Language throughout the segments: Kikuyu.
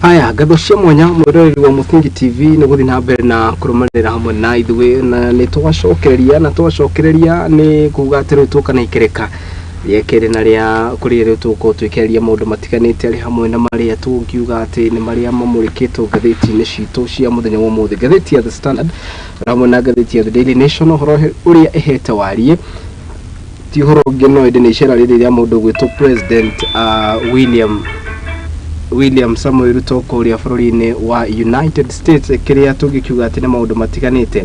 Aya ngatho cia mwanya mwĩroreri wa Mũthingi TV nĩ gũthiĩ na mbere na kũrũmanĩrĩra hamwe na ithuĩ, na nĩ twacokereria na twacokereria nĩ kuga atĩ rĩu tũka na ikereka rĩa kerĩ na rĩa kũrĩa rĩu tũgũkorwo twĩkĩrĩria maũndũ matiganĩte arĩ hamwe na marĩa tũngiuga atĩ nĩ marĩa mamũrĩkĩtwo ngathĩti-inĩ citũ cia mũthenya wa ũmũthĩ. Ngathĩti ya The Standard hamwe na ngathĩti ya The Daily Nation, ũhoro ũrĩa ĩhete wariĩ ti ũhoro ũngĩ no ĩndĩ nĩ icera rĩrĩ rĩa mũndũ ũgwĩtwo President William Samoei Ruto kũrĩa bũrũri-inĩ wa United States, kĩrĩa tũngĩkiuga atĩ nĩ maũndũ matiganĩte.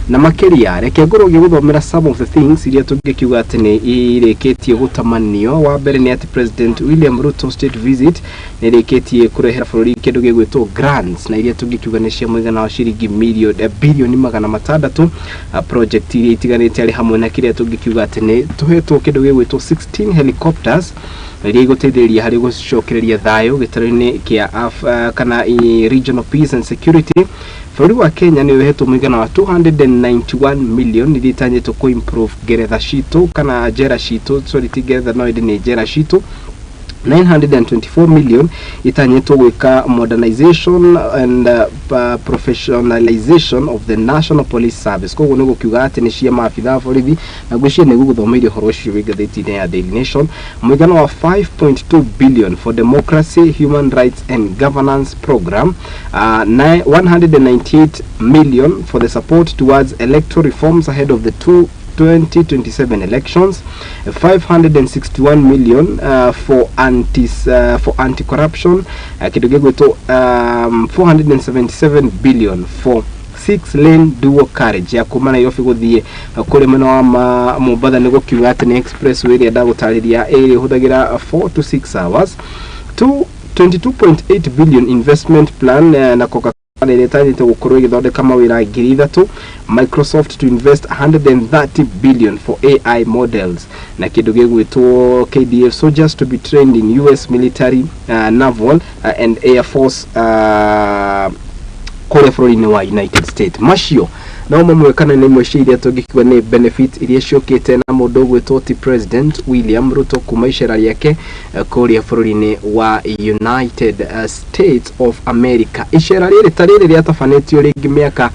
Na makĩria reke ngorwo ngĩgũthomera some of the things iria tũngĩkiuga atĩ nĩ irĩkĩtie gũtamanio. Wa mbere nĩ atĩ President William Ruto state visit nĩ ĩrĩkĩtie kũrehera bũrũri kĩndũ gĩgwĩtwo grants, na iria tũngĩkiuga nĩ cia mũigana wa ciringi bilioni 600, project iria itiganĩte arĩ hamwe na kĩrĩa tũngĩkiuga atĩ nĩ tũhetwo kĩndũ gĩgwĩtwo 16 helicopters iria igũteithĩrĩria harĩ gũcokereria thayũ gĩtarũ-inĩ kĩa kana regional peace and security. Bũrũri wa Kenya nĩ ũhetwo mũigana wa 291 million iria itanyĩtwo kũ improve ngeretha citũ kana njera citũ, sorry, ti ngeretha no ĩndĩ nĩ njera citũ. 924 million itanyĩtwo gwĩka modernization and professionalization of the National Police Service. Koguo nĩ gũkiuga atĩ nĩ cia maabitha a borithi, na ngwĩciria nĩ gũgũthomeire ũhoro ũcio wĩ ngathĩti-inĩ ya Daily Nation. Mũigana wa 5.2 billion for democracy, human rights and governance program, 198 million for the support towards electoral reforms ahead of the two 2027 elections, 561 million for anti-corruption, kĩndũ gĩgwĩtwo 477 billion for six lane dual carriage ya kuma Nairobi gũthiĩ kũrĩ mwena wa Mombatha, nĩ gũkiuga atĩ nĩ expressway ĩrĩa ndagũtarĩria ĩrĩa ĩhũthagĩra 4 to 6 hours. 22.8 billion investment plan na Coca ĩrĩa ĩtanyĩte gũkorwo ĩgĩthondeka mawĩra 3,000. Microsoft to invest 130 billion for AI models, na kĩndũ gĩgwĩtwo KDF soldiers to be trained in US military, naval and air force kũrĩa bũrũri-inĩ wa United States. Macio no mamwe kana nĩ imwe cia iria tũngĩkiuga nĩ benefit iria ciũkĩte na mũndũ ũgwĩtwo ti President William Ruto kuma icera rĩake kũrĩa bũrũri-inĩ wa United States of America. Icera rĩrĩ ta rĩrĩ rĩatabanĩtio rĩngĩ mĩaka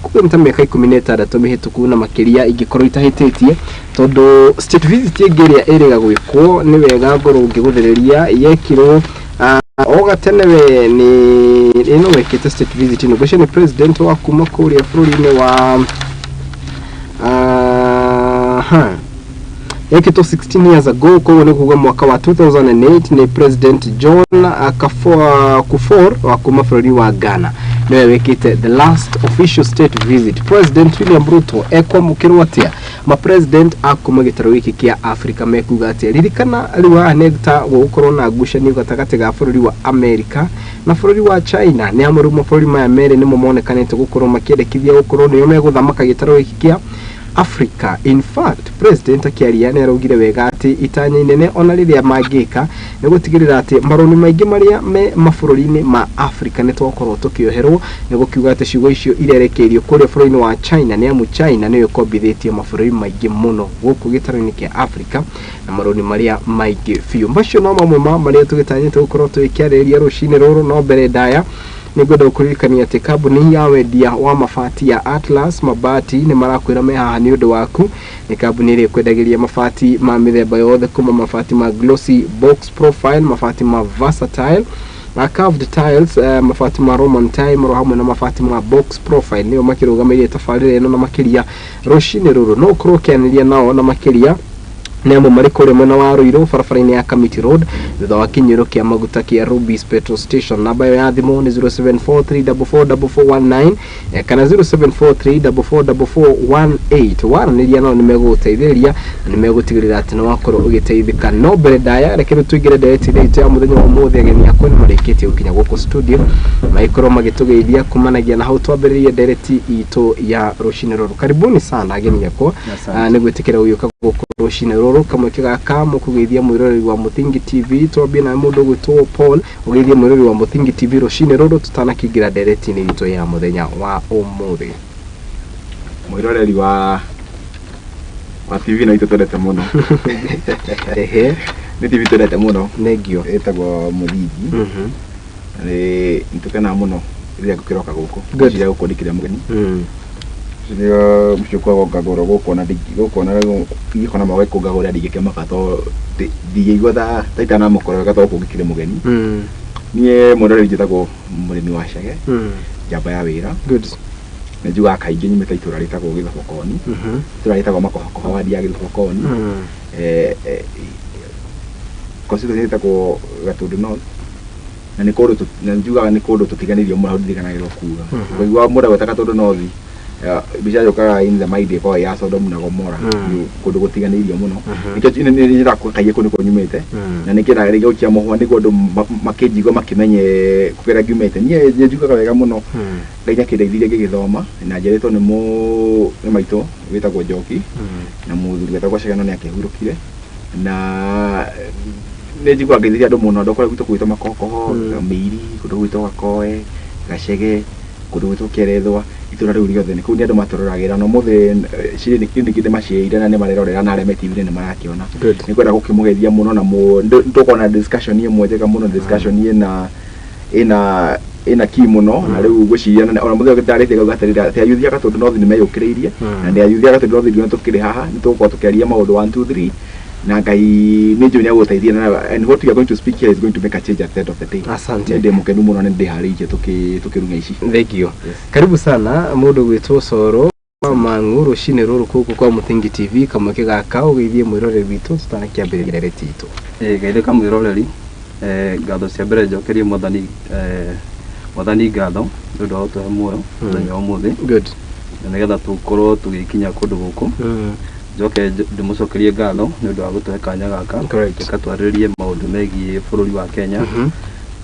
kuga nĩ ta mĩaka 16 mĩhĩtũku na makĩria ingĩkorwo itahĩtĩtie, tondũ state visit ĩngĩ ĩrĩa ĩrĩga gwĩkwo nĩ wega ngorwo ngĩgũthĩrĩria yekirwo o gatene we nĩ ĩno wekĩte state visit ĩno, ngwĩciria nĩ president wa kuma kũrĩa bũrũri-inĩ wa yekĩtwo 16 years ago, koguo nĩ kuga mwaka wa 2008 nĩ President John Kufuor wa kuma bũrũri wa Ghana nĩwe wĩkĩte the last official state visit. President William Ruto ekwamũkĩrwo atĩa? Ma president a kuma gĩtarũ gĩkĩ kĩa Africa mekuga atĩa? Ririkana rĩu haha nĩ ta gũgũkorwo na ngucanio gatagatĩ ga bũrũri wa America na bũrũri wa China, nĩ amu rĩu mabũrũri maya merĩ nĩmo monekanĩte gũkorwo makĩendekithia gũkorwo nĩo megũthamaka gĩtarũ gĩkĩ kĩa Africa. In fact, president akĩaria nĩ araugire wega atĩ itanya inene ona rĩrĩa mangĩka nĩ gũtigĩrĩra atĩ marũni maingĩ marĩa me mabũrũri-inĩ ma Africa nĩ twakorwo tũkĩoherwo. Nĩ gũkiuga atĩ ciugo icio irerekeirio kũrĩa bũrũri-inĩ wa China, nĩ amu China nĩyo ĩkombithĩtie mabũrũri maingĩ mũno gũkũ gĩtarũ-inĩ kĩa Africa na marũni marĩa maingĩ biũ. Macio no mamwe ma marĩa tũgĩtanyĩte gũkorwo tũgĩkĩarĩrĩria rũcinĩ rũrũ. No mbere ndaya nĩ ngwenda gũkũririkania atĩ kambuni ya wendia wa mabati ya Atlas Mabati nĩ marakwĩra me haha nĩ ũndũ waku. Nĩ kambuni ĩrĩa ĩkwendagĩria mabati ma mĩthemba yothe, kuma mabati ma glossy box profile, mabati ma versatile na curved tiles, mabati ma Roman tile oro hamwe na mabati ma box profile. Nĩo makĩrũgamĩrĩire tabarĩra ĩno na makĩria rũcinĩ rũrũ no ũkorwo ũkĩanĩria nao na makĩria, nĩ amwe marĩ kũrĩa mwena wa Ruiru, barabara-inĩ ya Kamiti Road, thutha wa kinyuĩro kĩa maguta kĩa Rubis petrol station. Namba ĩyo ya thimũ nĩ 0743444419 kana 0743444418. Waranĩria nao nĩ megũgũteithĩrĩria na nĩ megũtigĩrĩra atĩ nĩ wakorwo ũgĩteithĩka. No mbere ndaya, reke rĩu tũingĩre ndereti-inĩ itũ ya mũthenya wa ũmũthĩ. Ageni akwa nĩ marĩkĩtie gũkinya gũkũ studio, magĩkorwo magĩtũgeithia kumanagia na hau twambĩrĩrie ndereti itũ ya rũcinĩ rũrũ. Karibuni sana ageni akwa. Nĩ gwĩtĩkĩra gũgĩũka gũkũ rũcinĩ rũrũ. Kamweke gaka mũkũgeithia mwĩroreri wa Mũthingi TV. Twambie na mũndũ ũgwĩtwo Paul, ũgeithie mwĩroreri wa Mũthingi TV rũcinĩ rũrũ tũtanakĩingĩra ndereti-inĩ itũ ya mũthenya wa ũmũthĩ. Mwĩroreri wa TV na itũ twendete mũno. Nĩ TV twendete mũno. Thengio. Ĩtagwo Mũthingi. Nĩ nĩtũkenaga mũno rĩrĩa ngũkĩroka gũkũ. Good. Ngwĩciria gũkũ ndikĩrĩ mũgeni. Rĩrĩa mũciĩ kwa ngagũrwo gũkũ ona gũkũ ona ingĩkona mawe kũngagũrĩra ndingĩkĩmaka tondũ ndingĩigua ta itanamũkora wega tondũ gũkũ ngĩkĩrĩ mũgeni. Niĩ mwĩroreri njĩtagwo mũrĩmi wa Chege, njamba ya wĩra. Good. Nĩ njugaga kaingĩ nyumĩte itũra rĩtagwo Gĩthobokoni. Itũra rĩtagwo Makohakoha wadi ya Gĩthobokoni. Constituency ĩtagwo Gatundu North. Na nĩ kũndũ na njugaga nĩ kũndũ tũtiganĩirio mũno hau ndiriganagĩrwo kuga. Ũkaigua mũndũ agwĩta Gatundu North, mbica yũkaga in the mind ĩkoragwo ya Sodom na Gomora. Nĩ kũndũ gũtiganĩirio mũno. Nĩkĩo nĩ nyendaga kuga kaingĩ kũu nĩkuo nyumĩte. Na nĩkĩendaga rĩngĩ gũikia mũhwa nĩguo andũ makĩnjigua makĩmenye kũrĩa ngiumĩte. Niĩ nĩ njugaga wega mũno. Ngai nĩakĩndeithirie ngĩgĩthoma na njiarĩtwo nĩ nĩ maitũ wĩtagwo Njoki na mũthuri wetagwo Chege no nĩakĩhurũkire na nĩ njiguaga ngeithĩria andũ mũno andũ kũrĩa gwitũ gwitũ Makohokoho, Mĩiri, kũndũ gwitũ Gakoe, Gacege, kũndũ gwitũ Kĩerethwa, itũra rĩu rĩothe nĩ kũu nĩ andũ matũroragĩra na ũmũthĩ cirĩ nĩ ndĩmaciĩrire na nĩ marerorera na arĩa me TV-inĩ nĩ marakĩona. Good. Nĩ ngwenda gũkĩmũgeithia mũno na nĩ tũkorwo na discussion ĩmwe njega mũno, discussion ĩna key mũno na rĩu ngwĩciria ona mũthenya ũngĩ ndarĩtie ngauga atĩrĩrĩ atĩ ayuthi a Gatundu North nĩ meyũkĩrĩirie na nĩ ayuthi a Gatundu North ithuĩ tũkĩrĩ haha nĩ tũgũkorwo tũkĩaria maũndũ 1 2 3 na Ngai nĩ njũĩ nĩ egũgũteithia na and what we are going to speak here is going to make a change at the end of the day. Asante. Nĩ ndĩ mũkenu mũno na nĩ ndĩharĩirie tũkĩrung'a ici. Thank you. Karibu sana mũndũ gwĩtwo Coro Mang'u rũcinĩ rũrũ kũkũ kwa Mũthingi TV kamweke gaka ũgeithie mwĩroreri witũ tũtanakĩambĩrĩria ndereti itũ. Geithĩka mwĩroreri, ngatho cia mbere njokerie mwathani, mwathani ngatho nĩ ũndũ wa gũtũhe muoyo mũthenya wa ũmũthĩ. Good. Na nĩgetha tũkorwo tũgĩkinya kũndũ gũkũ. Njoke ndĩmũcokerie ngatho nĩ ũndũ wa gũtũhe kanya gaka. Correct. Tũkatwarĩrie maũndũ megiĩ bũrũri wa Kenya.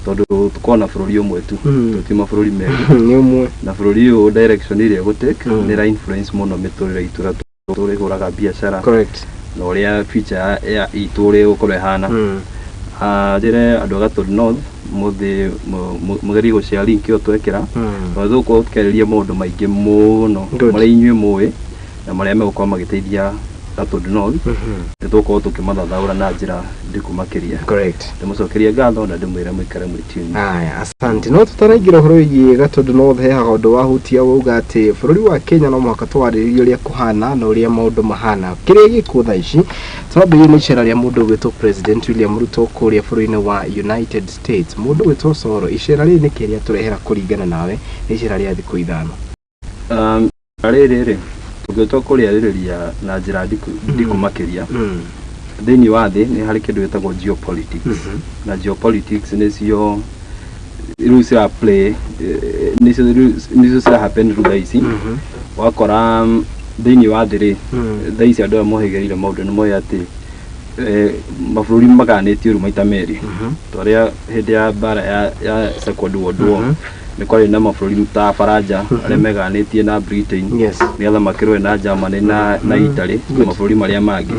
Tondũ tũkoragwo na bũrũri ũmwe tu. Tũti mabũrũri merĩ. Nĩ ũmwe. Na bũrũri ũyũ direction ĩrĩa ĩgũtake nĩ ĩra influence mũno mĩtũrĩre itũ ũrĩa tũrĩhũraga biacara. Correct. Na ũrĩa future ya itũ ũrĩa ĩgũkorwo ĩhana. Njĩre andũ a Gatundu North mũthĩ mũgerie gũshare link ĩyo twekĩra. Tondũ tũgũkorwo tũkĩarĩrĩria maũndũ maingĩ mũno Good. marĩa inyuĩ mũĩ na marĩa megũkorwo magĩteithia Gatundu North. Nĩ tũgũkorwo tũkĩmathathaũra na njĩra ndiku makĩria. Correct. Ndĩmũcokerie ngatho na ndĩmwĩre mũikare mwĩ tuned. Aya, asante. No tutaraingĩra ũhoro wĩgiĩ Gatundu North he haha ũndũ wahutia wauga atĩ bũrũri wa Kenya no mũhaka twarĩrĩrie ũrĩa kũhana na ũrĩa maũndũ mahana. Kĩrĩa gĩkuo thaa ici twambĩrĩrie nĩ icera rĩa mũndũ ũgwĩtwo President William Ruto kũrĩa bũrũri-inĩ wa United States. Mũndũ ũgwĩtwo Coro, icera rĩrĩ nĩkĩ rĩatũrehera kũringana nawe nĩ icera rĩa thikũ 5? Rĩrĩ rĩ tũngĩtua kũrĩarĩrĩria na njĩra ndiku makĩria, thĩinĩ wa thĩ nĩ harĩ kĩndũ gĩtagwo geopolitics. Na geopolitics nĩcio rĩu cira play, nĩcio rĩu nĩcio cira happen rĩu thaa ici. Wakora thĩinĩ wa thĩ rĩ, thaa ici andũ arĩa mohĩgĩrĩire maũndũ nĩ moĩ atĩ mabũrũri magayanĩtio rĩu maita merĩ. Ta ũrĩa hĩndĩ ya mbara ya Second World War nĩ kwarĩ na mabũrũri ta Baranja arĩa megayanĩtie na Britain nĩgetha makĩrũe na Germany na Italy na mabũrũri marĩa mangĩ.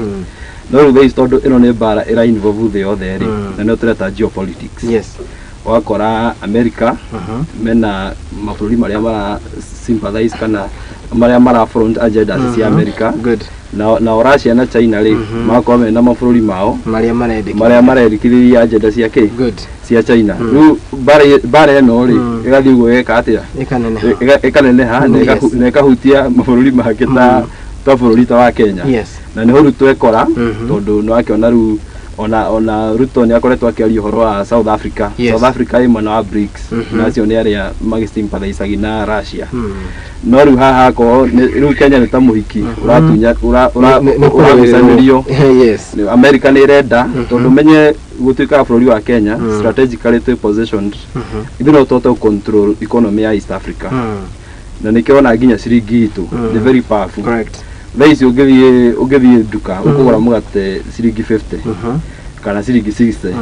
No rĩu thaa ici tondũ ĩno nĩ mbara ĩra involve thĩ yothe rĩ, na nĩyo tũreta geopolitics. Wakora America mena mabũrũri marĩa mara sympathize kana marĩa mara front agendas cia America. Good. Na Russia na China rĩ, magakorwo mena mabũrũri mao marĩa marendekithia marĩa marendekithĩria agenda cia kĩ? Good. Cia China. Rĩu mbara ĩno rĩ, ĩgathiĩ ũguo ĩgeka atĩa? Ĩkaneneha. Ĩkaneneha na na ĩkahutia mabũrũri mangĩ ta bũrũri ta wa Kenya. Na nĩho rĩu twekora tondũ nĩ wakĩona rĩu ona Ruto nĩ akoretwo akĩaria ũhoro wa South Africa. South Africa ĩ mwena wa BRICS na acio nĩ arĩa magĩsympathizagi na Russia. No rĩu haha akorwo rĩu Kenya nĩ ta mũhiki ũratunya Nĩ ũragucanĩrio. Yes. America nĩ ĩrenda tondũ menye gũtuĩkaga bũrũri wa Kenya strategically twĩ positioned, ithuĩ no tũhote control economy ya East Africa na nĩkĩo ona nginya ciringi itũ nĩ very powerful. Thaa ici ũngĩthiĩ nduka ũkũgũra mũgate ciringi 50 kana ciringi 60.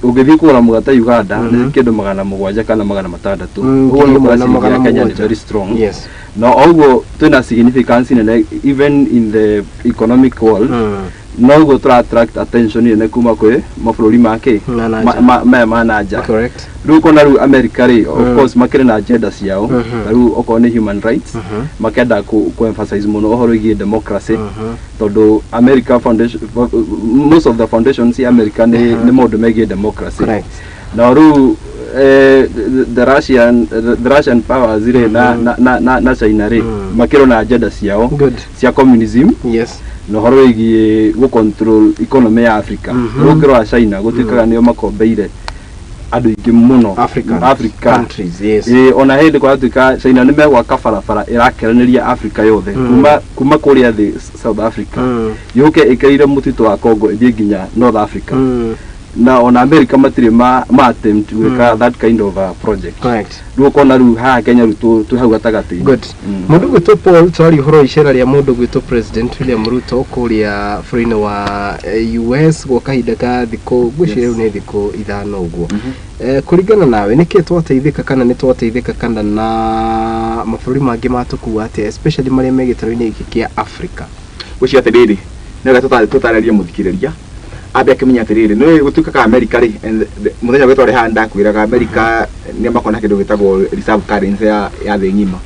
Ũngĩthiĩ kũgũra mũgate Uganda nĩ kĩndũ 700 kana 600. Ũguo ngiri nĩ ĩmwe ũkora na ciringi magana ya Kenya nĩ mũgwanja. very strong. Na ũguo twĩna significance nene even in the economic world. No ũguo tũra attract attention nene kuma kwĩ mabũrũri ma kĩ? Na na nja. Maya ma na nja. Correct. Rĩu ũkona rĩu America rĩ, of course makĩrĩ na agenda ciao. Ta rĩu okorwo nĩ human rights, makenda ku emphasize mũno ũhoro wĩgiĩ democracy tondũ America foundation, most of the foundations cia America nĩ maũndũ megiĩ democracy. Correct. Na rĩu the Russian powers rĩ na China rĩ makĩrwo na agenda ciao cia communism na ũhoro wĩgiĩ gũ control economy ya Africa. Rĩu ũkĩrora China gũtuĩkaga nĩo makombeire andũ aingĩ mũno. African Africa countries, yes. Ĩĩ, ona hĩndĩ kwaratuĩka China nĩ megwaka barabara ĩrakeranĩria Africa yothe kuma kũrĩa thĩ South Africa yũke ĩkĩrĩire mũtitũ wa Congo ĩthiĩ nginya North Africa. Na ona America matirĩ ma attempt gwĩka that kind of a project. Rĩu ũkona rĩu haha Kenya rĩu twĩ hau gatagatĩ. Good. Mũndũ gwĩtwo Paul, twaria ũhoro wa icera rĩa mũndũ gwĩtwo President William Ruto kũrĩa bũrũri-inĩ wa US gwa kahinda ka thikũ, ngwĩciria rĩu nĩ thikũ 5 ũguo. Kũringana nawe, nĩkĩ twateithĩka kana nĩ twateithĩka kana na mabũrũri mangĩ matũkua atĩa, especially marĩa me gĩtarũ-inĩ gĩkĩ kĩa Africa? Gwĩciria atĩrĩrĩ, nĩ wega tũtarĩrie mũthikĩrĩria ambe akĩmenya atĩrĩrĩ, nĩ gũtuĩkaga America rĩ and mũthenya ũngĩ twarĩ haha ndakwĩraga America nĩ makona kĩndũ gĩtagwo reserve currency ya thĩ ng'ima.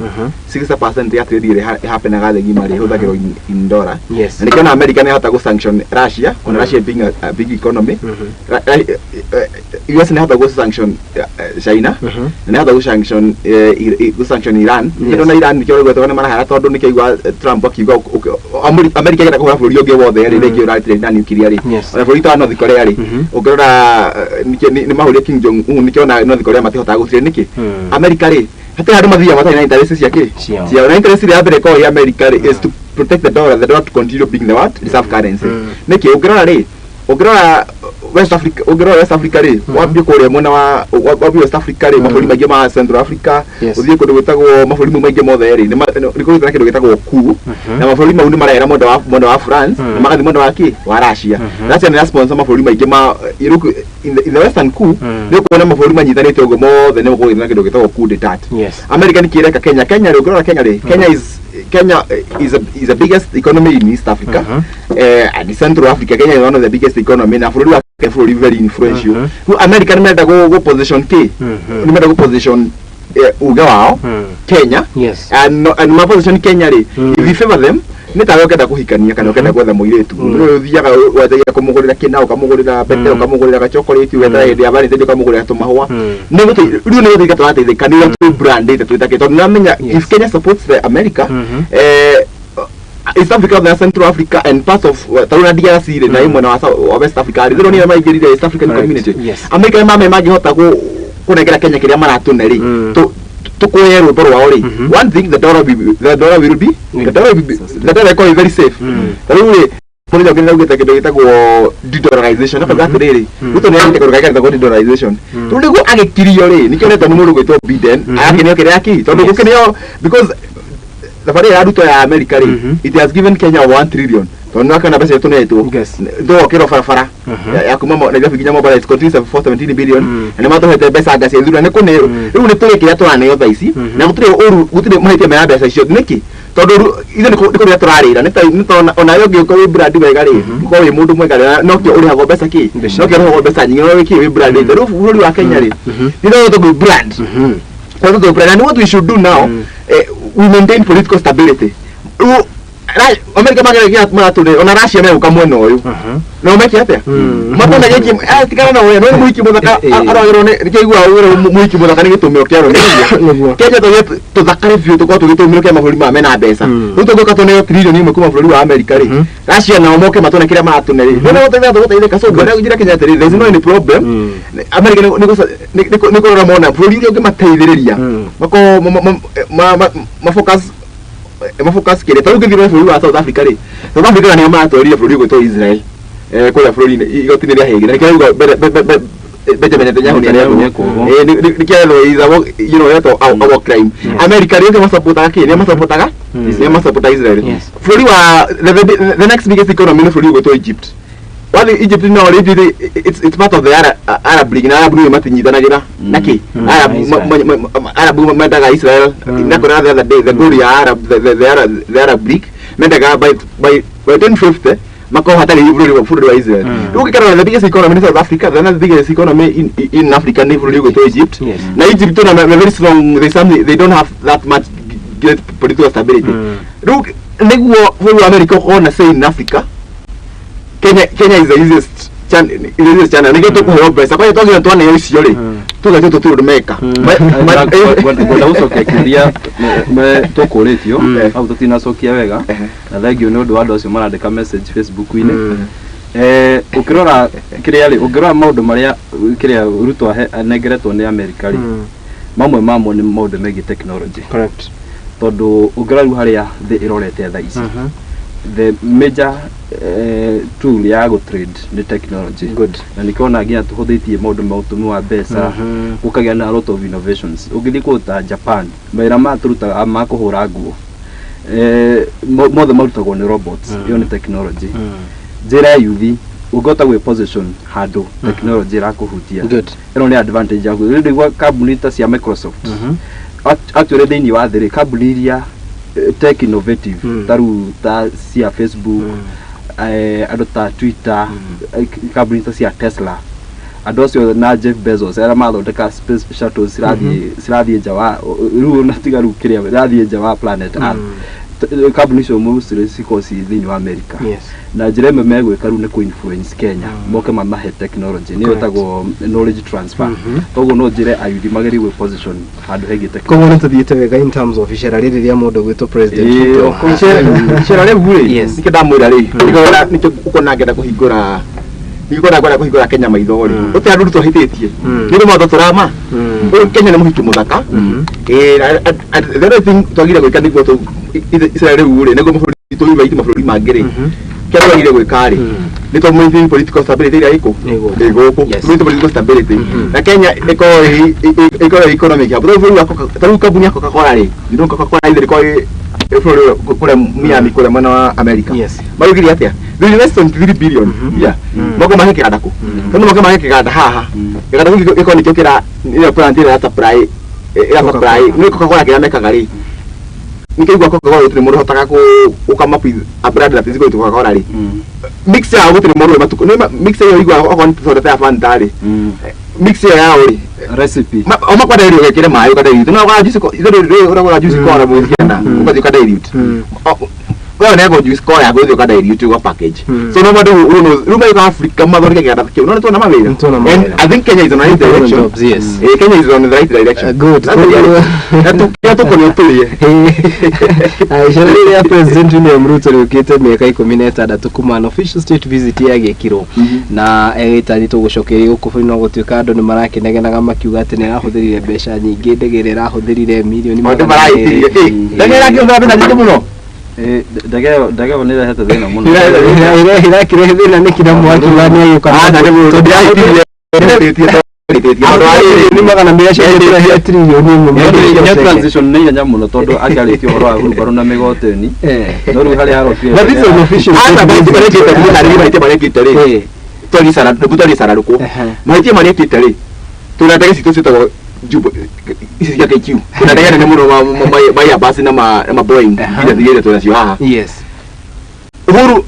60% ya trade ĩrĩa ĩhapenaga thĩ ng'ima rĩ ĩhũthagĩrwo in dollar. Na nĩkĩo na America nĩ yahota gũ sanction Russia, ona Russia being a big economy. US nĩ yahota gũ sanction China na nĩ yahota gũ sanction Iran. Yes. Na Iran nĩkĩo rĩu nĩ marahara tondũ nĩkĩo igua Trump akiuga America ĩrenda kũhũra bũrũri ũngĩ wothe rĩ rĩngĩ ũratrade na nuclear rĩ. Ona bũrũri ta North Korea rĩ, ũngĩrora nĩ mahũrire Kim Jong Un, nĩkĩo ona North Korea matihotaga gũtirĩ nĩkĩ. America rĩ, hatirĩ handũ mathiaga matarĩ na interest cia kĩ? Ciao. Ciao. Na interest ĩrĩa ya mbere ĩkoragwo ĩ America rĩ is to protect the dollar to continue being the what? Reserve currency. Nĩkĩ ũngĩrora rĩ, ũngĩrora West Africa, ũngĩrora West Africa rĩ, wambie kũrĩa mwena wa wambie West Africa rĩ, mabũrũri maingĩ ma Central Africa, ũthiĩ kũndũ gwĩtagwo mabũrũri mau maingĩ mothe rĩ, nĩ kũgĩte na kĩndũ gĩtagwo coup na mabũrũri mau nĩ marera mwena wa France na magathiĩ mwena wa kĩ wa Russia. Russia nĩ sponsor mabũrũri maingĩ ma you in the western coup. Nĩ ũkuona mabũrũri manyitanĩte ũguo mothe nĩ gũkũgĩte na kĩndũ gĩtagwo coup d'etat. America nĩ kĩreka Kenya. Kenya rĩ, ũngĩrora Kenya rĩ, Kenya is the biggest economy in East Africa and Central Africa. Kenya is one of the biggest economy na bũrũri wa Kenya bũrũri very influential. Rĩu America nĩ menda gũ position kĩ? Nĩ menda gũ position uge wao Kenya and, no, and ma position Kenya rĩ, if you favor them, nĩ tawe ũkenda kũhikania kana ũkenda gwetha mũirĩtu. Rĩu ũthiaga wanjagia kũmũgũrĩra kĩna, ũkamũgũrĩra pete, ũkamũgũrĩra gachocolate, ũgetha hĩndĩ ya Valentine ũkamũgũrĩra tũmahũa. Rĩu nĩ gũteithĩka tũrateithĩka nĩ ũrĩa twĩ brandĩte twĩta tondũ nĩramenya if Kenya supports the America, East Africa na Central Africa and parts of tarĩu na DRC rĩ na ĩ mwena wa West Africa rĩ, rĩu nĩ maingĩrire East African Community. America nĩ mame mangĩhota kũnengera Kenya kĩrĩa maratũne rĩ, tũkũye rwĩmbo rwao rĩ, one thing, the dollar will be the dollar will be the dollar ĩkorwo very safe. Tarĩu rĩ, mũthenya ũngĩ nĩraugĩte kĩndũ gĩtagwo de-dollarization, akauga atĩrĩrĩ, Ruto nĩ agĩte kĩndũ gĩtagwo de-dollarization. Rĩu nĩguo agĩkirio rĩ, nĩkĩo retwo nĩ mũndũ gwĩtwo Biden agakĩneo kĩrĩa kĩ tondũ gũkĩneo because thabarĩ ya Ruto ya America rĩ, it has given Kenya 1 trillion tondũ nĩwakĩona mbeca iria tũnetwo tũgokĩrwo barabara ya kuma Nairobi nginya Mombasa is continues 417 billion. Na nĩ matũhete mbeca anga cia ithurano nĩ kũneo. Rĩu nĩ tũrĩ kĩrĩa tũraneo thaa ici na gũtirĩ ũru, gũtirĩ mahĩtia mena mbeca icio. Nĩkĩ? Tondũ ithuĩ nĩ kũrĩa tũrarĩra nĩ ta ona we ũngĩũka wĩ brand wega rĩ, ũkorwo wĩ mũndũ mwega rĩ, no kĩo ũrĩhagwo mbeca kĩ? Mbeca. No kĩo ũrĩhagwo mbeca nyingĩ, no kĩ wĩ brand. Rĩu bũrũri wa Kenya rĩ, nĩ tũgũ brand tũgũ brand and what we should do now, we maintain political stability. Rĩu America mageragia maratũrĩ ona Russia megũka mwena ũyũ no meke atĩa? Matona gĩki tigana na we no nĩ mũhiki mũthaka aragĩrwo nĩ nĩkĩigua wĩra mũhiki mũthaka nĩ gĩtũmĩro kĩa rũrĩrĩ. Kenya tũgĩe tũthakare biũ tũkorwo tũgĩtũmĩro kĩa mabũrũri maya mena mbeca. Rĩu tũngĩũka tũneo trillion 1 kuma bũrũri wa America rĩ, Russia nao moke matone kĩrĩa maratũne rĩ, nĩ gũteithia tũgũteithĩka. So ngwenda njĩra Kenya atĩrĩrĩ, there is no any problem. America nĩ kũrora mona bũrũri ũrĩa ũngĩmateithĩrĩria makorwo mafocus kĩrĩa. Tarĩu ũngĩthiĩ bũrũri wa South Africa rĩ, South Africa nĩo maratwarire bũrũri ũgwĩtwo Israel kũrĩa bũrũri-inĩ igoti-inĩ rĩa Hague na nĩkĩo rauga Benjamin Netanyahu nĩ Netanyahu arethwo. nĩekuohwo. Nĩkĩo arethwo is a etwo a war crime. America rĩ, masupportaga kĩ? Nĩ masupportaga, nĩ masupporta Israel. Bũrũri wa the next biggest economy nĩ bũrũri ũgwĩtwo Egypt. Wathi Egypt no rĩ, Egypt it's part of the Arab League na Arab nĩ matinyitanagĩra naki Arab Na Israel. Arab mendaga Israel. Nakora the other day the goal ya Arab the Arab League mendaga by 2050 makorwo hatarĩ bũrũri wa Israel. Rĩu ũngĩkarora the biggest economy nĩ South Africa, the next biggest economy in Africa nĩ bũrũri ũgwĩtwo Egypt. Na Egypt ona me very strong, they something they don't have that much great political stability. Rĩu nĩguo bũrũri wa America ũkorwo na say in Africa, Kenya is the easiest channel, is the easiest channel nĩkĩo tũkũheo mbeca kwani twagĩra twaneo icio rĩ. Tuga tũtũ tũrĩ meka. Ngwenda gũcokia kĩũria tũkũrĩtio hau tũtinacokia wega, na thengiũ nĩ ũndũ wa andũ acio marandĩka message Facebook-inĩ. Ũkĩrora kĩrĩa rĩ, ũngĩrora maũndũ marĩa kĩrĩa Ruto anengeretwo nĩ Amerika rĩ, mamwe mamo nĩ maũndũ megiĩ technology. Tondũ ũngĩrora rĩu harĩa thĩ ĩrorete thaa ici, the major tool ya gũ trade nĩ technology. Na nĩkĩo nginya tũhũthĩtie maũndũ ma ũtũmi wa mbeca, gũkagĩa na a lot of innovations. Ũngĩthiĩ kũndũ ta Japan, mawĩra maya tũrutaga ma kũhũra nguo, mothe marutagwo nĩ robots. Ĩyo nĩ technology. Njĩra ya yuthi ũngĩhota gwĩ position handũ technology ĩrakũhutia, ĩno nĩ advantage yaku. Rĩu ndĩgua kambuni ta cia Microsoft. Actually thĩinĩ wa thĩ rĩ, kambuni iria tech innovative, ta rĩu ta cia Facebook, andũ ta Twitter, kambuni ta cia Tesla, andũ acio na Jeff Bezos arĩa mathondeka space shuttles cirathiĩ nja wa rĩu ona tiga rĩu kĩrĩa irathiĩ nja wa planet Earth. Kambuni icio mostly cikoragwo ci thĩinĩ wa America. Na njĩra ĩmwe megwĩka rĩu nĩ kũ-influence Kenya moke mamahe technology, nĩyo ĩtagwo knowledge transfer. Koguo no njĩre ayuthi magerie gwĩ position handũ hegiĩ Koguo technology. nĩ tũthiĩte wega in terms of icera rĩrĩ rĩa mũndũ gwĩtwo President Ruto. Of course. Icera rĩu rĩ, nĩkĩo ndamwĩra rĩ, nĩkĩo ũkona ngenda kũhingũra, nĩkĩo ũkona ngwenda kũhingũra Kenya maitho rĩ, gũtirĩ andũ Ruto ahĩtĩtie. Nĩ ũndũ maũndũ tũrama. Ũyũ Kenya nĩ mũhiki mũthaka. And the other thing twagire gwĩka nĩguo icera rĩu rĩ, nĩguo mabũrũri tũ invite mabũrũri mangĩ rĩ, kĩrĩa twagire gwĩka rĩ, nĩ tũ maintain political stability ĩrĩa ĩkũ Ĩ gũkũ. Ĩ gũkũ. Maintain political stability na Kenya ĩkorwo ĩ economic hub. Tondũ bũrũri wa ta rĩu kambuni ya Coca-Cola rĩ, you know Coca-Cola either ĩkorwo ĩ bũrũri ũyũ kũrĩa Miami, kũrĩa mwena wa America. Marugire atĩa? They invest 23 billion, yeah, moke mahe kĩganda kũ, tondũ moke mahe kĩganda haha, kĩganda kĩu gĩkorwo nĩkĩo kĩra ĩyo plant ĩrĩa ĩra supply nĩ Coca-Cola. Kĩrĩa mekaga rĩ, nĩkĩo igua Coca-Cola gũtirĩ mũndũ ũhotaga kũ come up with a brand that is going to Coca-Cola rĩ, mix yao gũtirĩ mũndũ wĩ matukũ nĩ mix ĩyo igua okorwo nĩ soda ta ya Fanta rĩ, mix ĩyo yao rĩ, recipe. O makwa dilute ũgekĩre maĩ ũka dilute, no ũgũra juice ithe ũragũra juice cola mũciana, ũgathiĩ ũka dilute. Wewe nego juice cola ya gũthiĩ ũka dilute ũga package. So no maũndũ rĩu marĩka Africa mathondeke kĩganda kĩu, no nĩ tuona mawĩra. Nĩtuona And mawĩra. I think Kenya is on the right direction. Jobs, yes. Kenya is on the right direction. Good. That's the reality. Na kĩrĩa tũkũrĩa tũrĩe. Icera rĩrĩ rĩa President William Ruto rĩũkĩte mĩaka 16 kuma an official state visit yagĩkirwo na ĩgĩtanyĩtwo gũcokeria gũkũ bũrũri, no gũtuĩka andũ nĩ marakĩnegenaga makiuga atĩ nĩ arahũthĩrire mbeca nyingĩ, ndege ĩrĩa ĩrahũthĩrire mirioni Maũndũ 200. marahĩtirie. Ndege ĩrakĩhũthĩra mbeca nyingĩ mũno. Ndege ĩyo nĩ ĩrehete thĩna mũno. Ĩrakĩrehe thĩna nĩkĩ na mwakiuga nĩ agĩũka? Aca, nĩ mũndũ ndĩrahĩtirie. Ndĩrahĩtirie. Andũ Nĩ 200 acio 1 trillion. Nĩ transition nĩ ihenya mũno tondũ angĩarĩtie ũhoro wa hurumbarũ na mĩgoteni, no rĩu harĩa harokire. But this is an official Aca, state mahĩtia visit. marĩa ekĩte, mũtarĩrie mahĩtia marĩa ekĩte rĩ. Twarie cararũkũ. Mahĩtia marĩa ekĩte rĩ, twĩna ndege citũ ciĩtagwo Jumbo, ici cia KQ, twĩna ndege nene mũno ma Airbus na ma Boeing iria zigĩte twĩnacio haha. Uhuru,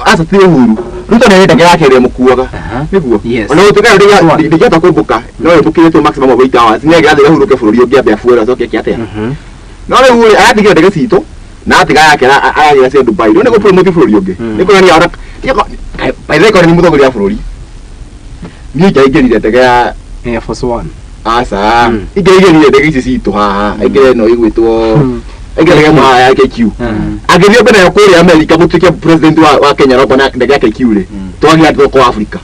aca, ti Uhuru, Ruto nĩ ndege yake ĩrĩa ĩmũkuaga nĩguo. Ona gũtuĩka ndĩngĩhota kũmbũka, no ĩmbũkĩrĩtwo maximum of 8 hours, nĩ angĩrathiĩ ahurũke bũrũri ũngĩ, ambe afuere, acoke eke atĩa. No rĩu rĩ, aratigire ndege citũ na atiga yake aragĩra cia Dubai. Rĩu nĩ gũ-promote bũrũri ũngĩ, nĩ kuonania ona by the way korwo nĩ mũtongoria wa bũrũri, niĩ ingĩaingĩrire ndege ya Air Force One. Aca, ingĩaingĩrire ndege ici citũ haha, aingĩre ĩno ĩgwĩtwo, aingĩre ndege ĩmwe haha ya KQ, angĩthiĩ mbere nayo kũrĩa America, gũtuĩke president wa Kenya aroka na ndege ya KQ rĩ, twagĩa thoko Africa,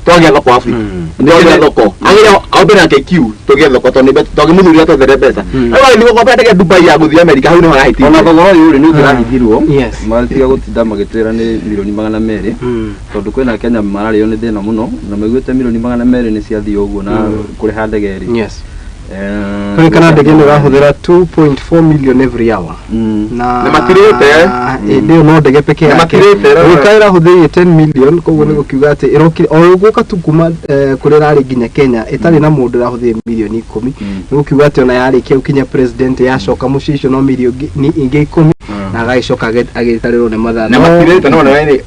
twagĩa thoko Africa, twagĩa thoko, agĩre ambere na KQ tũgĩe thoko, tondũ twagĩmũthurira twethere mbeca. Rĩu agĩthiĩ gũkombera ndege Dubai ya gũthiĩ America, hau nĩho arahĩtithia. Ona thogora ũyũ rĩ, nĩ ũngĩrahithirwo, magatiga gũtinda magĩtwĩra nĩ mirioni 200, tondũ kwĩna Kenya mararĩo nĩ thĩna mũno na maiguĩte mirioni 200 nĩ ciathiĩ ũguo na kũrĩha ndege rĩ. Kũrĩkana ndege ĩno ĩrahũthĩra 2.4 million every hour. Na Na matirĩte. Ĩndĩ ĩyo no ndege peke Na yake. matirĩte, rora. Gũka ĩrahũthĩrire 10 million, koguo nĩ gũkiuga atĩ ĩrokire o gũka tu kuma kũrĩa ĩrarĩ nginya Kenya ĩtarĩ na mũndũ ĩrahũthĩrire mirioni 10. Nĩ gũkiuga atĩ ona yarĩkia gũkinya president yacoka mũciĩ icio no mirioni ingĩ 10, na agagĩcoka agĩtarĩrwo nĩ mathaa. Na matirĩte, no na nĩ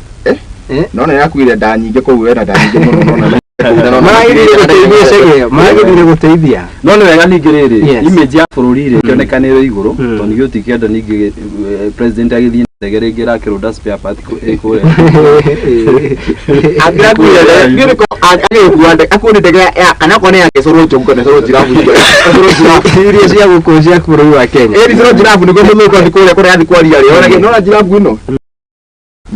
no na yakuire nda nyingĩ kũu, wena nda nyingĩ mũno, no na Maragĩthire gũteithia icagi ĩyo, maragĩthire gũteithia. No nĩ wega ningĩ rĩrĩ, image ya bũrũri rĩ, ĩkĩonekanĩrwo igũrũ, tondũ ningĩ tũtikĩenda ningĩ president agĩthiĩ na ndege rĩngĩ ĩrakĩrũnda spare part ĩ kũrĩa. Angĩrakuire. Agĩkua akuo nĩ ndege ya kana okorwo nĩ yake ĩcorwo njogu kana ĩcorwo jirabu, ĩcorwo jirabu. Iria cia gũkũ cia bũrũri wa Kenya. Ĩni ĩcorwo jirabu nĩguo mũthũngũ athiĩ kũrĩa kũrĩa athiĩ kwaria rĩ, ona nona jirabu ĩno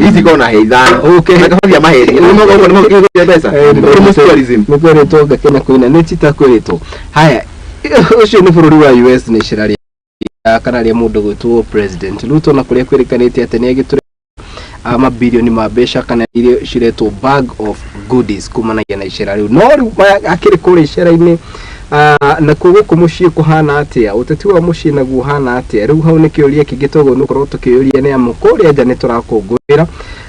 ici ikorwo na hĩa ithano. Okay. Na kabathi maheri nĩ nĩ mbeca. Nĩ tourism. Nĩ kwĩrĩtwo ngakena kũina nĩ tita kwĩrĩtwo. Haya, ũcio nĩ bũrũri wa US nĩ icera rĩa kana rĩa mũndũ gwĩtwo President Ruto, na kũrĩa kwĩrĩkanĩte atĩ nĩ agĩtũre mabirioni ma mbeca kana iria ciretwo bag of goodies kumanagia na icera rĩu. No rĩu maya akĩrĩ kũrĩa icera-inĩ, nakuo gũkũ mũciĩ kũhana atĩa? Ũteti wa mũciĩ naguo ũhana atĩa? Rĩu hau nĩ kĩũria kĩngĩ toguo nĩ gũkorwo tũkĩũria, nĩ amu kũrĩa nja nĩ tũrakũngũĩra,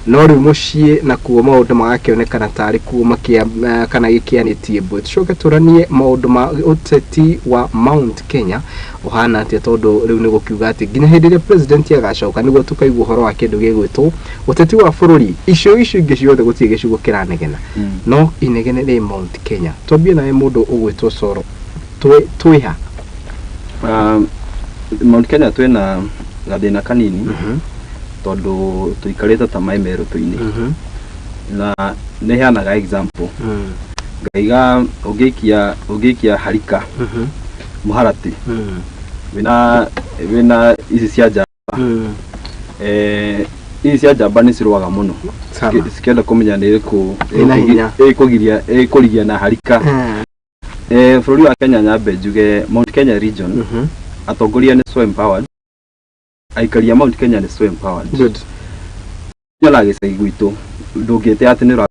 no rĩu mũciĩ nakuo maũndũ magakĩonekana tarĩ kuo makia kana gĩkĩanĩtie mbwe. Tũcoke tũranie maũndũ ma ũteti wa Mount Kenya ũhana atĩa, tondũ rĩu nĩ gũkiuga atĩ nginya hĩndĩ ĩrĩa president agacoka nĩguo tũkaigua ũhoro wa kĩndũ gĩgwĩtwo ũteti wa bũrũri. Icio icio ingĩ ciothe gũtirĩ gĩcigo kĩranegena, no inegene rĩ Mount Kenya. Twambie nawe mũndũ ũgwĩtwo Soro, twĩha? Mount Kenya twĩna gathĩna kanini tondũ tũikarĩte ta maĩ merũtũ-inĩ, na nĩ heanaga example ngaiga ũngĩikia harika mũharatĩ wĩna ici cia njamba, ici cia njamba nĩ cirũaga mũno. Sana. Cikĩenda kũmenya nĩ ĩrĩkũ Ĩna hinya. ĩkũgiria ĩkũrigia na harika. Bũrũri wa Kenya, nyambe njuge Mount Kenya region atongoria nĩ so empowered, aikari a Mount Kenya nĩ so empowered. Good. Nyonaga gĩcagi gwitũ ndũngĩte atĩ nĩ ũra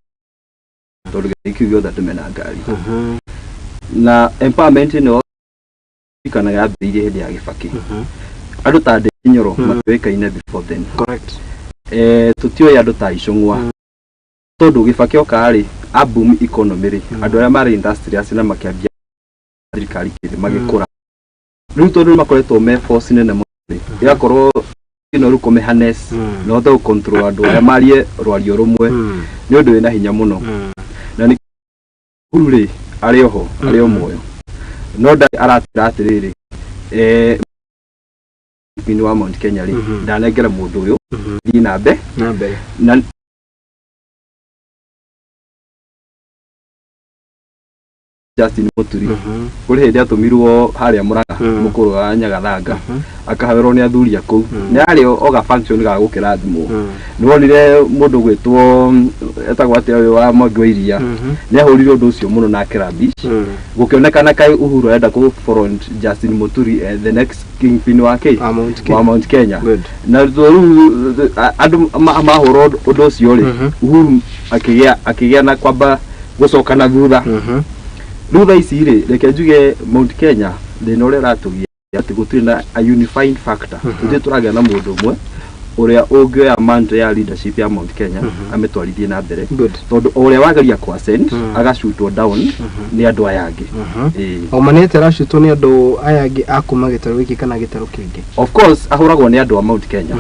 tondũ gĩcagi kĩu gĩothe andũ mena ngari, na empowerment ĩno ririkanaga yambĩrĩirie hĩndĩ ya Gĩbakĩ. Andũ ta Ndindi Nyoro matiũĩkaine before then. Correct. Tũtiũĩ andũ ta Icũng'wa, tondũ Gĩbakĩ oka rĩ, a boom economy rĩ, andũ arĩa marĩ industrious na makĩambia thirikari kĩrĩ magĩkũra. Rĩu tondũ nĩ makoretwo me force nene mũno rĩ, ĩgakorwo ĩno rĩu kũmĩ harness na ũhote gũ control andũ arĩa marie rwario rũmwe nĩ ũndũ wĩna hinya mũno. Na nĩ Uhuru rĩ, arĩ oho, arĩ o muoyo, no ndarĩ aratwĩra atĩrĩrĩ, thĩinĩ wa Mount Kenya rĩ, ndanengera mũndũ ũyũ thiĩ na mbe na mbere. Na Justin Muturi kũrĩ hĩndĩ atũmirwo harĩa Mũrang'a, mũkũrũ wa Nyagathanga, akahoerwo nĩ athuri a kũu. Nĩ harĩ o ga function ga gũkĩrathimwo. Nĩ wonire mũndũ gwĩtwo etagwo atĩa ũyũ wa Mwangi wa Iria nĩ ahũrire ũndũ ũcio mũno na akĩrabish, gũkĩonekana kaĩ Uhuru arenda kũ front Justin Muturi, the next kingpin wa kĩ Wa Mount Kenya. Wa Mount Kenya. Good. Na rĩu andũ mahũra ũndũ ũcio rĩ, Uhuru akĩgĩa na kwamba gũcoka na thutha. Rĩu thaa ici rĩ, reke njuge Mount Kenya thĩna ũrĩa ũratũgia atĩ gũtirĩ na a unifying factor. Tũtirĩ tũragĩa na mũndũ ũmwe ũrĩa ũngĩoya mantle ya leadership ya Mount Kenya amĩtwarithie na mbere, Good. Tondũ o ũrĩa wageria ku ascend agacutwo down nĩ andũ aya angĩ. Ĩĩ. O ma nĩ atĩ aracutwo nĩ andũ aya angĩ a kuma gĩtarũ gĩkĩ kana gĩtarũ kĩngĩ? Of course ahũragwo nĩ andũ a Mount Kenya.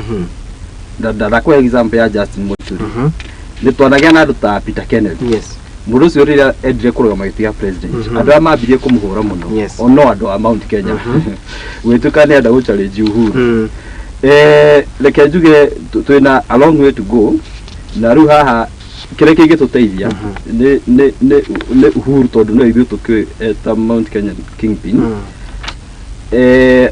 Ndakũhe example ya Justin Muturi. Nĩ twanagĩa na andũ ta Peter Kenneth. Mũndũ ũcio rĩrĩa endire kũrũgama gĩtĩ gĩa president, andũ arĩa mambirie kũmũhũra mũno o no andũ a Mount Kenya, gwĩtuĩka nĩ enda gũ challenge Uhuru. Reke njuge twĩna a long way to go, na rĩu haha kĩrĩa kĩngĩtũteithia nĩ Uhuru, tondũ no ithuĩ tũkĩũĩ ta Mount Kenya kingpin.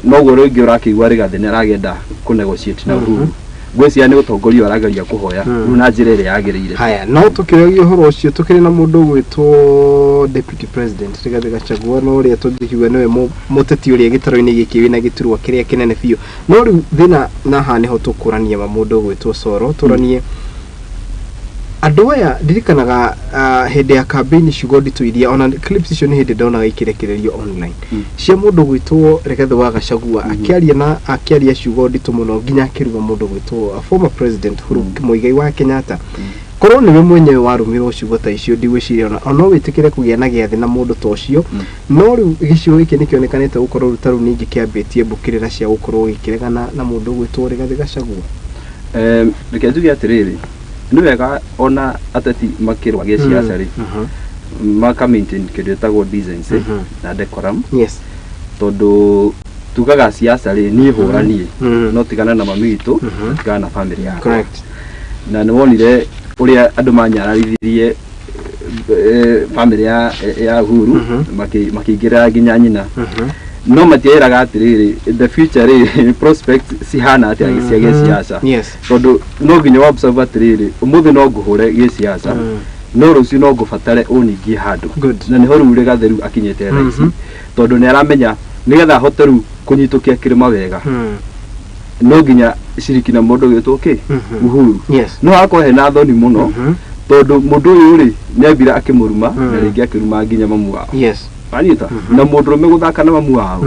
Noguo rĩngĩ ũrakĩigua Rigathĩ nĩ aragenda kũ negotiate na Uhuru, ngwĩciria nĩ ũtongoria arageria kũhoya rĩu na njĩra ĩrĩa yagĩrĩire. Haya, no tũkĩoyagia ũhoro ũcio, tũkĩrĩ na mũndũ ũgwĩtwo Deputy President Rigathĩ Gachagua, no ũrĩa tũngĩkiuga nĩwe mũteti ũrĩa gĩtarũ-inĩ gĩkĩ wĩna gĩturwa kĩrĩa kĩnene biũ. No rĩu thĩna na haha nĩho tũkũrania ma mũndũ ũgwĩtwo Soro, tũranie andũ aya. Ndirikanaga hĩndĩ ya campaign ciugo nditũ iria ona clips icio nĩ hĩndĩ ndonaga ikĩrekererio online cia mũndũ gwĩtwo Rigathĩ wa Gachagua akĩaria, na akĩaria ciugo nditũ mũno nginya akĩruga mũndũ gwĩtwo former President Uhuru Muigai wa Kenyatta. Korwo nĩwe mwenyewe warũmirwo ciugo ta icio, ndigwĩciria ona no wĩtĩkĩre kũgĩa na gĩathĩ na mũndũ ta ũcio. No rĩu gĩcigo gĩkĩ nĩkĩonekanĩte gũkorwo rĩu ta rĩu ningĩ kĩambĩtie mbũkĩrĩra cia gũkorwo gĩkĩregana na mũndũ ũgwĩtwo Rigathĩ Gachagua. Reke njuge atĩrĩrĩ, nĩ wega ona ateti makĩrũa gĩciaca rĩ, maka maintain kĩndũ gĩtagwo decency na decorum, tondũ tugaga siasa rĩ, niĩ hũra niĩ, no tigana na mami witũ, na tigana na family yakwa. Correct. Na nĩ wonire ũrĩa andũ manyararithirie. Family ya Uhuru makĩingĩrĩra nginya nyina, no matieraga atĩrĩrĩ, the future rĩ, prospect cihana atĩa cia gĩciaca, tondũ no nginya wa observe atĩrĩrĩ, ũmũthĩ no ngũhũre gĩciaca, no rũciũ no ngũbatare ũningie handũ. Na nĩho rĩu Rigathĩ rĩu akinyĩte thaa ici, tondũ nĩ aramenya nĩgetha ahote rĩu kũnyitũkia kĩrĩma wega, no nginya ciriki na mũndũ ũgĩtwo kĩ, Uhuru. No hakorwo hena thoni mũno, tondũ mũndũ ũyũ rĩ, nĩ ambire akĩmũruma na rĩngĩ akĩruma nginya mamu wao. Wanyita? Na mũndũrũme gũthaka na mamu wao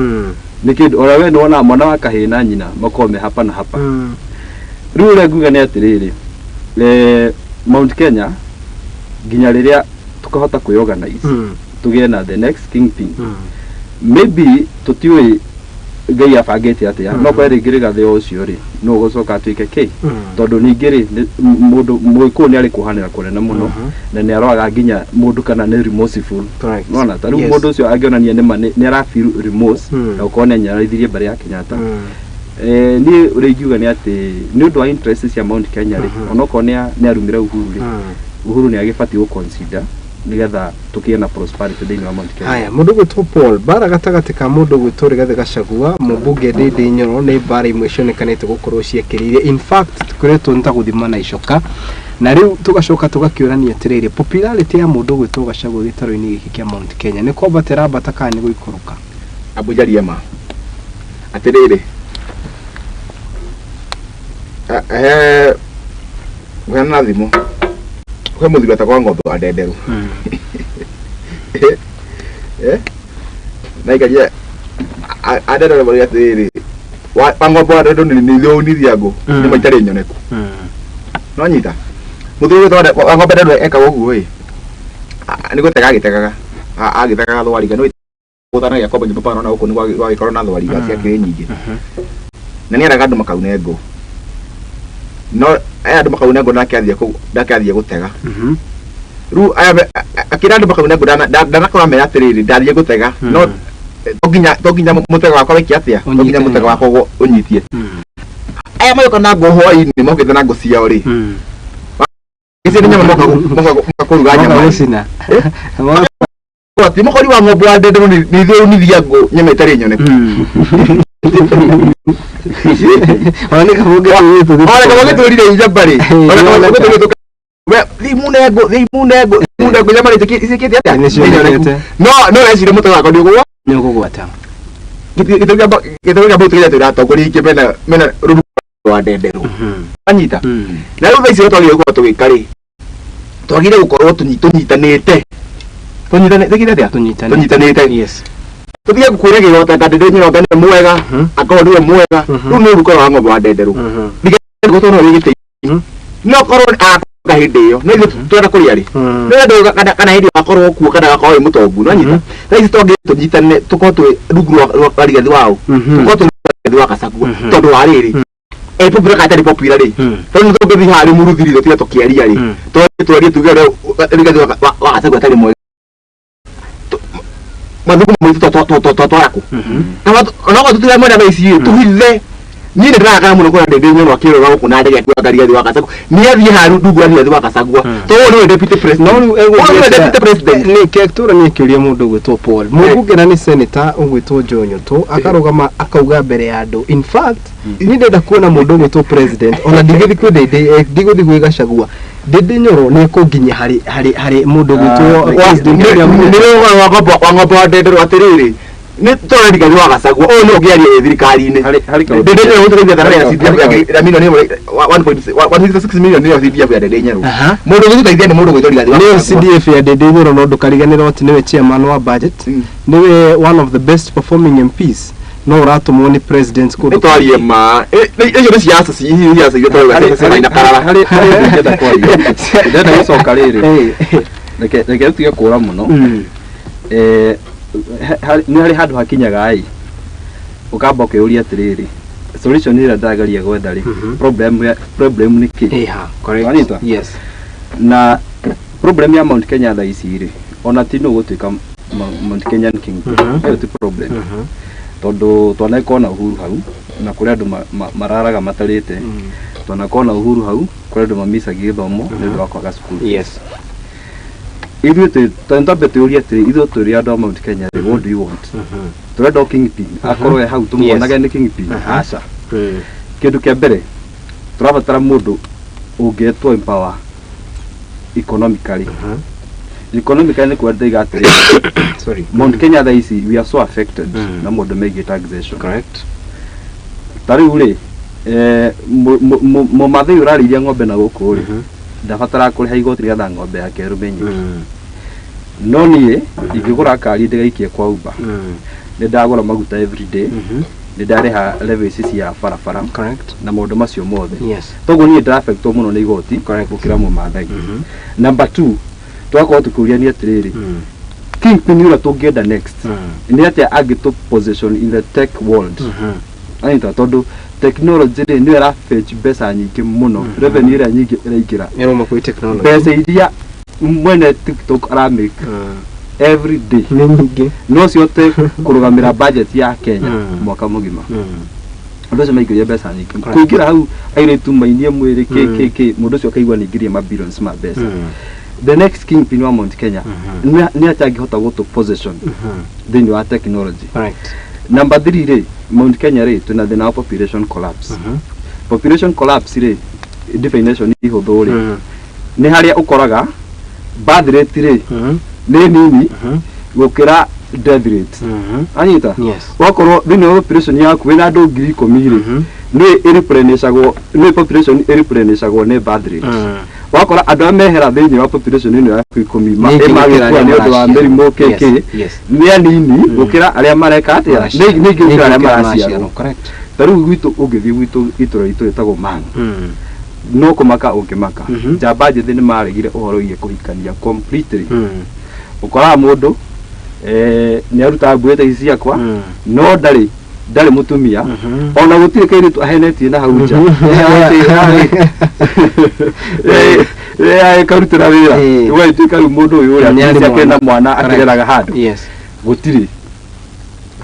nĩ kĩndũ ona we nĩwonaga mwana wa kahĩĩ na nyina makorwo me hapa na hapa. Rĩu ũrĩa nguga nĩ atĩrĩrĩ, Mount Kenya nginya rĩrĩa tũkahota kwĩorganize, tũgĩe na the next kingpin, maybe tũtiũĩ Ngai abangĩte atĩa, no kwa rĩngĩ Rigathĩ o ũcio rĩ, no ũgũcoka atuĩke kĩ, tondũ ningĩ rĩ, mũndũ mũgĩkũyũ nĩ arĩ kuohanĩra kũnene mũno na nĩ aroraga nginya mũndũ kana nĩ remorseful. Nona ta rĩu mũndũ ũcio angĩonania nĩma nĩ ara feel remorse na gũkorwo nĩ anyararithĩrie mbere ya Kenyatta. Niĩ ũrĩa ingiuga nĩ atĩ nĩ ũndũ wa interest cia Mount Kenya rĩ, onokorwo nĩ arumire Uhuru rĩ, Uhuru nĩ agĩbatiĩ gũ-consider nĩgetha tũkĩe na prosperity thĩinĩ wa Mount Kenya. Haya, mũndũ gwĩtwo Paul, mbara gatagatĩ ka mũndũ gwĩtwo Rigathĩ Gachagua, mũmbunge Ndindi Nyoro, nĩ mbara imwe cionekanĩte gũkorwo ciĩkĩrĩire. In fact, tũkoretwo nĩ ta gũthima na icoka, na rĩu tũgacoka tũgakĩũrania atĩrĩrĩ, popularity ya mũndũ gwĩtwo Gachagua gĩtarũ-inĩ gĩkĩ kĩa Mount Kenya nĩ kwambata ĩrambata kana nĩ gũikũrũka? Ambunjarie ma atĩrĩrĩ, he kũheana thimũ kwĩ mũthuri wetagwo Ng'ombe wa Ndenderũ. Na ikaria andenderũ marĩ atĩrĩrĩ, wa Ng'ombe wa Ndenderũ nĩ thĩũnithia ngũ nĩ itarĩ nyoneku. No nyita mũthuri wetagwo wa Ng'ombe Ndenderũ ekaga ũguo ĩ, nĩ gũtega agĩtegaga, agĩtegaga thwariga nĩ gũtanagia kwamba nyũmba pano na gũkũ nĩ gwagĩkorwo na thwariga ciakĩrĩ nyingĩ, na nĩ eraga andũ makaune ngũ, no aya andũ makaune ngũ nake athiĩ kũu, nake athiĩ gũtega. Rĩu aya akĩra andũ makaune ngũ, ndanakorwo amera atĩrĩrĩ, ndathiĩ gũtega, no to nginya mũtego wakwa wĩke atĩa, to nginya Ũnyite. Mũtego wakwa ũnyitie. Aya magĩũka na ngũ hwaĩ-inĩ, mokĩte na ngũ ciao rĩ, icio nĩ nyama moka kũruga nyama. Moka gũcina. Ati mũkori wa Ng'ombe wa Ndenderũ nĩ ithuĩ ngũ nyama ĩtarĩ nyoneku. Ona nĩ kabunge tũgĩtũ. Ona kama gĩtũrire njamba rĩ, ona kama gĩtũrire we thiĩ mune ngũ, thiĩ mune ngũ, thiĩ mune ngũ, nyama rĩ icikĩte atĩa? Nĩ cionekete. No ecire mũtego wakwa nĩ ũgũgwa. Nĩ ũkũgwata. Gĩtũmi kĩa mbũtũ kĩrĩa twĩra atongoria aingĩ mena rũrũ rwa Ndenderũ, anyita. Na rĩu thaa ici ũrĩa twagĩrĩire gũkorwo tũgĩka rĩ, twagĩrĩire gũkorwo tũnyitanĩte, tũnyitanĩte atĩa? Tũnyitanĩte. Tũnyitanĩte. Tũtige kwĩragĩrwo ta Ndindi Nyoro nĩ mwega, akorwo nĩwe mwega. Rĩu nĩ rũruka rwa Ng'ombe wa Ndenderũ gũtwo no wĩgĩte, no korwo akoka hĩndĩ ĩyo no ithuĩ twenda kũrĩa rĩ, no andũ kana hĩndĩ ĩyo akorwo kuo kana akorwo wĩ mũtongu, no nyita. Thaa ici twagĩrĩire tũnyitane, tũkorwo twĩ rungu rwa Rigathĩ wao, tũkorwo twĩ Rigathĩ wa Gachagua, tondũ wa rĩrĩ, e popular kana atarĩ popular rĩ, tondũ nĩ tũngĩthiĩ harĩ mũruthiri tũtige tũkĩaria rĩ, twarie tuge ũrĩa Rigathĩ wa Gachagua atarĩ mwega, mathugumo maitũ twatwara kũ? Onokorwo tũtira mwena thaa ici rĩ, tũhithe. Niĩ nĩ ndĩrakara mũno kuona Ndindi Nyoro akĩrũra gũkũ na ndege akiuga Rigathĩ wa Gachagua nĩ athiĩ haru rungu rwa Rigathĩ wa Gachagua, tondũ ũyũ nĩwe deputy president. No rĩu Ũyũ nĩwe deputy president. Nĩ kĩatũra nĩ kĩũria mũndũ ũgwĩtwo Paul, mũmbunge na nĩ senator ũgwĩtwo Joe Nyũtũ, akarũgama akauga mbere ya andũ, in fact, niĩ ndenda kuona mũndũ ũgwĩtwo president, ona ndingĩthiĩ kwĩ Ndindi, ndigũthiĩ gwĩ Gachagua, Ndindi Nyoro nĩ ekũnginyia harĩ mũndũ ũgwĩtwo president William Ruto. Nĩ wa Ng'ombe wa Ndenderũ atĩrĩrĩ, nĩ tondũ Rigathĩ wa Gachagua ũyũ nĩ ũngĩaria wĩ thirikari-inĩ. Harĩ kaũndũ. Ndindi Nyoro gũteithia kana ya CDF ya milioni 1.6 million nĩyo CDF ya Ndindi Nyoro. Mũndũ ũngĩtũteithia nĩ mũndũ ũgwĩtwo Rigathĩ wa Nĩyo Gachagua. CDF ya Ndindi Nyoro, no ndũkariganĩrwo atĩ nĩwe chairman wa budget, nĩwe one of the best performing MPs, no ũratũmwo nĩ president kũndũ. Nĩ twarie ma icio nĩ ciaca, ciaca iria tũrauga ciaca na karara. Harĩ ũndũ ingĩenda kwaria, ndĩrenda gũcoka rĩrĩ, reke tũtige kũra mũno. Nĩ harĩ handũ hakinyaga ĩ ũkamba ũkĩũria atĩrĩrĩ, solution ĩrĩa ndĩrageria gwetha rĩ, problem nĩ kĩ? Ĩha, correct. Wanita? Yes. Na problem ya Mount Kenya thaa ici rĩ, ona ti nũ gũtuĩka Mount Kenyan king, ĩyo ti problem, tondũ twanakorwo na Uhuru hau na kũrĩ andũ mararaga matarĩte, twanakorwo na Uhuru hau, kũrĩ andũ mamicagia gĩthomo nĩ ũndũ wa kwaga cukuru. Ithuĩ twambe twĩyũrie atĩrĩ, ithuĩ tũrĩ andũ a Mount Kenya rĩ, what do you want? Tũrenda o kingpin akorwo e hau tũmuonage nĩ kingpin? Aca. Kĩndũ kĩa mbere tũrabatara mũndũ ũngĩtwo empower economically. Economically nĩ kuga ndĩiga atĩrĩ, Sorry. Mount Kenya thaa ici we are so affected na maũndũ megiĩ taxation. Ta rĩu rĩ, mũmathai ũrarĩithia ng'ombe na gũkũ rĩ, ndabataraga kũrĩha igoti nĩgetha ng'ombe yake ĩrũme nyeki. No niĩ ingĩgũra ngari ndĩgaikie kwa Uber, nĩ ndagũra maguta every day, nĩ ndarĩha levies cia barabara na maũndũ macio mothe. Toguo niĩ ndĩraffectwo mũno nĩ igoti gũkĩra mũmathai. Number two, twakorwo tũkĩũria atĩrĩrĩ, kingpin ũrĩa tũngĩenda next nĩ atĩa angĩtũ position in the tech world? Anyita, tondũ technology rĩ, nĩyo ĩra fetch mbeca nyingĩ mũno, revenue ĩrĩa nyingĩ ĩraingĩra Ĩrauma kwĩ technology. Mbeca iria mwene TikTok aramake every day nĩ nyingĩ. No cihote kũrũgamĩra budget ya Kenya mwaka mũgima. Andũ acio maingĩria mbeca nyingĩ. Kũingĩra hau airĩtu mainie mwĩrĩ kĩ kĩ kĩ, mũndũ ũcio akaigua nĩingĩrie ma billions ma mbeca. The next kingpin wa Mount Kenya nĩ atĩa angĩhota gũtũ position thĩinĩ wa technology? Number 3 rĩ, Mount Kenya rĩ, twĩna thĩna wa population collapse. Population collapse rĩ, definition ihũthũ rĩ, nĩ harĩa ũkoraga birth rate rĩ nĩ nini gũkĩra death rate. Anyita? Yes. Wakorwo thĩinĩ wa population yaku wĩna andũ 10,000 rĩ, nĩ ĩreplenishagwo nĩ population, ĩreplenishagwo nĩ birth rate. Wakora andũ arĩa mehera thĩinĩ wa population ĩno yaku 10 Nĩ ingĩ gũkĩra magĩkua arĩa nĩ ũndũ wa maraciarwo. mĩrimũ kĩ nĩ anini gũkĩra arĩa mareka atĩa, nĩ ingĩ gũkĩra arĩa maraciarwo. Ta rĩu gwitũ, ũngĩthiĩ gwitũ itũra ritũ rĩtagwo Mang, no kũmaka ũngĩmaka. Njamba njĩthĩ nĩ maregire ũhoro wĩgiĩ kũhikania completely. Ũkoraga mũndũ nĩ arutaga mbuĩ ta ici ciakwa, no ndarĩ mũtumia, ona gũtirĩ kairĩtu ahenetie na hau nja karutĩra wĩra. Ũgagĩtuĩka rĩu mũndũ ũyũ ũrĩa Nĩ arĩ akĩrĩ na mwana. mwana akĩreraga handũ gũtirĩ.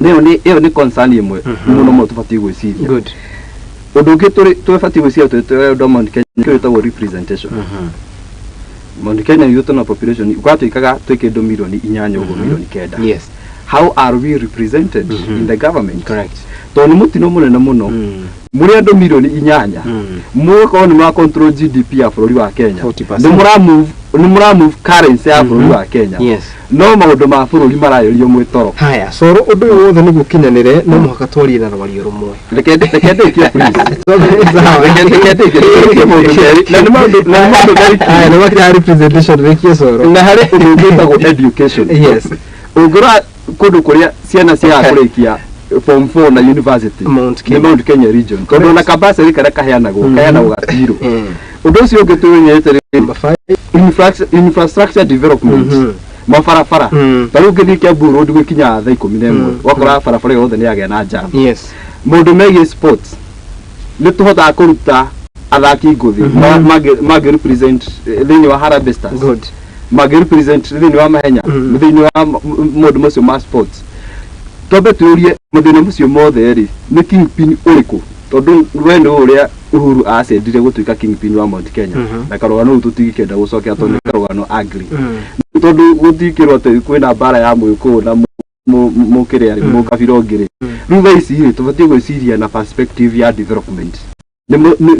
Ĩyo nĩ concern ĩmwe mũno mũno tũbatiĩ gwĩciria. Ũndũ ũngĩ tũbatiĩ gwĩciria twĩ andũ a Mount Kenya nĩkĩo gĩtagwo representation. Mount Kenya ithuĩ tũna population gwatuĩkaga twĩ kĩndũ 8 milioni ũguo, 9 milioni. How are we represented in the government? Tondũ nĩ mũtino mũnene mũno mũrĩ andũ 8 milioni mũgakorwo nĩ mũra control GDP ya bũrũri wa Kenya, 40%. nĩ mũra move currency ya bũrũri wa Kenya, no maũndũ ma bũrũri marayũrio mwĩ toro. Haya, coro, ũndũ ũyũ wothe nĩguo ũkinyanĩre no mũhaka twarie na rwario rũmwe. Reke ndĩkie, please. Reke ndĩkie maũndũ merĩ na nĩ maũndũ merĩ. Haya, nĩ makĩria representation, rĩkie, coro. Na harĩ ũndũ ũngĩ wĩtagwo education. Ũngĩrora kũndũ kũrĩa ciana ciagaga kũrĩkia form 4 na university, Mount nĩ Kenya. Mount Kenya region, tondũ ona kabasarĩ karĩa kaheanagwo kaheanagwo gatirũ. Ũndũ ũcio ũngĩ twĩmenyete rĩ, Number five. Infrastructure development, mabarabara. Ta rĩu ũngĩthiĩ Kiambu Road gwĩkinya thaa 11, ũgakora barabara yothe nĩ yagĩa na jam. Maũndũ megiĩ sports, nĩ tũhotaga kũruta athaki ngũthi mangĩ represent thĩinĩ wa Harambee Stars, mangĩ represent thĩinĩ wa mahenya, thĩinĩ wa maũndũ macio ma sports. Twambe twĩũrie mathĩna macio mothe rĩ, nĩ kingpin ũrĩkũ? Tondũ we nĩ ũrĩa Uhuru acendire gũtuĩka kingpin wa Mount Kenya na karũgano rũu tũtingĩkenda gũcokera tondũ nĩ karũgano ugly, tondũ gũtikĩrwo atĩ kwĩna mbara ya mũgĩkũyũ na mũkĩrĩa rĩ, mũkabira ũngĩ rĩ. Rĩu thaa ici rĩ, tũbatiĩ gwĩciria na perspective ya development.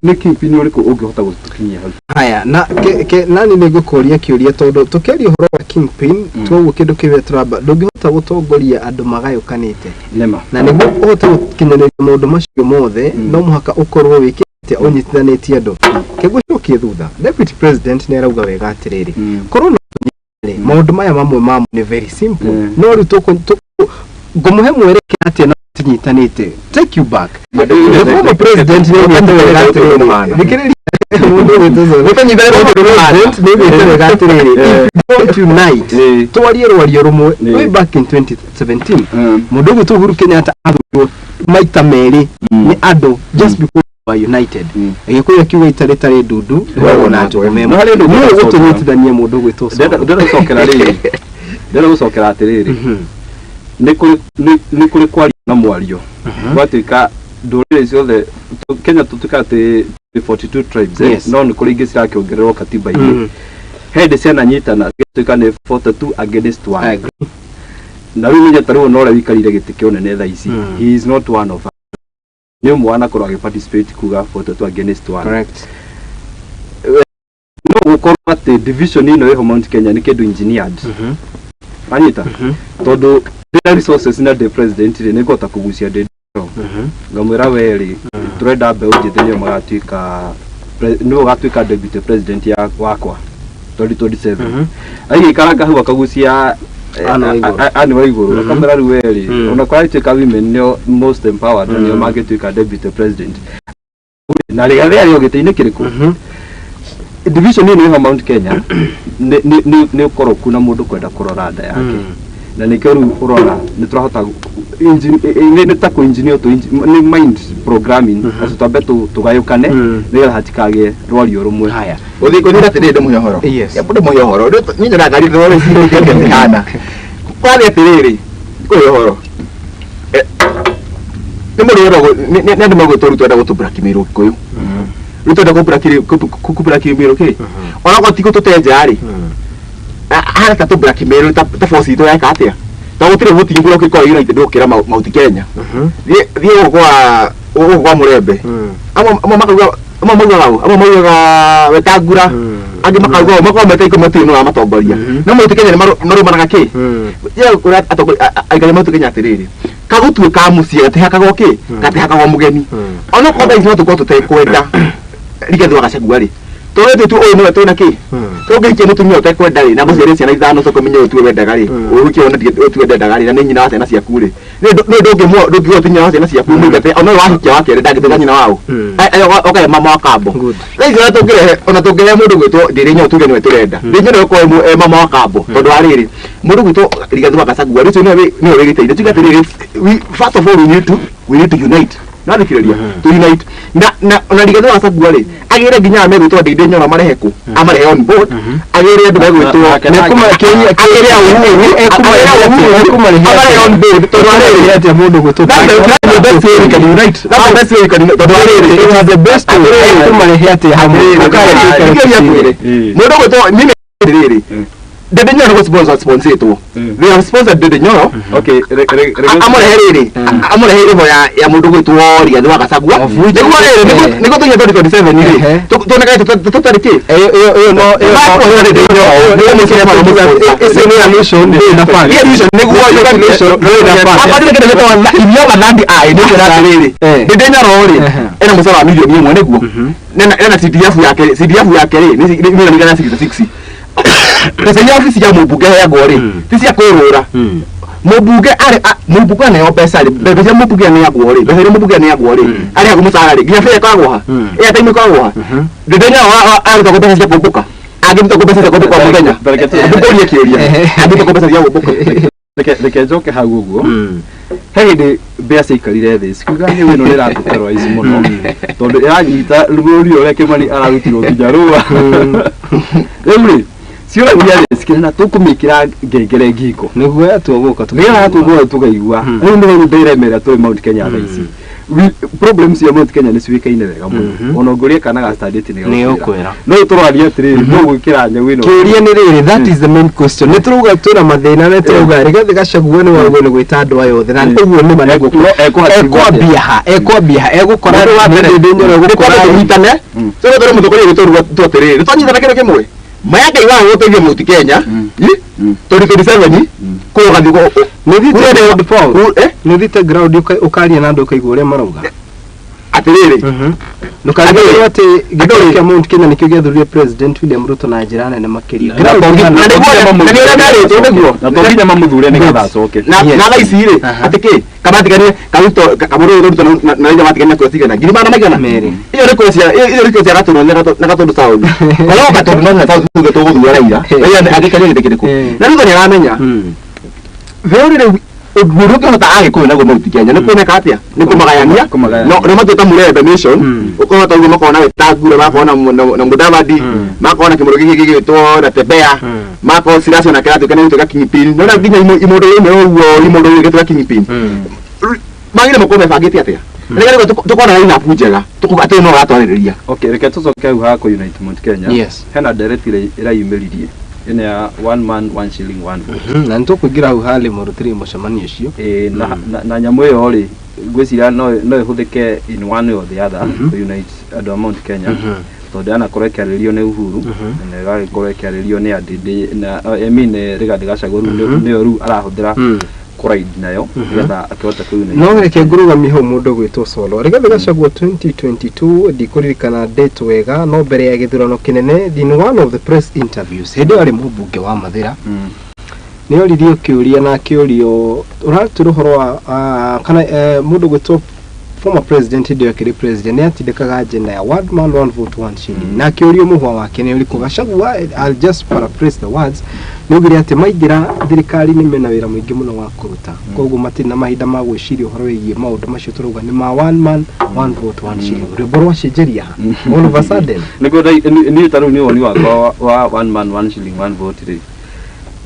Nĩ kingpin ũrĩkũ ũngĩhota gũtũkinyia hau? Haya, na ke nani nĩ ngũkũria kĩũria, tondũ tũkĩaria ũhoro wa kingpin, twoguo kĩndũ kĩrĩa tũramba, ndũngĩhota gũtongoria andũ magayũkanĩte. Nĩma. Na nĩguo ũhote gũkinyanĩria maũndũ macio mothe, no mũhaka ũkorwo wĩkĩte ũnyitithanĩtie andũ. Kĩgucokie thutha, deputy president nĩ arauga wega atĩrĩrĩ, korwo no tũnyitane, maũndũ maya mamwe mamo nĩ very simple. No rĩu ngũmũhe mwerekera atĩa na tinyitanĩte? Take you back, the former president nĩ augĩte wega atĩrĩrĩ, thikĩrĩria mũndũ ũgwĩtwo Zoro. President nĩ augĩte wega atĩrĩrĩ, if we don't unite, twarie rwario rũmwe. Way back in 2017, mũndũ ũgwĩtwo Uhuru Kenyatta athurirwo maita merĩ nĩ andũ just because we were united. Gĩkũyũ akiuga itarĩ tarĩ ndundu rĩragwo na njũgũma ĩmwe. No harĩ ũndũ Nũũ ngwenda gũcokera. ũgũtũnyitithania, mũndũ ũgwĩtwo Coro? Ndĩrenda gũcokera rĩrĩ, ndĩrenda gũcokera atĩrĩrĩ, nĩ kũrĩ kwaria na mwario gwatuĩka ndũrĩrĩ ciothe Kenya tũtuĩka atĩ 42 tribes, eh? No nĩ kũrĩ ingĩ cirakĩongererwo katiba-inĩ. He hĩndĩ ciananyitana cigatuĩka nĩ 42 against 1. I agree. Na rĩu menye ta rĩu ona ũrĩa wĩikarĩire gĩtĩ kĩa ũnene thaa ici, he is not one of us, nĩ ũmwe wanakorwo agĩ participate kuga 42 against 1. Correct. No gũkorwo atĩ division ĩno ĩho Mount Kenya nĩ kĩndũ engineered, anyita, tondũ ndĩna resources na ndĩ president rĩ, nĩngũhota kũgucia ndĩ ngamwĩra we rĩ, tũrenda mbeũ njĩthĩ nĩo magatuĩka nĩwe ũgatuĩka deputy president ya wakwa 2027. Agĩikaranga hau akagucia Anne Waigũrũ. Anne Waigũrũ, akamwĩra rĩu we rĩ, ona kwaratuĩka women nĩo most empowered na nĩo mangĩtuĩka deputy president, na Rigathĩ arĩ o gĩtĩ-inĩ kĩrĩkũ? Division ĩno ĩho Mount Kenya nĩ ũkoroku na mũndũ kwenda kũrora nda yake, na nĩkĩo rĩu ũrona nĩ tũrahota nĩ ta kũ-engineer nĩ mind programming atĩ twambe tũgayũkane nĩgetha hatikagĩe rwario rũmwe. Haya. Uthi kuthi atĩrĩrĩ, ndĩmũhe ũhoro. Yes. Ndĩmũhe ũhoro. Niĩ nyonaga ngari ndĩrona ici ihana kwathiĩ atĩrĩrĩ, kũhe ũhoro. Nĩ mũndũ wendagwo nĩ andũ magwĩtwo rĩu twenda gũtũ blackmail Gĩkũyũ, rĩu twenda kũ blackmail kĩ onakorwo ti gũtũte nja rĩ, hana ta tũ blackmail ta force itũ yeka atĩa, ta gũtirĩ vote ingĩ ũkĩkorwo united gũkĩra Mount Kenya. Thiĩ thiĩ gũkũ kwa Mũrembe, amwe makauga, amwe maugaga ũ, amwe maugaga Wetangula, angĩ makauga ũ, makorwo meta 10 matirĩ no amatongoria, no Mount Kenya nĩ marũmanaga kĩ njĩra kũrĩa atongoria aikari a Mount Kenya atĩrĩrĩ, kagũtuĩ ka mũciĩ gatihakagwo kĩ, gatihakagwo mũgeni. Onokorwo thaa ici no tũkorwo tũtekwenda Rigathĩ wa Gachagua rĩ, tondũ tu ũyũ nĩwe twĩna kĩ, tũngĩhikia mũtumia ũtekwenda rĩ, na mũciare ciana ithano, coka ũmenye ũyũ tiwe wendaga rĩ, ũhikie wone ũyũ tiwe ndendaga rĩ, na nĩ nyina wa ciana ciaku rĩ, nĩ ndũngĩgwo ti nyina wa ciana ciaku, mũingate. Ona ũyũ wahikia wa kerĩ ndangĩtuĩka nyina wao, okae mama wa kambo. Good. Thaa ici ona tũngĩrehe, ona tũngĩrehe mũndũ gwĩtwo Ndĩrĩ Nyoro, tuge nĩwe tũrenda, Ndĩrĩ Nyoro ĩkorwo e mama wa kambo, tondũ wa rĩrĩ, mũndũ gwĩtwo Rigathĩ wa Gachagua rĩ, ũcio nĩwe wĩ gĩtĩ-inĩ. Tuge atĩrĩrĩ, first of all we need to unite, nathikĩrĩria, to unite na Rigathĩ wa Gachagua rĩ, agĩre nginya aya megwĩtwo Ndĩndĩ Nyoro amarehe kũ, amarehe on board, agĩre andũ megwĩtwo agĩre Uhuru, agĩre Uhuru amarehe on board, tondũ wa rĩrĩ, Atĩa mũndũ gwĩtwo that's the best way we can unite, that's the best way we can unite, tondũ wa rĩrĩ, It is the best way. Ekũmarehe atĩa hamwe? Thikĩrĩria kwĩrĩ, mũndũ gwĩtwo mimi rĩrĩ, Ndĩndĩ Nyoro nĩ sponsor sponsoretwo, they have sponsored Ndĩndĩ Nyoro. Okay, Amũrehe rĩrĩ, amũrehe ĩho ya mũndũ gwĩtwo Rigathĩ wa Gachagua, nĩguo rĩrĩ, nĩguo tũnye 2027 rĩ, tuonekane tũtarĩ kĩ. Ĩyo ĩyo no ĩyo no icio nĩ allusion na fact. Ndĩndĩ Nyoro rĩ, ena mũcara wa 1 million, nĩguo ena CDF yake, CDF yake rĩ nĩ 166,000. Mbeca iria obici ya mũmbunge heagwo rĩ, ti cia kwĩrũra. Mũmbunge arĩ mũmbunge aneo mbeca rĩ, mbeca iria mũmbunge aneagwo rĩ, mbeca iria mũmbunge aneagwo rĩ, arĩhagwo mũcara rĩ, nginya bĩa ĩkoragwo ha, airtime ĩkoragwo ha. Ndĩndĩ Nyoro arutagwo mbeca cia kũmbũka, angĩrutagwo mbeca cia kũmbũka o mũthenya, ndũkũrie kĩũria, angĩrutagwo mbeca cia kũmbũka. Reke njoke hau ũguo. He hĩndĩ mbĩa ciaikarire thĩ cikiuga nyau ĩno nĩ ĩratũterrorize mũno, tondũ ĩranyita rũri ũrĩa Kĩmani ararutirwo nginya rũa. Rĩu rĩ, ciũragia rĩ, cikĩrena tũkũmĩkĩra ngengere ngingo Nĩguo yatua gũka. Nĩgetha yatũgũa tũkaigua. Rĩu nĩ ndĩremera tũrĩ Mount Kenya thaa ici. Problems cia Mount Kenya nĩ ciũĩkaine wega mũno, ona ũngĩũria kana ga standard nĩ Nĩ ũkwĩra. No tũraria atĩrĩrĩ, no gwĩkĩra nyau ĩno. Kĩũria nĩ rĩrĩ, that is the main question. Nĩ tũrauga twĩna mathĩna, nĩ tũrauga Rigathĩ Gachagua nĩ wagwo nĩ gwĩta andũ aya othe, na ũguo nĩ ma ekwambia ha, ekwambia ha, egũkora Mũndũ wa mbere, Ndĩndĩ Nyoro egũkora tũnyitane, tũrĩ tũrĩ mũtongoria witũ tu atĩrĩrĩ, twanyitana kĩndũ kĩmwe, maya Ngai wa gũteithia Mount Kenya 2027 kũu ũgathiĩ. Nĩ ũthiĩte ground, Paul? Eh? Nĩ ũthiĩte ground ũkaria na andũ ũkaigua ũrĩa marauga? Atĩrĩrĩ, Ndũkariganĩrwo atĩ gĩtĩ kĩa Mount Kenya nĩkĩo gĩathurire President William Ruto na njĩra nene makĩria. Na nĩ ũrĩa merĩtwo nĩguo. Na to nginya mamũthure nĩgetha acoke. Na thaa ici rĩ, atĩ kĩ kamatiganie karuto kamũrũ Ruto na Raila matigania kura cigana, ngiri magana maigana Merĩ. Iyo nĩ kura cia, iyo nĩ kura cia Gatũndũ na Gatũndũ South. Korwo Gatũndũ na South tuge tũgũthura Raila, Raila angĩkaria gĩtĩ kĩrĩkũ? Na Ruto nĩ aramenya theory rĩu ũndũ ũngĩhota Agĩkũyũ naguo Mount Kenya nĩ kuoneka atĩa, nĩ kũmagayania. Kũmagayania. No matuĩka Mũrembe nation, ũkahota ũguo makorwo na Wetangula, makorwo na Mudavadi, makorwo na kĩmũndũ gĩkĩ gĩgwĩtwo na Tembea, makorwo Silas onake aratuĩka nĩ gũtuĩka kingpin. No nginya imũndũ ĩmwe ũguo, imũndũ ĩgĩtuĩka kingpin. Magire makorwo mebangĩte atĩa nĩgetha tũkona line-up njega tũkuga atĩ no ratwarĩrĩria. Okay, reke tũcoke hau ha kũ-unite Mount Kenya. Yes. Hena ndereti ĩrĩa ĩrayumĩririe ĩno ya one man one shilling one vote. Na nĩ tũkũingĩra hau harĩ mũrutĩri mũcemanio ũcio. Ĩĩ, na nyamũ ĩyo rĩ, ngwĩciria no ĩhũthĩke in one way or the other kũ-unite andũ a Mount Kenya, tondũ yanakorwo ĩkĩarĩrĩrio nĩ Uhuru na ĩgagĩkorwo ĩkĩarĩrĩrio nĩ Andindi na, I mean, Rigathĩ Gachagua rĩu nĩyo rĩu arahũthĩra kũride nayo nĩgetha akĩhote kũ-unite. No reke ngũrũgamie hau mũndũ gwĩtwo Solo. Rigathĩ Gachagua 2022, ndikũririkana date wega, no mbere ya gĩthurano kĩnene, in one of the press interviews, hĩndĩ ĩyo arĩ mũmbunge wa Mathĩra, nĩ oririo kĩũria na akĩũrio ũratwĩra ũhoro wa kana mũndũ gwĩtwo former president, hĩndĩ ĩyo akĩrĩ president, nĩ atindĩkaga agenda ya one man one vote one shilling, na akĩũrio mũhwa wake nĩ ũrĩkũ. Gachagua, I'll just paraphrase the words, nĩ augire atĩ maingĩra thirikari-inĩ mena wĩra mũingĩ mũno wa kũruta, koguo matirĩ na mahinda ma gwĩciria ũhoro wĩgiĩ maũndũ macio tũrauga nĩ ma one man one vote one shilling. Rwĩmbo rwacenjeria all of a sudden. Nĩguo niĩ ta rĩu nĩ woni wakwa wa one man one shilling one vote rĩ,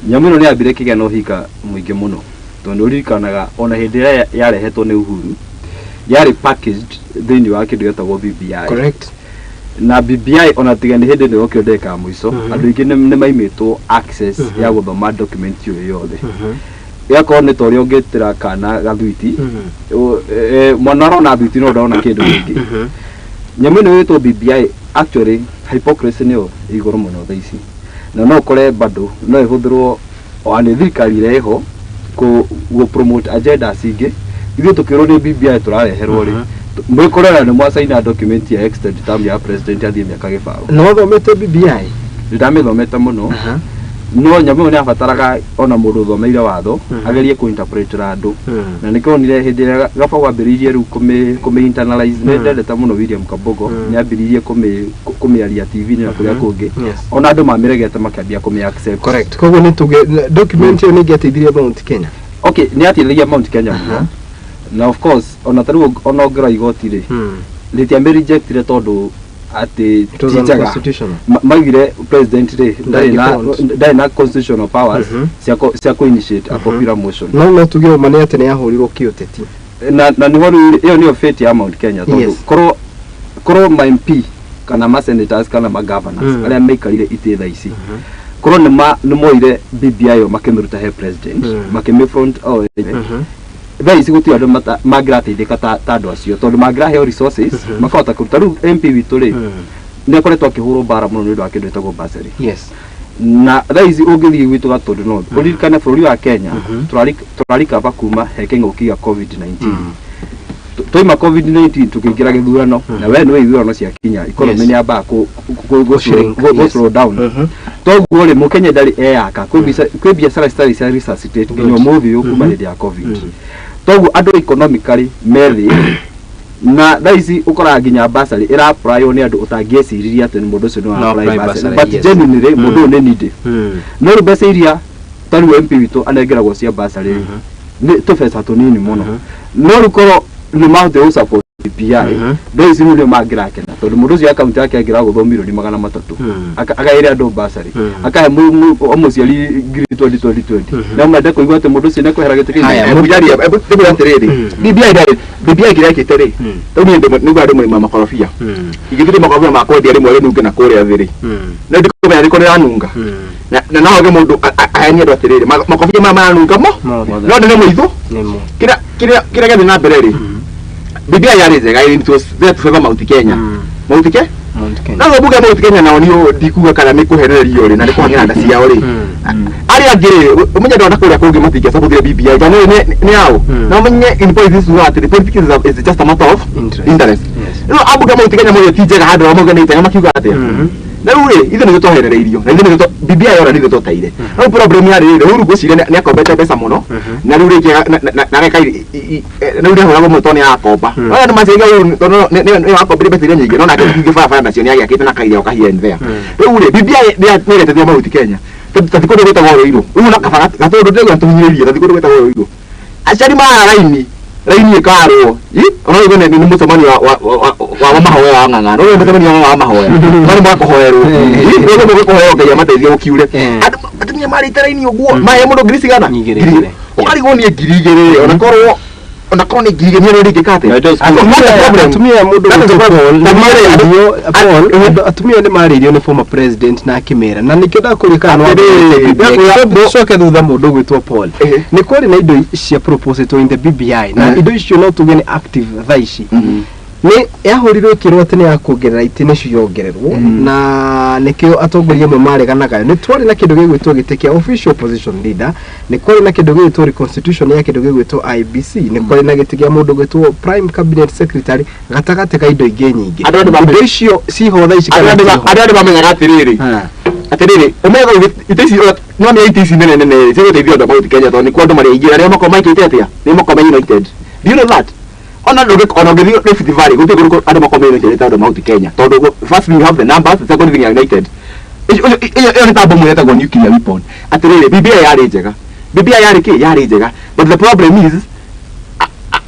nyamũ ĩno nĩ yambire ĩkĩgĩa na ũhinga mũingĩ mũno, tondũ nĩ ũririkanaga ona hĩndĩ ĩrĩa yarehetwo nĩ Uhuru yarĩ packaged thĩinĩ wa kĩndũ gĩtagwo BBI. Na BBI, ona tiga nĩ hĩndĩ ĩno yokire ndagĩka ya mũico, andũ aingĩ nĩ maimĩtwo access ya gũthoma document ĩyo yothe. Ĩgakorwo nĩ ta ũrĩa ũngĩtĩra kana gathwiti. Mwana arona thwiti no ndona kĩndũ kĩngĩ. Nyamũ ĩno ĩtwo BBI, actually hypocrisy nĩyo ĩ igũrũ mũno thaa ici, na no ũkore bado no ĩhũthĩrwo ona nĩ thirikari ĩrĩa ĩho kũ promote agendas ingĩ. Ithuĩ tũkĩrwo nĩ BBI tũrareherwo rĩ, mwĩkorera nĩ mwacaina document ya extend term ya president athiĩ mĩaka 0. Na wathomete BBI? Ndamĩthomete mũno, no nyamũ ĩyo nĩ yabataraga ona mũndũ ũthomeire watho agerie kũ-interpretera andũ, na nĩkĩo wonire hĩndĩ ĩrĩa Gabau ambĩrĩirie rĩu kũmĩ internalize. Nĩ ndendete mũno William Kabogo, nĩ ambĩrĩirie kũmĩaria TV-inĩ na kũrĩa kũngĩ, ona andũ mamĩregete makĩambia kũmĩ accept. Correct. Koguo nĩ tuge document ĩyo nĩ ĩngĩateithirie Mount Kenya? Okay, nĩ yateithagia Mount Kenya mũno, na of course ona ta rĩu ona ũngĩrora igoti rĩ, rĩtiamĩ rejectire tondũ atĩ It was ti njega. unconstitutional. Maugire president rĩ Ndangĩ ndarĩ na constitutional powers cia kũ initiate a popular motion. No tuge ũma nĩ atĩ nĩ yahũrirwo kĩũteti. Na nĩho rĩu ĩyo nĩyo fate ya Mount Kenya, tondũ korwo ma MP kana ma senators kana ma governors arĩa maikarire itĩ thaa ici, korwo nĩ moire BBI ĩyo makĩmĩruta he president, makĩmĩ front o thaa ici, gũtirĩ andũ mangĩrateithĩka ta andũ acio, tondũ mangĩraheo resources makahota kũruta. Rĩu MP witũ rĩ, nĩ akoretwo akĩhũrwo mbara mũno nĩ ũndũ wa kĩndũ gĩtagwo bursary. Na thaa ici ũngĩthiĩ gwitũ Gatũndũ North, ũririkane bũrũri wa Kenya tũrarikaba kuma he kĩng'ũki gĩa COVID-19. Twaima COVID-19 tũkĩingĩra gĩthurano, na we nĩwe ithurano ciakinya economy nĩ yambaga Shrink, kũ yes. slow down. Toguo rĩ, mũkenya ndarĩ eyaka, kwĩ biacara citarĩ cia resuscitate nginya ũmũthĩ ũyũ kuma hĩndĩ ya COVID. Toguo andũ economically me thĩ, na thaa ici ũkoraga nginya bursary ĩra-applywo nĩ andũ ũtangĩeciririe atĩ mũndũ ũcio no No apply apply bursary, bursary, but genuinely mũndũ ũyũ nĩ needy. No rĩu mbeca iria ta rĩu MP witũ anengeragwo cia bursary rĩ, nĩ tũbeca tũnini mũno. No rĩu korwo nĩ mahotire gũ support BBI, thaa ici rĩu nĩ mangĩrakena, tondũ mũndũ ũcio akaunti yake angĩragũthwo 300,000,000, agaĩre andũ bursary, akahe o mũciari ngiri 20 20 20, na mende kũigua atĩ mũndũ ũcio nĩ ekwehera gĩtĩ kĩu. Haya, Njarie ndĩkwĩra atĩrĩrĩ, BBI ndarĩ BBI kĩrĩa ĩkĩte rĩ, rĩu niĩ nĩguo andũ mũrĩmi wa makorobia, ingĩthiĩ makorobia ma kwendia rĩmwe rĩnunge na kũrĩa thĩ rĩ, no ndikũmenya nĩkũ rĩranunga, na no hoge mũndũ aheanie andũ atĩrĩrĩ, makorobia maya maranunga mo no ndĩne mũitho. Nĩmo. Kĩrĩa gĩathiĩ na mbere rĩ, BBI yarĩ njega, it was there to favor Mount Kenya. Mount Ke Mount Kenya. No mbuga Mount Kenya nao nĩ ndikuga kana nĩ kũhenererio rĩ na nĩ kũhang'ĩra nda ciao rĩ, arĩa angĩ rĩ, ũmenye ndona kũrĩa kũngĩ matingĩacabũthire BBI tondũ nĩ ao. Na ũmenye in politics uga atĩrĩ, politics is just a matter of Interest. interest. No ambunge Mount Kenya moige ti njega, handũ ha mauge nĩ njega makiuga atĩa? Na rĩu rĩ, ithuĩ nĩthuĩ twahenereirio na ithuĩ nĩthuĩ BBI yora nĩ ithuĩ twateire. Rĩu problem yarĩ rĩrĩ, Uhuru ngwĩciria nĩ akombete mbeca mũno, na rĩu rĩngĩ na areka na rĩu nĩahũragwo mũno tondũ nĩ arakomba. No andũ maciria Uhuru tondũ nĩ wakombire mbeca iria nyingĩ, no nake ingĩ barabara nacio nĩ agĩakĩte na kairia o here and there. Rĩu rĩ, BBI nĩ ĩreteithia Mount Kenya, tondũ ta thikũ gwĩtagwo Ruiru rĩu na kaba Gatũndũ ndĩrauga tũhinyĩrĩrie, ta thikũ gwĩtagwo Ruiru aciari mara raini, raini ĩkarwo. Ona ũyũ nĩ mũcemanio wa mahoya wa ng'ang'a, no mũcemanio wa mahoya marĩ makũhoerwo, rĩu nĩ kũhoerwo Ngai amateithie gũkiure. Andũ atumia marĩte raini ũguo mahe mũndũ ngiri cigana? Igĩrĩ, Ngiri. Igĩrĩ. Ũkarigwo niĩ 2000 rĩ, ona korwo Ona korwo nĩ 10,000 nĩ rĩngĩ atĩa? Na indo Not a problem. Atumia mũndũ That is the gwĩtwo problem. Paul, nĩ Atumia marĩirio Paul, atumia nĩ marĩirio nĩ former president na akĩmera na nĩkĩo ndakũria kana nĩ Atĩrĩrĩ, ndakũria- coke thutha mũndũ gwĩtwo Paul. Ehe. Nĩ kwarĩ na indo cia proposed in the BBI na indo icio no tuge nĩ active thaa ici. Nĩ yahũrirwo ĩkĩrwo atĩ nĩ ya kuongerera itĩ nĩcio yongererwo na nĩkĩo atongoria amwe mareganaga. Nĩ twarĩ na kĩndũ gĩgwĩtwo gĩtĩ kĩa official opposition leader, nĩ kwarĩ na kĩndũ gĩgwĩtwo reconstitution ya kĩndũ gĩgwĩtwo IBC, nĩ kwarĩ na gĩtĩ kĩa mũndũ gwĩtwo prime cabinet secretary gatagatĩ ka indo ingĩ nyingĩ. Andũ andũ Indo icio ciho thaa ici kana Andũ ciho? andũ andũ mamenyaga atĩrĩrĩ, Ha. atĩrĩrĩ, ũmenyaga itĩ ici no nĩ itĩ ici nene nene cigũteithia andũ a Mount Kenya tondũ nĩkuo andũ marĩ aingĩ na arĩa makoragwo maikĩte atĩa nĩ makoragwo me united. Do you know that ona ndũngĩ ona ũngĩthiĩ Rift Valley gũtirĩ kũndũ andũ makoragwo me united ta andũ a Mount Kenya, tondũ first thing, you have the numbers, the second thing, you are united. Ĩyo nĩ ta bomu ĩretagwo nuclear weapon. Atĩrĩrĩ, BBI yarĩ njega, BBI yarĩ kĩ yarĩ njega, but the problem is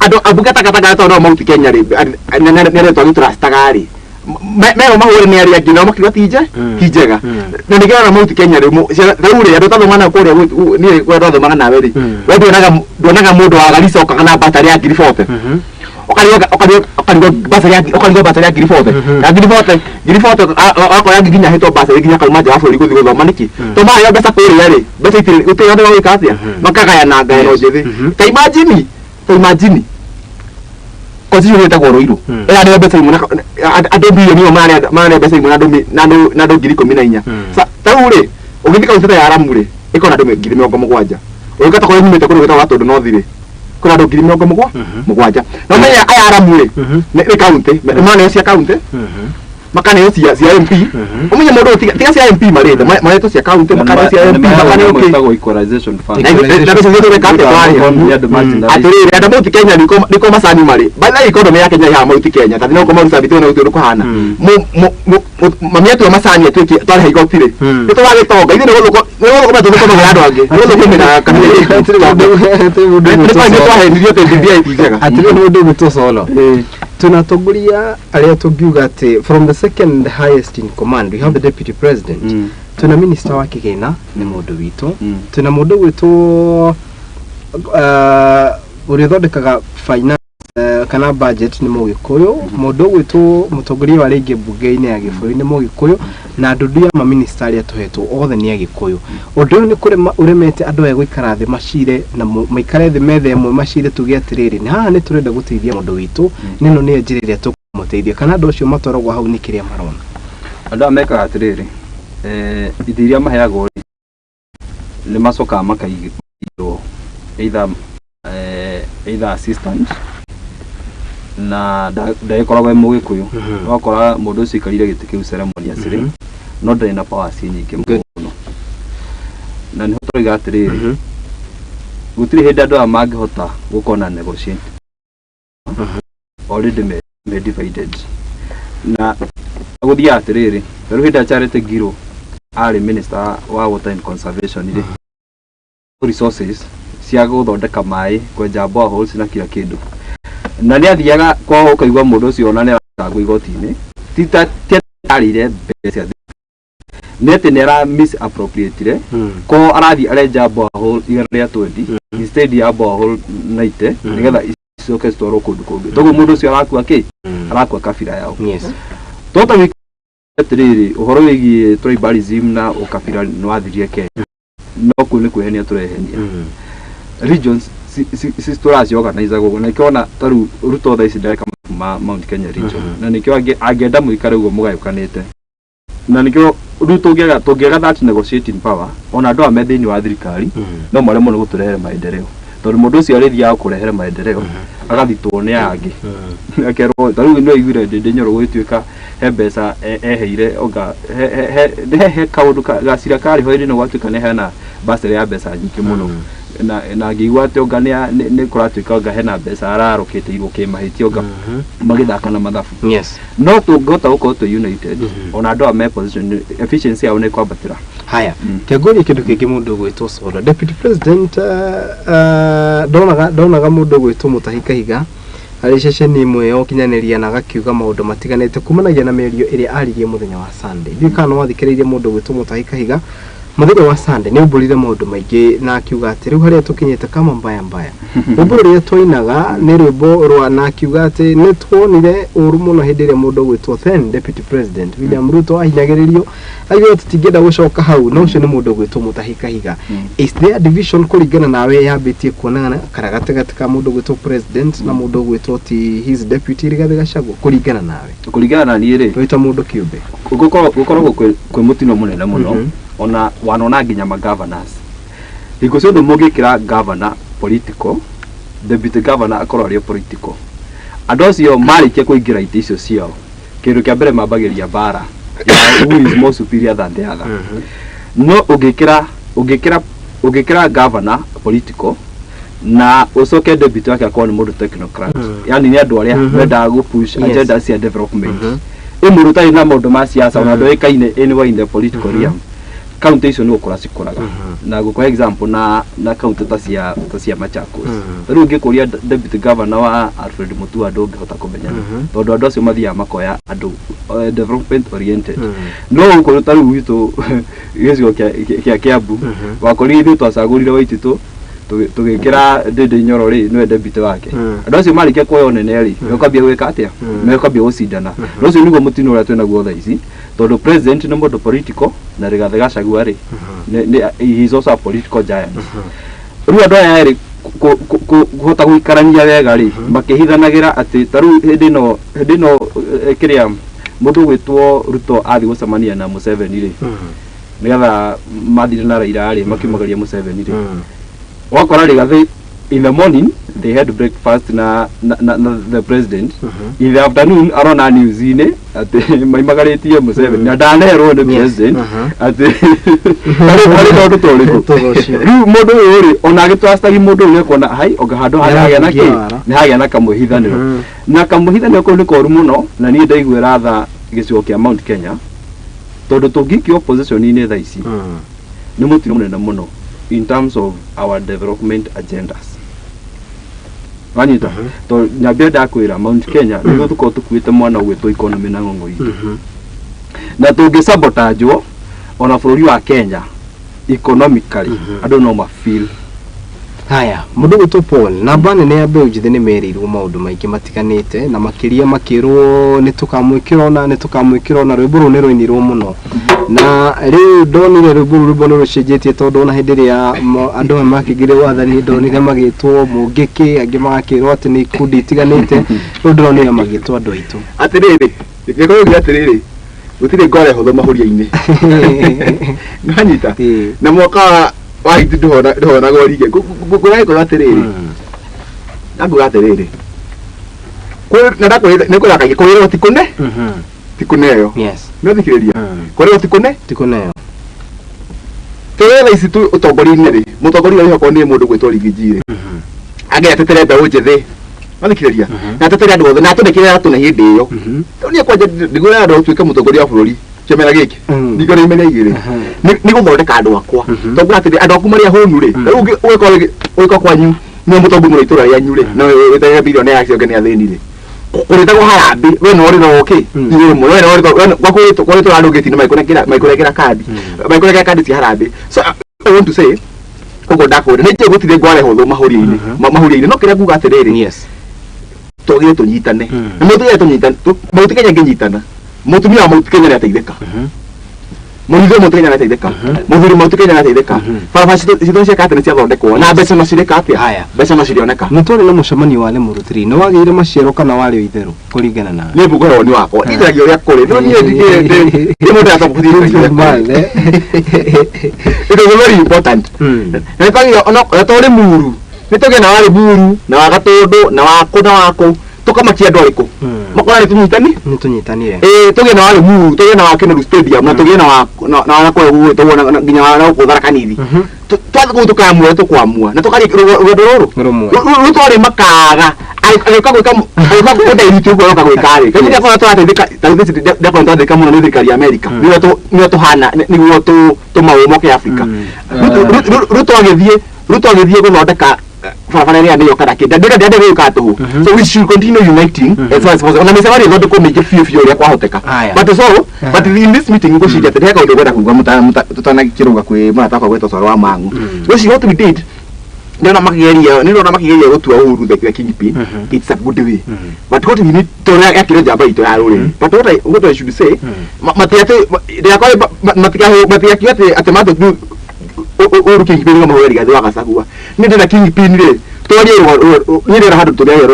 andũ ambunge takataka tondũ no Mount Kenya rĩ nĩ arĩa twagĩtũrastaga rĩ merwo mahũre nĩ arĩa angĩ nao makiuga ti nje ti njega. Na nĩkĩo ona Mount Kenya rĩ rĩu rĩ andũ twathomaga nao kũrĩa niĩ kũrĩa twathomaga nawe rĩ, we nduonaga mũndũ wa Garissa okaga na batari ya 40,000, ũkarigwo batari ya 40,000 ya 40,000 40,000 wakora nginya hetwo basarĩ nginya kauma nja wa bũrũri gũthiĩ gũthoma nĩkĩ to maheo mbeca kũrĩa rĩ mbeca itirĩ gũtirĩ andũ magwĩka atĩa makagayana ngayano njĩthĩ. Ta imagine constitution ĩtagwo Ruiru ĩrarĩo mbeca imwe na andũ bilioni ĩmwe mararĩa mbeca imwe na andũ na andũ 14,000. Ta rĩu rĩ ũgĩthiĩ kaunti ta ya Lamu rĩ ĩkorwo na andũ 70,000, ũgĩka ta kũrĩa nyumĩte kũndũ gwĩtagwo Gatundu North rĩ kwĩna andũ ngiri mĩrongo mũgwanja. Na ũmenye aya Lamu rĩ nĩ kaunti maneo cia kaunti makaneo cia MP. Ũmenye mũndũ ũyũ tiga cia MP marĩte maretwo cia kaunti makaneo cia MP makaneo kĩ Ĩtagwo equalization fund. Na mbeca ciothe ũreka atĩa twarĩa? Nĩ andũ marginalized. Atĩrĩrĩ, andũ a Mount Kenya nĩko macani marĩ by the way economy ya Kenya ya Mount Kenya tondũ no kũmaruta bitũ na gũtirĩ kũhana. Mami atua macani atuĩke twarĩha igoti rĩ nĩ tũragĩtonga ithuĩ nĩ gũthũkũma tũthũkũmaga andũ angĩ nĩ gũthũkũmĩra kanitha. Nĩ twahenirio atĩ BBI ti njega. Atĩrĩ mũndũ gwĩtwo Solo, tuna atongoria arĩa tũngiuga atĩ from the second highest in command we have the deputy president, tuna minister wa kĩgĩna nĩ mũndũ witũ, tuna mũndũ gwĩtwo ũrĩa ũthondekaga finance kana budget nĩ mũgĩkũyũ, mũndũ ũgwĩtwo mũtongoria wa rĩngĩ mbunge-inĩ ya gĩbũrũri nĩ mũgĩkũyũ, na ndundu ya maminista arĩa tũhetwo othe nĩ agĩkũyũ. Ũndũ ũyũ nĩ kũrema ũremete andũ aya gũikara thĩ macire na maikare thĩ metha ĩmwe macire tuge atĩrĩrĩ nĩ haha nĩ tũrenda gũteithia mũndũ witũ nĩno nĩyo njĩra ĩrĩa tũkũmũteithia, kana andũ acio matwaragwo hau nĩ kĩrĩa marona? Andũ aya mekaga atĩrĩrĩ, itĩ iria maheagwo rĩ nĩ macokaga makaigĩrwo either assistant na ndagĩkoragwo e mũgĩkũyũ. Wakora mũndũ ũcio aikarire gĩtĩ kĩu ceremoniously no ndarĩ na powers nyingĩ mũno, na nĩho tũroiga atĩrĩrĩ gũtirĩ hĩndĩ andũ aya mangĩhota gũkorwo na negotiate already me divided. Na gũthiaga atĩrĩrĩ, ta rĩu hĩndĩ ĩrĩa Charity Ngilu arĩ minister wa water and conservation rĩ, resources cia gũthondeka maĩ, kwenja boreholes na kila kĩndũ, na nĩ athiaga kwao ũkaigua mũndũ ũcio ona nĩ arabangwo igoti-inĩ ti ta ti arĩire mbeca, nĩ atĩ nĩ ara misappropriatire ko arathiĩ arenja borehole 120 instead ya borehole 90 nĩgetha icoke citwarwo kũndũ kũngĩ. Toguo mũndũ ũcio arakua kĩ arakua kabira yao. Tota wĩ atĩrĩrĩ ũhoro wĩgiĩ tribalism na ũkabira nĩ wathirire Kenya, no kũu nĩ kwĩhenia tũrehenia. Regions tũraciorganize guguo na nĩkĩo ona ta rĩu Ruto thaa ici ndareka ma Mount Kenya region, na nĩkĩo angĩenda mũikare ũguo mũgayũkanĩte, na nĩkĩo rĩu tũngĩaga that negotiating power ona andũ aya me thĩinĩ wa thirikari no maremwo nĩ gũtũrehere maendeleo, tondũ mũndũ ũcio arĩthiaga kũrehere maendeleo agathitwo nĩ aya angĩ akerwo. Ta rĩu nĩ waiguire Ndindi Nyoro gũgĩtuĩka he mbeca eheire onga he kaũndũ gacira karĩ ho ĩrĩ no gwatuĩka nĩ hena bursary ya mbeca nyingĩ mũno, na ngĩigua atĩ onga nĩ kũratuĩka onga hena mbeca ararũkĩtĩirwo kĩmahĩtia onga magĩthaka na mathabu. No tũngĩhota gũkorwo twĩ united ona andũ aya me position efficiency yao nĩ kwambatĩra. Haya, kĩongoria kĩndũ kĩngĩ mũndũ ũgwĩtwo Solo, deputy president, ndonaga mũndũ ũgwĩtwo Mutahi Kahiga arĩ ceceni ĩmwe ya ũkinyanĩria na agakiuga maũndũ matiganĩte kumanagia na mĩario ĩrĩa aririe mũthenya wa Sunday. Ndiũĩ kana nĩ wathikĩrĩirie mũndũ ũgwĩtwo Mutahi Kahiga. Mũthenya wa Sunday nĩ umbũrire maũndũ maingĩ na akiuga atĩ rĩu harĩa tũkinyĩte kama mbaya mbaya. Rwĩmbo rũrĩa twainaga nĩ rwĩmbo rwa, na akiuga atĩ nĩ tuonire ũru mũno hĩndĩ ĩrĩa mũndũ ũgwĩtwo then Deputy President William Ruto ahinyagĩrĩrio, aiga tũtingĩenda gũcoka hau, no ũcio nĩ mũndũ ũgwĩtwo Mutahi Kahiga. Is there division kũringana nawe yambĩtie kuonana kana gatagatĩ ka mũndũ ũgwĩtwo president na mũndũ ũgwĩtwo ti his deputy Rigathĩ Gachagua, kũringana nawe? Kũringana na niĩ rĩ, wĩta mũndũ kĩũmbe. Gũkoragwo kwĩ mũtino mũnene mũno. Ona wanona nginya ma governors, hingo ciothe mũngĩkĩra governor political, deputy governor akorwo arĩ o political, andũ acio marĩkia kũingĩra itĩ icio ciao, kĩndũ kĩa mbere mambagĩria mbara ya who is more superior than the other. No ũngĩkĩra governor political na ũcoke deputy wake akorwo nĩ mũndũ technocrat, yani nĩ andũ arĩa mendaga gũ-push agenda cia development, ĩ mũndũ ũtarĩ na maũndũ ma siasa, ona ndũĩkaine anywhere in the political realm, kaunti icio nĩ gũkũra cikũraga. Na gũkũhe example na kaunti ta cia Machakos, rĩu ũngĩkũria deputy governor wa Alfred Mutua, ndũngĩhota kũmenya, tondũ andũ acio mathiaga makoya andũ development oriented. No gũkũ ta rĩu gwitũ gĩcigo kĩa Kiambu, wakorire ithuĩ twacagũrire Waititũ, tũgĩkĩra Ndĩndĩ Nyoro rĩ nĩwe deputy wake. Andũ acio marĩkia kuoya ũnene rĩ, mekwambia gwĩka atĩa? Mekwambia gũcindana. Na ũcio nĩguo mũtino ũrĩa twĩnaguo thaa ici, tondũ president nĩ mũndũ political na Rigathĩ Gachagua rĩ, he is also a political giant. Rĩu andũ aya erĩ kũhota gũikarania wega rĩ, makĩhithanagĩra atĩ ta rĩu hĩndĩ ĩno kĩrĩa mũndũ ũgwĩtwo Ruto athiĩ gũcemania na Museveni rĩ, nĩgetha mathire na Raila rĩ, makiumagaria Museveni rĩ, wakora Rigathĩ in the morning they had breakfast na the president, in the afternoon arona news-inĩ atĩ maimagarĩtie Museveni na ndanerwo nĩ president atĩ harĩ na ũndũ ta ũrĩkũ. Tondũ ũcio. Rĩu mũndũ ũyũ rĩ, ona agĩtwacagi mũndũ ũyũ nĩekuona hai onga handũ harĩa hagĩa na kĩ Nĩarahingia wara. Nĩ hagĩa na kamwĩhithanĩro, na kamwĩhithanĩro kau nĩ koru mũno. Na niĩ ndaiguĩra tha gĩcigo kĩa Mount Kenya, tondũ tũngĩikio opposition-inĩ thaa ici nĩ mũtino mũnene mũno in terms of our development agendas. Wanyita? Tondũ nyambia ndakwĩra Mount Kenya nĩguo tũkorwo tũkuĩte mwana ũgwĩtwo economy na ng'ong'o itũ, na tũngĩ sabotage ona bũrũri wa Kenya economically, andũ no ma feel. Haya, mũndũ gwĩtwo Paul, namba nene ya mbeũ njĩthĩ nĩ merĩirwo maũndũ maingĩ matiganĩte, na makĩria makĩrwo nĩ tũkamwĩkĩra ona nĩ tũkamwĩkĩra ona. Rwĩmbo rũu nĩ rwainirwo mũno, na rĩu ndonire rwĩmbo rũu, rwĩmbo nĩ rũcenjetie, tondũ ona hĩndĩ ĩrĩa andũ aya makĩingĩre wathani ndonire magĩtwo mũngĩkĩ, angĩ magakĩrwo atĩ nĩ ikundi itiganĩte, rĩu ndĩronire magĩtwo andũ aitũ. Atĩrĩrĩ, gĩkũyũ gĩa atĩrĩrĩ, gũtirĩ ngore hũthũ mahuria-inĩ, nĩwanyita? Ĩĩ. Na mwaka wa hiti ndũhonagwo rige ngũra gĩkũyũ atĩrĩrĩ, nanguga atĩrĩrĩ, na ndakwĩrĩte nĩ kwĩra kaingĩ, kwĩrwo ti kũne ti kũneo. Nĩwathikĩrĩria? Kwĩrwo ti kũne Ti kũneo. Tũrĩ thaa ici tu ũtongoria-inĩ rĩ, mũtongoria ũrĩa okorwo nĩ mũndũ gwĩtwo Rigiji rĩ, angĩ atetere mbeũ njĩthĩ, wathikĩrĩria, na atetere andũ othe na atũne kĩrĩa aratũne hĩndĩ ĩyo. Rĩu niĩ kwanja ndigwĩra andũ ũtuĩke mũtongoria wa bũrũri kĩmera gĩkĩ, ndingĩona imera igĩrĩ nĩ gũthondeka andũ akwa, tondũ atĩrĩ, andũ aku marĩa hũnu rĩ, rĩu ũgĩkorwo kwanyu nĩwe mũtongu mũno itũra rĩanyu rĩ, no wĩtage birioni ya acio angĩ nĩ athĩni rĩ, kũrĩtagwo harambĩ, we no ũrĩ kĩ igũrũ mũno, we no ũrĩ gwaku kũrĩtwo andũ gĩti-inĩ maikũnengera kandi, maikũnengera kandi cia harambĩ. So I want to say ũguo ndakwĩra, nĩ njũĩ gũtirĩ ngware hũthũ mahuria-inĩ, mahuria-inĩ, no kĩrĩa nguga atĩrĩrĩ, twagĩrĩire tũnyitane, na Mount Kenya tũnyitane. Mount Kenya ĩngĩnyitana, mũtumia wa Mount Kenya nĩateithĩka, mũrĩithi wa Mount Kenya nĩateithĩka, mũthuri wa Mount Kenya nĩateithĩka, barabara citũ cieka atĩ nĩciathondekwo, na mbeca no cirĩka atĩa? Haya. Mbeca no cirĩoneka. Nĩ twarĩ na mũcemanio wa Limuru 3, nĩ wagĩire maciaro kana warĩ o itherũ kũringana nawe? Niĩ ngũhe woni wakwa, niĩ njaragia ũrĩa kũrĩ, no niĩ ndĩ mũndũ atagũthirĩria. It is very important. Na nĩtwagĩrĩirwo ona to Limuru, nĩtũgĩe na wa Limuru na wa Gatũndũ na wa kũ na wa kũ, tũkamakia andũ arĩkũ makona nĩ tũnyitani. Nĩ tũnyitanire. Ĩĩ, tũgĩe na wa Limuru, tũgĩe na wa Kinoru Stadium, na tũgĩe na wa kũrĩa gũgwĩtwo nginya wa na gũkũ Tharaka Nithi. Twathiĩ kũu tũkamua ũrĩa tũkwamua na tũkaria rũgendo rũrũ. Rũmwe. Rũu twarĩ makaga agĩũka gwĩka, agĩũka kũndairiti ũguo aroka gwĩka rĩ, kaingĩ ndiakorwo tũrateithĩka ta rĩu ndiakorwo tũrateithĩka mũno nĩ thirikari ya Amerika, nĩguo nĩguo tũhana nĩguo tũmaũ moke Afrika. Ruto agĩthiĩ gũthondeka Barabara ĩrĩa nĩyo kana kĩ ndĩrenda ndĩrenda gĩũka tũhũ. So we should continue uniting as far as possible, ona mĩcemanio ĩthondekwo mĩingĩ biũ biũ ũrĩa kwahoteka. Aya. But so but in this meeting, ngwĩciria atĩ he kaũndũ ngwenda kuga tũtanakĩrũga kwĩ mũrata wakwa gwĩtwo Coro wa Mang'u. Ngwĩciria what we did, nĩndona makĩgeria gũtua Uhuru the kingpin. It's a good way, but what we need, tondũ yakĩrĩ njamba itũ ya rũrĩrĩ, but what I should say, matiatĩ ndĩgakorwo matigakiuga atĩ matũ Uhuru kingpin ngo mahũre Rigathĩ wa Gachagua. Nĩ ndĩrenda kingpin rĩ twarie, niĩ ndĩrenda handũ tũrĩarie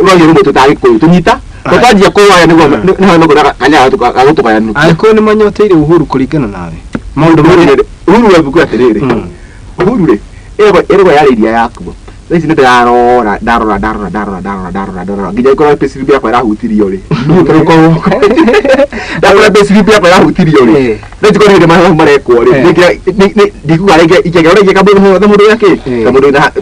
rwarie rũmwe tũta Gĩkũyũ tũnyita twanjia kũwaya nĩguo nĩho nĩguo kanya gagũtũgayanukia. Agĩkũyũ nĩ manyoteire Uhuru kũringana nawe maũndũ marĩa Uhuru webuku atĩrĩrĩ, Uhuru rĩ ĩrĩgwo yarĩ iria yakuo. Thaa ici nĩ ndĩrarora, ndarora, ndarora, ndarora, ndarora, ndarora, ndarora nginya ikorwo payslip yakwa ĩrahutirio rĩ, ndakora payslip yakwa ĩrahutirio rĩ, thaa ici korwo hĩndĩ mathabu marekwo rĩ, ndikuga rĩngĩ ingĩaga ũrĩa ingĩka mũndũ ta mũndũ wĩna kĩ, ta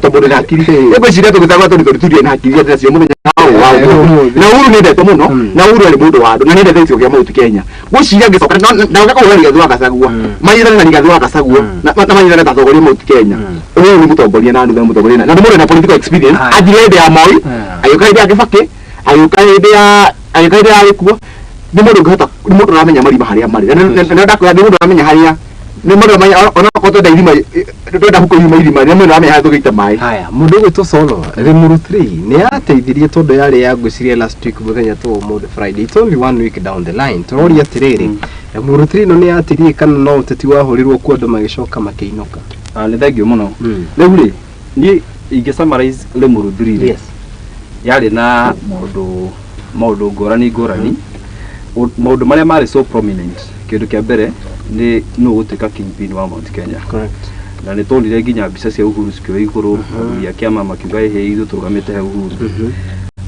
mũndũ wĩna hakiri. Ngwĩciria tũgĩtagwo tondũ tũtirĩ na hakiri atĩ nacio mũthenya wa ũmũthĩ. Na Uhuru nĩendetwo mũno, na Uhuru arĩ mũndũ wa andũ na nĩendete gĩcigo kĩa Mount Kenya. Ngwĩciria ngĩcoka na ũgakũhũra Rigathĩ wa Gachagua, manyitane na Rigathĩ wa Gachagua na manyitane ta atongoria Mount Kenya. Uhuru nĩ mũtongoria na nuthu nĩ mũtongoria na nĩ mũndũ wĩna political experience. Anjire hĩndĩ ya Moi, agĩũka hĩndĩ ya Kibaki, agĩũka hĩndĩ ya gĩkuo. Nĩ mũndũ ũngĩhota, nĩ mũndũ ũramenya marima harĩa marĩ, na ndakwĩra nĩ mũndũ ũramenya harĩa, nĩ mũndũ ũramenya onakorwo twenda irima, twenda huko irima irima, nĩ mũndũ ũramenya harĩa tũgĩita maĩ. Haya, mũndũ ũgwĩtwo Solo, Limuru 3 nĩ yateithirie tondũ yarĩ ya ngwĩciria last week mũthenya ta ũmũthĩ Friday. It's only one week down the line. Tũroria atĩrĩrĩ, Limuru 3 ĩno nĩ yateithirie kana no ũteti wahũrirwo kuo andũ magĩcoka makĩinũka? Ah, nĩ thank you mũno. Rĩu rĩ, niĩ ingĩ summarize Limuru 3 rĩ, yarĩ na maũndũ ngũrani ngũrani. Maũndũ marĩa marĩ so prominent, kĩndũ kĩa mbere nĩ nũ gũtuĩka kingpin wa Mount Kenya. Na nĩ tuonire nginya mbica cia Uhuru cikĩoya igũrũ, athuri a kĩama makiuga ĩhĩ, ithuĩ tũrũgamĩte he Uhuru.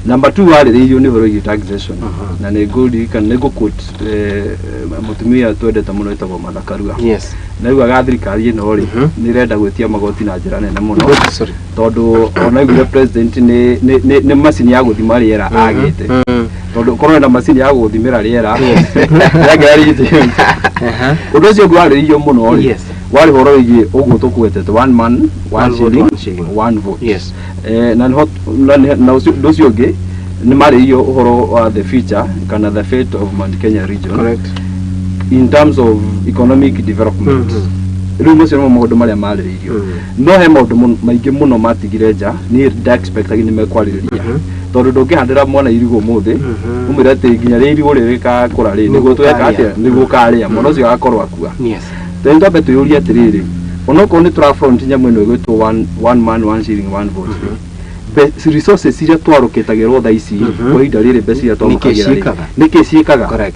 Number two warĩrĩirio nĩ ũhoro wĩgiĩ taxation, na nĩ ngũririkana nĩ ngũ-quote mũtumia twendete mũno wĩtagwo Martha Karua. Na augaga thirikari ĩno rĩ nĩ ĩrenda gwĩtia magoti na njĩra nene mũno. Good, sorry. Tondũ ona aiguire president nĩ macini ya gũthima rĩera agĩte, tondũ korwo na macini ya gũthimĩra rĩera yangĩra. Ũndũ ũcio ũngĩ warĩrĩirio mũno rĩ, warĩ ũhoro wĩgiĩ ũguo tũkũgwetete, one man one One vote, shilling, one shilling. One vote. Na nĩho na ũndũ ũcio ũngĩ nĩ marĩirio ũhoro wa the future kana the fate of Mount Kenya region in terms of economic development. Rĩu macio nĩmo maũndũ marĩa marĩrĩirio, no he maũndũ maingĩ mũno matigire nja. Niĩ nda-expectagi nĩ mekwarĩrĩria, tondũ ndũngĩhandĩra mwana irigũ ũmũthĩ ũmwĩre atĩ nginya rĩrĩa irigũ rĩrĩ rĩgakũra rĩ, nĩguo tweka atĩa, nĩguo ũkarĩa, mwana ũcio agakorwo akua. Tondũ twambe twĩyũrie atĩrĩrĩ, onokorwo nĩ tũra front nyamũ ĩno ĩgwĩtwo one man one shilling one vote rĩ, resources iria twarũkĩtagĩrwo thaa ici kwa ihinda rĩrĩ, mbeca iria twamũkagĩra rĩ, ciĩkaga? Nĩkĩ ciĩkaga?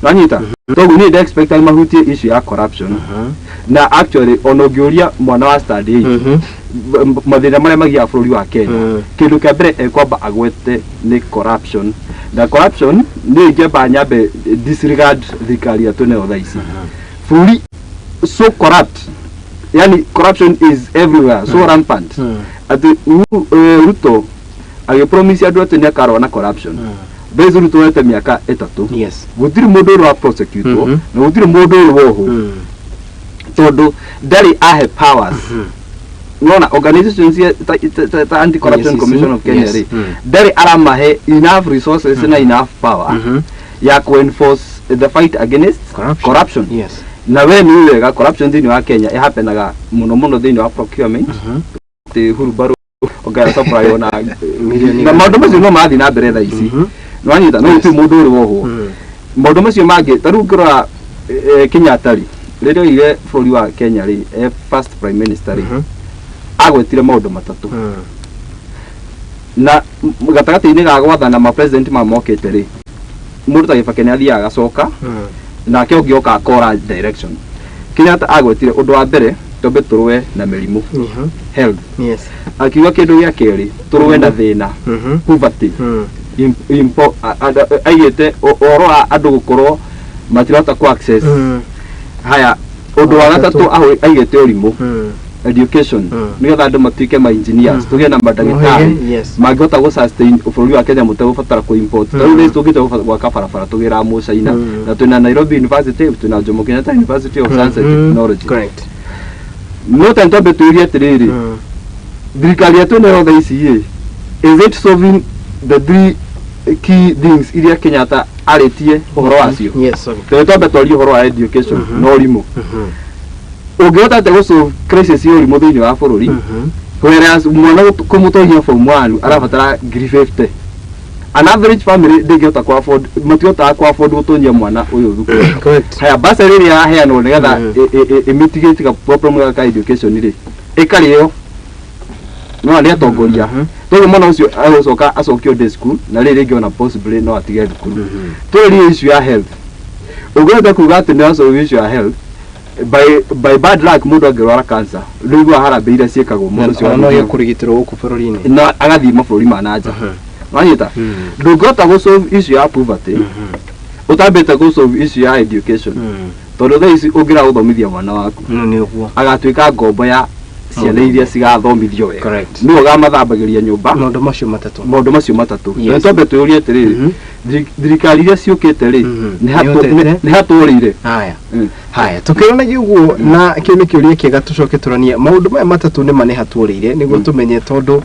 Wanyita? Toguo niĩ nda-expect mahutie issue ya corruption, na actually ona ũngĩũria mwana wa stand 8 mathĩna marĩa magiaga bũrũri wa Kenya, kĩndũ kĩa mbere ekwamba agwete nĩ corruption. Na corruption nĩ ingĩamba nyambe disregard thirikari ya twĩnayo thaa ici. Bũrũri so corrupt, yani corruption is everywhere, so rampant atĩ Ruto agĩpromise andũ atĩ nĩ akarũa na corruption. Mbezi Ruto wete mĩaka 3, gũtirĩ mũndũ ũrĩ wa prosecutwo na gũtirĩ mũndũ ũrĩ wohwo, tondũ ndarĩ ahe powers nona organizations cia ta Anti Corruption EACC, Commission of Kenya rĩ, ndarĩ aramahe enough resources na enough power ya ku enforce the fight against Corruption. corruption. Na we nĩ wega corruption thĩinĩ wa Kenya ĩhapenaga mũno mũno thĩinĩ wa procurement, atĩ hurumbarũ ũngaya supply ona Milioni na maũndũ macio no marathiĩ na mbere thaa ici. Nĩwanyita? No gũtirĩ mũndũ ũrĩ wohwo. Maũndũ macio mangĩ, ta rĩu ũngĩrora Kenyatta rĩ, rĩrĩa oire bũrũri wa Kenya rĩ, e first prime minister rĩ, agwetire maũndũ matatũ, na gatagatĩ-inĩ ga gwathana ma president ma mokĩte rĩ, mũndũ ta Kibaki nĩ athiaga agacoka, nake ũngĩ oka akora direction. Kenyatta agwetire ũndũ wa mbere twambe tũrũe na mĩrimũ, health. Akiuga kĩndũ gĩa kerĩ tũrũe na thĩna, poverty. Aigĩte ũhoro wa andũ gũkorwo matirahota ku access. Haya, ũndũ wa gatatũ aigĩte ũrimũ, education, nĩgetha andũ matuĩke ma engineers, tũgĩe na mandagĩtarĩ mangĩhota gũ sustain bũrũri wa Kenya mũtegũbatara kũ import. Ta rĩu tũngĩte gwaka barabara tũgĩraga mũcaina, na twĩna Nairobi University, twĩna Jomo Kenyatta University of Science and Technology. No ta twambe twĩrie atĩrĩrĩ, Thirikari ya twĩnayo thaa ici ĩ, is it solving the three key things iria Kenyatta arĩtie ũhoro wacio? Yes, sorry. Tondũ twambe twarie ũhoro wa education na ũrimũ. Ũngĩhota atĩa gũ solve crisis ya ũrimũ thĩinĩ wa bũrũri, whereas mwana kũmũtonyia form 1 arabatara ngiri 50? An average family ndĩngĩhota ku afford, matihotaga ku afford gũtonyia mwana ũyũ thukuru. Correct. Haya, bursary ĩrĩa yaheanwo nĩgetha ĩmitigate ka problem gaka ka education rĩ, ĩkarĩo no nĩ atongoria. Toguo mwana ũcio agũcoka acokio day school, na rĩrĩ rĩngĩ ona possibly no atige thukuru. Tũrĩrie issue ya health. Ũngĩhota kuga atĩ nĩ wasolve issue ya health, by bad luck mũndũ angĩrwara cancer, rĩu harambee iria ciĩkagwo mũndũ ũcio Ona no agathiĩ- gĩkũrigitĩrwo gũkũ bũrũri-inĩ. Na agathiĩ mabũrũri ma nanja. Wanyita? Ndũngĩhota gũ solve issue ya poverty ũtambĩte gũ solve issue ya education, tondũ thaa ici ũngĩra gũthomithia mwana waku, No nĩ ũguo. agatuĩka ngombo ya ciana iria cigathomithio wega. Correct. Nĩwe ũgamathambagĩria nyũmba. Maũndũ macio matatũ. Maũndũ macio matatũ. Yes. Na twambe twĩyũrie atĩrĩrĩ, thirikari iria ciũkĩte rĩ, Nĩhotete? nĩ hatũrĩire? Haya. Haya, tukĩronagia ũguo, na kĩu nĩ kĩũria kĩega. Tũcoke tũranie maũndũ maya matatũ nĩma nĩ hatuũrĩire, nĩguo tũmenye, tondũ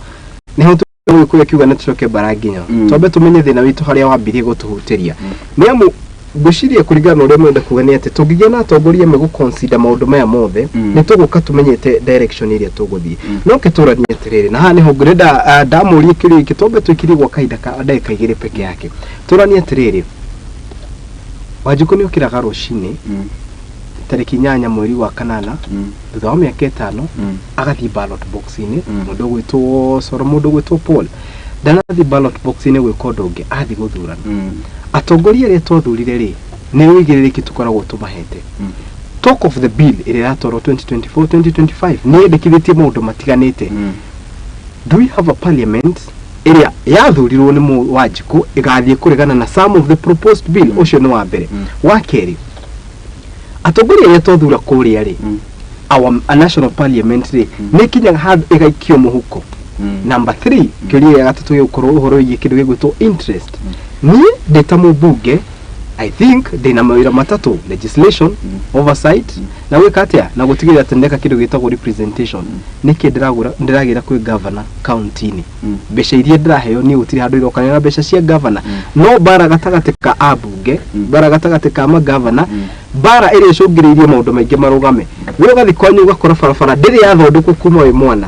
nĩho Gĩkũyũ akiuga nĩ tũcoke mbara nginya. Twambe tũmenye thĩna witũ harĩa wambirie gũtũhutĩria, nĩ amu ngwĩciria kũringana na ũrĩa mwenda kuga nĩ atĩ tũngĩgĩa na atongoria megũ consider maũndũ maya mothe, nĩ tũgũka tũmenyete direction ĩrĩa tũgũthiĩ. No kĩtũranie atĩrĩrĩ, na haha nĩho ngũrenda ndamũrie kĩũria gĩkĩ, twambe tũikirie gwa kahinda ka ndagĩka 2 peke yake. Tũranie atĩrĩrĩ, Wanjikũ nĩ okĩraga rũcinĩ tarĩki 8 mweri wa kanana, thutha wa mĩaka 5, agathiĩ ballot box-inĩ. Mũndũ ũgwĩtwo Coro, mũndũ ũgwĩtwo Paul ndanathiĩ ballot box-inĩ gwĩka ũndũ ũngĩ, athiĩ gũthurana. Atongoria arĩa twathurire rĩ, nĩ ũigĩrĩrĩki tũkoragwo tũmahete? Talk of the bill ĩrĩa ĩratwarwo 2024 2025 nĩ yendekithĩtie maũndũ matiganĩte. Do we have a parliament ĩrĩa yathurirwo nĩ Wanjikũ ĩgathiĩ kũregana na some of the proposed bill? Ũcio nĩ wa mbere. Wa kerĩ, atongoria arĩa twathura kũrĩa rĩ, our a national parliament rĩ, nĩ ĩkinyaga handũ ĩgaikio mũhuko? Number 3, kĩũria gĩa gatatũ gĩgũkorwo ũhoro wĩgiĩ kĩndũ gĩgwĩtwo interest. Niĩ ndĩ ta mũmbunge, I think ndĩna mawĩra matatũ: legislation, oversight, na gwĩka atĩa, na gũtigĩrĩra atĩ ndeka kĩndũ gĩtagwo representation. Nĩkĩ ndĩragũra ndĩragĩra kwĩ governor county-inĩ? Mbeca iria ndĩraheo niĩ gũtirĩ handũ irokanĩra na mbeca cia governor. No mbara gatagatĩ ka ambunge, mbara gatagatĩ ka magavana, mbara ĩrĩa ĩcũngĩrĩirie maũndũ maingĩ marũgame. We ũgathiĩ kwanyu ũgakora barabara ndĩrĩ yathondekwo kuma wĩ mwana.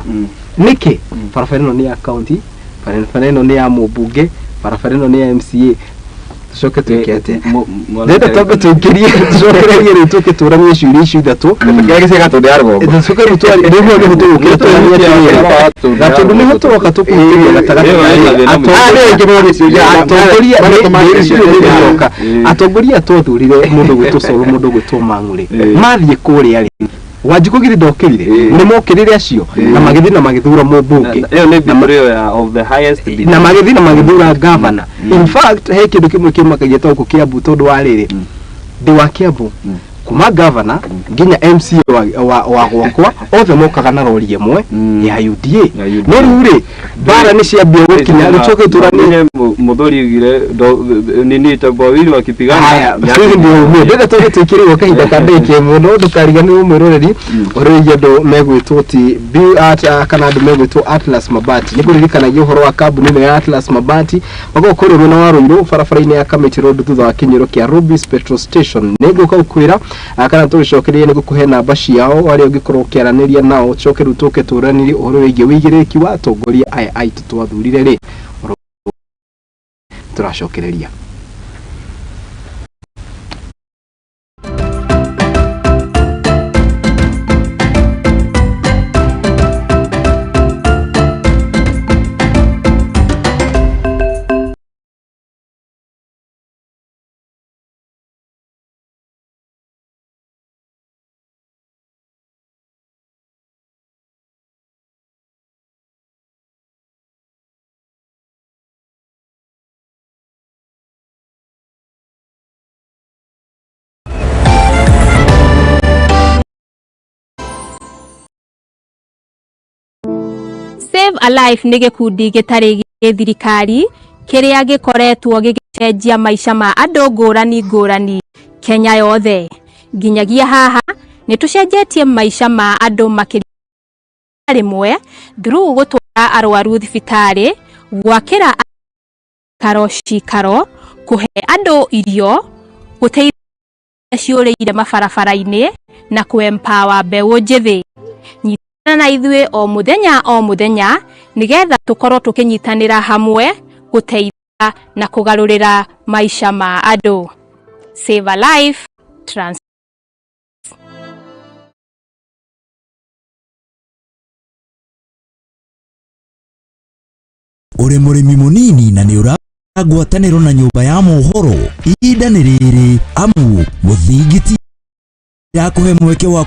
Nĩkĩ? Barabara ĩno nĩ ya county, barabara ĩno nĩ ya mũmbunge, barabara ĩno nĩ ya MCA. Tũcoke twĩke atĩa? Ndĩrenda twambe tũingĩrie, tũcokererie rĩu, tũke tũranie ciũria icio ithatũ. Kĩrĩa gĩciĩ Gatũndũ ya rũgongo. Tũcoke rĩu twarie nĩguo nĩho tũgũkĩra tũranie atĩrĩrĩ, Gatũndũ nĩho tũroka tũkũhutĩria gatagatĩ ka atongoria atongoria. Atongoria twathurire, mũndũ gwĩtwo Coro, mũndũ gwĩtwo Mang'ure, mathiĩ kũrĩa rĩ, Wanjikũ githĩ ndokĩrire? Nĩ mokĩrire acio na magĩthiĩ na magĩthura mũmbunge. Ĩyo nĩ betrayal ya of the highest bid. Na magĩthiĩ na magĩthura gavana. In fact, he kĩndũ kĩmwe kĩmakagia ta gũkũ Kiambu, tondũ wa rĩrĩ, ndĩ wa Kiambu, kuma gavana nginya MCA wa gwakwa, othe mokaga na rori ĩmwe ya UDA. Ya UDA. No rĩu rĩ, mbara nĩ ciambia gũkinya rĩu coke tũranie. Muthuri ugire nini tembo wawili wakipigana. Haya, sisi ndio umwe ndĩrenda tũge tũikĩrĩrwo kahinda ka ndagĩka ĩmwe, no ndũkariganĩrwo mwĩroreri ũrĩa wĩgiĩ andũ megwĩtwo ti Bill Art, kana andũ megwĩtwo Atlas Mabati. Nĩ kũririkanagia ũhoro wa kambuni ĩno ya Atlas Mabati, makoragwo kũrĩa mwena wa Ruiru, barabara-inĩ ya Kamiti Road, thutha wa kĩnyuĩro kĩa Rubis Petrol Station. Nĩ ngũka gũkwĩra kana tũgĩcokererie nĩ gũkũhe namba ciao arĩa ũngĩkorwo ũkĩaranĩria nao. Tũcoke rĩu tũke tũranĩrie ũhoro wĩgiĩ wĩigĩrĩrĩki wa atongoria aya aitũ twathurire rĩ. Tũracokereria. Save a Life nĩ gĩkundi gĩtarĩ gĩthirikari kĩrĩa gĩkoretwo gĩgĩcenjia maica ma andũ ngũrani ngũrani Kenya yothe. Nginyagia haha nĩ tũcenjetie maica ma andũ makĩria. Rĩmwe through gũtwara arwaru thibitarĩ, gwakĩra aikaro cikaro, kũhe andũ irio, gũteithia ciũrĩire mabarabara-inĩ na kũ-empower mbeũ njĩthĩ. Nyitana na ithuĩ o mũthenya o mũthenya nĩgetha tũkorwo tũkĩnyitanĩra hamwe gũteithia na kũgarũrĩra maica ma andũ. Save a life, trans Ũrĩ mũrĩmi mũnini na nĩ ũra ngwatanĩro na nyũmba ya mohoro, ihinda nĩ rĩrĩ, amu Mũthingi TV ĩrakũhe mweke wa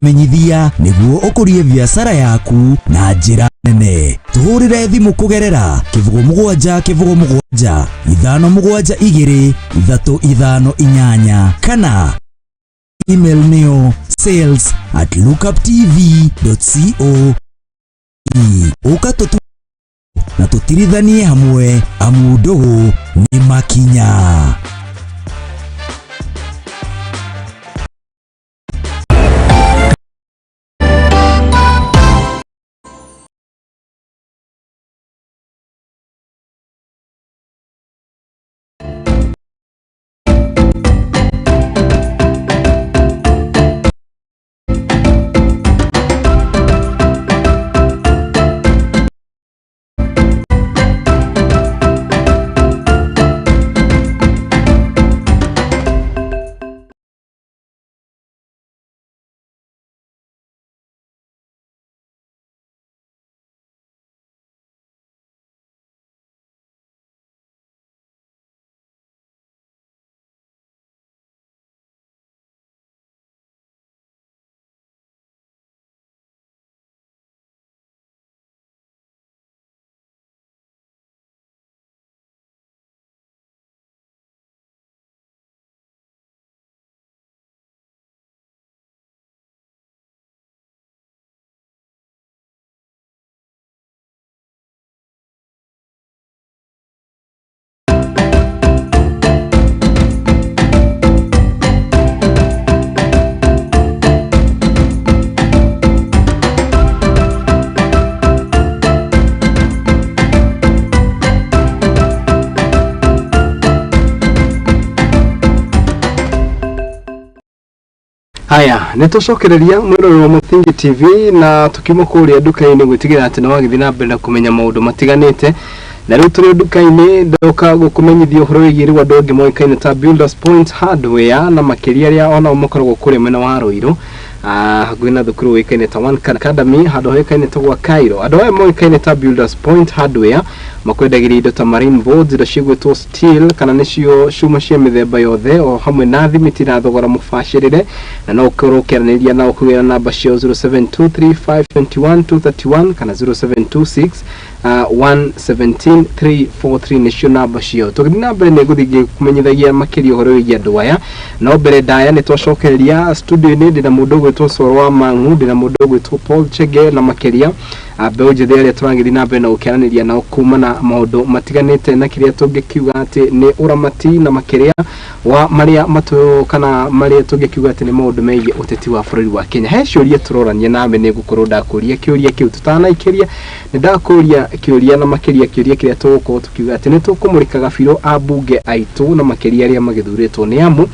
menyithia nĩguo ũkũrie biacara yaku na njĩra nene. Tũhũrĩre thimũ kũgerera 0 7 0 7 5 7 2 3 5 8 kana email nĩyo sales@lookuptv.co. Ũka tũtu na tũtirithanie hamwe, amu ndũgũ nĩ makinya. Haya, nĩ tũcokereria mwĩrore wa Mũthingi TV na tũkiuma kũrĩa nduka-inĩ gwĩtigĩra atĩ nĩ wagĩthiĩ na mbere na kũmenya maũndũ matiganĩte. Na rĩu tũrĩ nduka-inĩ, ndoka gũkũmenyithia ũhoro wĩgiĩ rĩu andũ angĩ moĩkaine ta Builders Point Hardware, na makĩria arĩa onao makoragwo kũrĩa mwena wa Ruiru, hakuhĩ na thukuru ũĩkaine ta One Academy, handũ hoĩkaine ta gwa Cairo. Andũ aya moĩkaine ta Builders Point Hardware makwendagĩria indo ta marine boards, indo cigwĩtwo steel kana nĩcio cuma cia mĩthemba yothe, o hamwe na thimiti na thogora mũbacĩrĩre. Na no ũkorwo ũkĩaranĩria nao kũgerera namba ciao 0723521231 kana 0726 117 343, nĩcio namba ciao. Tũgĩthiĩ na mbere nĩ ngũthiĩ ngĩkũmenyithagia makĩria ũhoro wĩgiĩ andũ aya. No mbere ndaya, nĩ twacokereria studio-inĩ. Ndĩna mũndũ ũgwĩtwo Coro wa Mang'u, ndĩna mũndũ ũgwĩtwo Paul Chege, na makĩria mbeũ njĩthĩ arĩa tũragĩthiĩ na mbere na gũkĩaranĩria nao kumana maũndũ matiganĩte, na kĩrĩa tũngĩkiuga atĩ nĩ ũramati, na makĩria wa marĩa matũ kana marĩa tũngĩkiuga atĩ nĩ maũndũ megiĩ ũteti wa bũrũri wa Kenya. He ciũria tũrorania nawe, nĩ ngũkorwo ndakũria kĩũria kĩu. Tũtanaikĩria, nĩ ndakũria kĩũria, na makĩria kĩũria kĩrĩa tũgũkorwo tũkiuga atĩ nĩ tũkũmũrĩka gabirũ ambunge aitũ, na makĩria arĩa magĩthurĩtwo, nĩ amu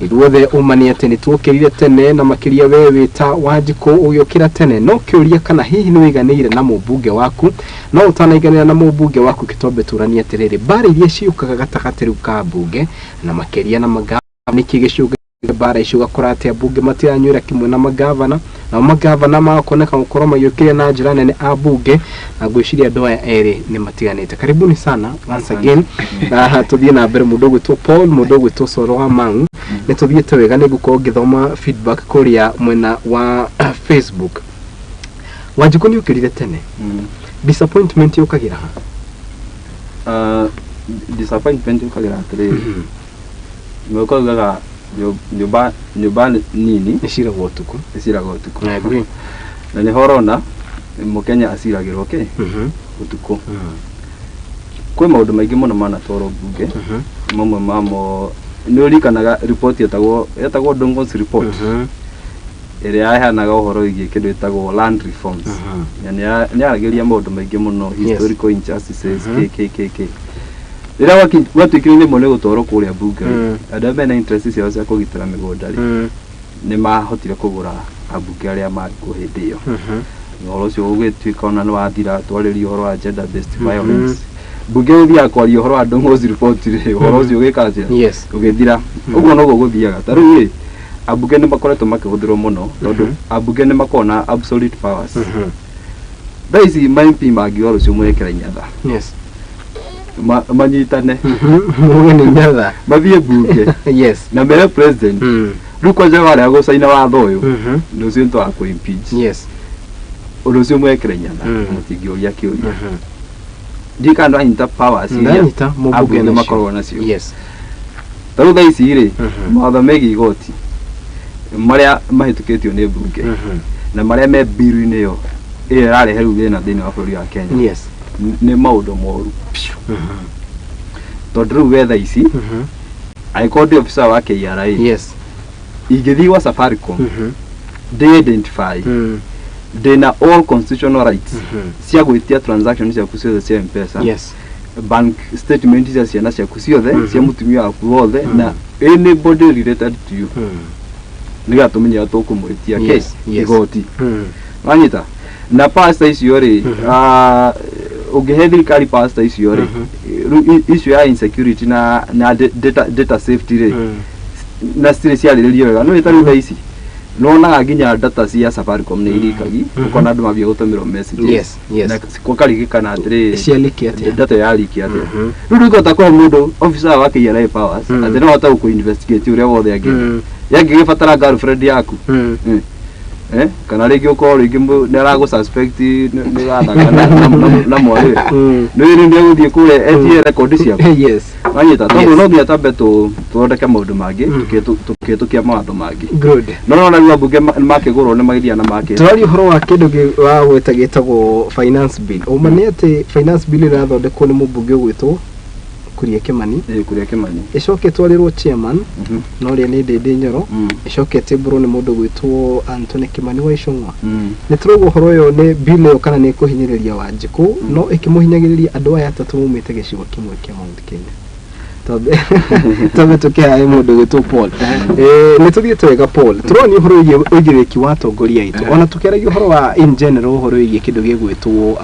ithuothe ũma nĩ atĩ nĩ tuokĩrire tene, na makĩria we wĩ ta Wanjikũ ũgĩũkĩra tene. No kĩũria, kana hihi nĩ wĩiganĩire na mũmbunge waku? No ũtanaiganĩra na mũmbunge waku, kĩtombe tũranie atĩrĩrĩ, mbara iria ciũkaga gatagatĩ rĩu ka mbunge na makĩria na magavana, nĩkĩ gĩcũngagĩrĩria mbara icio? Ũgakora atĩ ambunge matiranywĩra kĩmwe na magavana, nao magavana magakoneka gũkorwo magĩũkĩrĩra na njĩra nene ambunge, na ngwĩciria andũ aya erĩ nĩ matiganĩte. Karibuni sana once again. Na tũthiĩ na mbere, mũndũ ũgwĩtwo Paul, mũndũ ũgwĩtwo Coro wa Mang'u, nĩ tũthiĩte wega. Nĩ ngũkorwo ngĩthoma feedback kũrĩa mwena wa Facebook. Wanjikũ, nĩ ũkĩrire tene, disappointment yũkagĩra ha? Disappointment yũkagĩra atĩrĩrĩ, mũgĩkũyũ augaga nyũmba nini nĩ ciragwo ũtukũ. Ĩciraga ũtukũ. I agree. Na nĩho ũrona mũkenya aciragĩrwo kĩ ũtukũ. Kwĩ maũndũ maingĩ mũno manatwarwo mbunge. Mamwe mamo nĩ ũririkanaga report yetagwo Dongo's report. Ĩrĩa yaheanaga ũhoro wĩgiĩ kĩndũ gĩtagwo land reforms, na nĩ yaragĩria maũndũ maingĩ mũno, historical injustices, kkk. Rĩrĩa gwatuĩkire rĩmwe nĩ gũtwarwo kũrĩa mbunge rĩ, andũ arĩa mena interest ciao cia kũgitĩra mĩgũnda rĩ, nĩ mahotire kũgũra ambunge arĩa marĩ kuo hĩndĩ ĩyo. Ũhoro ũcio ũgĩtuĩka ona nĩ wathira. Twarĩria ũhoro wa gender based violence, mbunge gũthiaga kwaria ũhoro wa Ndung'u's report rĩ, ũhoro ũcio ũgĩka atĩa? Ũgĩthira. Ũguo noguo gũthiaga. Ta rĩu rĩ, ambunge nĩ makoretwo makĩhũthĩrwo mũno, tondũ ambunge nĩ makoragwo na absolute powers. Thaa ici ma MP mangiuga rũciũ mwekĩra inyatha, manyitane, Muge nĩ nyatha, mathiĩ mbunge na mere president, rĩu kwanja warega gũcaina watho ũyũ, rũciũ nĩ twaga impeach. Ũndũ ũcio mwekĩra inyatha, mũtingĩũria kĩũria. Ndiũĩ kana ndwanyita powers iria Ndanyita mũmbunge ambunge nacio. makoragwo nacio. Ta rĩu thaa ici rĩ, mawatho megiĩ igoti marĩa mahĩtũkĩtio nĩ mbunge na marĩa me bill-inĩ ĩyo ĩrĩa ĩrarehe rĩu thĩna thĩinĩ wa bũrũri wa Kenya, nĩ maũndũ moru biũ, tondũ rĩu we thaa ici angĩkorwo ndĩ officer wa KRA, ingĩthiĩ gwa Safaricom ndĩ identify, ndĩna all constitutional rights cia gwĩtia transaction ciaku ciothe cia M-Pesa, bank statement cia ciana ciaku ciothe, cia mũtumia waku wothe, na anybody related to you, nĩgetha tũmenye ũrĩa tũkũmwĩtia kĩ igoti. Wanyita na pasta icio rĩ, ũngĩhe thirikari pasta icio rĩ, rĩu issue ya insecurity na data safety rĩ, na citirĩ ciarĩrĩrio wega. Nĩ ta rĩu thaa ici nĩwonaga nginya data cia Safaricom nĩ irikagi, ũkona andũ mambia gũtũmĩrwo messages na gũkarigikana atĩrĩrĩ, Cialiki atĩa? Data yariki atĩa? Rĩu ndũngĩhota kũhe mũndũ officer wa KRA powers atĩ no ahote gũkũ investigate ũrĩa wothe angĩenda. Yangĩgĩbatara girlfriend yaku, eh, kana rĩngĩ ũkorwo rĩngĩ nĩ aragũ suspect nĩ ũrathaka na mwarĩ, nĩ rĩu nĩ egũthiĩ kũrĩa etie record ciaku. Wanyita? Tondũ no nginya twambe tũthondeke maũndũ mangĩ tũkĩhĩtũkia mawatho mangĩ. No nona rĩu ambunge makĩgũrwo nĩ magĩthiaga na makĩ Tũraria ũhoro wa kĩndũ wa gwĩta gĩtagwo finance bill. Ũma nĩ atĩ finance bill ĩrathondekwo nĩ mũmbunge ũgwĩtwo Kuria Kimani, Ĩĩ, Kuria Kimani. Ĩcoke ĩtwarĩrwo chairman, na ũrĩa nĩ Ndĩndĩ Nyoro, ĩcoke ĩtĩmbũrwo nĩ mũndũ ũgwĩtwo Anthony Kimani wa Icũng'wa. Nĩ tũrauga ũhoro ũyũ nĩ bill ĩyo kana nĩ ĩkũhinyĩrĩria Wanjikũ, no ĩkĩmũhinyagĩrĩria andũ aya atatũ maumĩte gĩcigo kĩmwe kĩa Mount Kenya. Twambe tũkĩhae mũndũ ũgwĩtwo Paul. Nĩ tũthiĩte wega, Paul. Tũronia ũhoro wĩgiĩ ũigĩrĩrĩki wa atongoria aitũ, ona tũkĩaragia ũhoro wa in general, ũhoro wĩgiĩ kĩndũ gĩgwĩtwo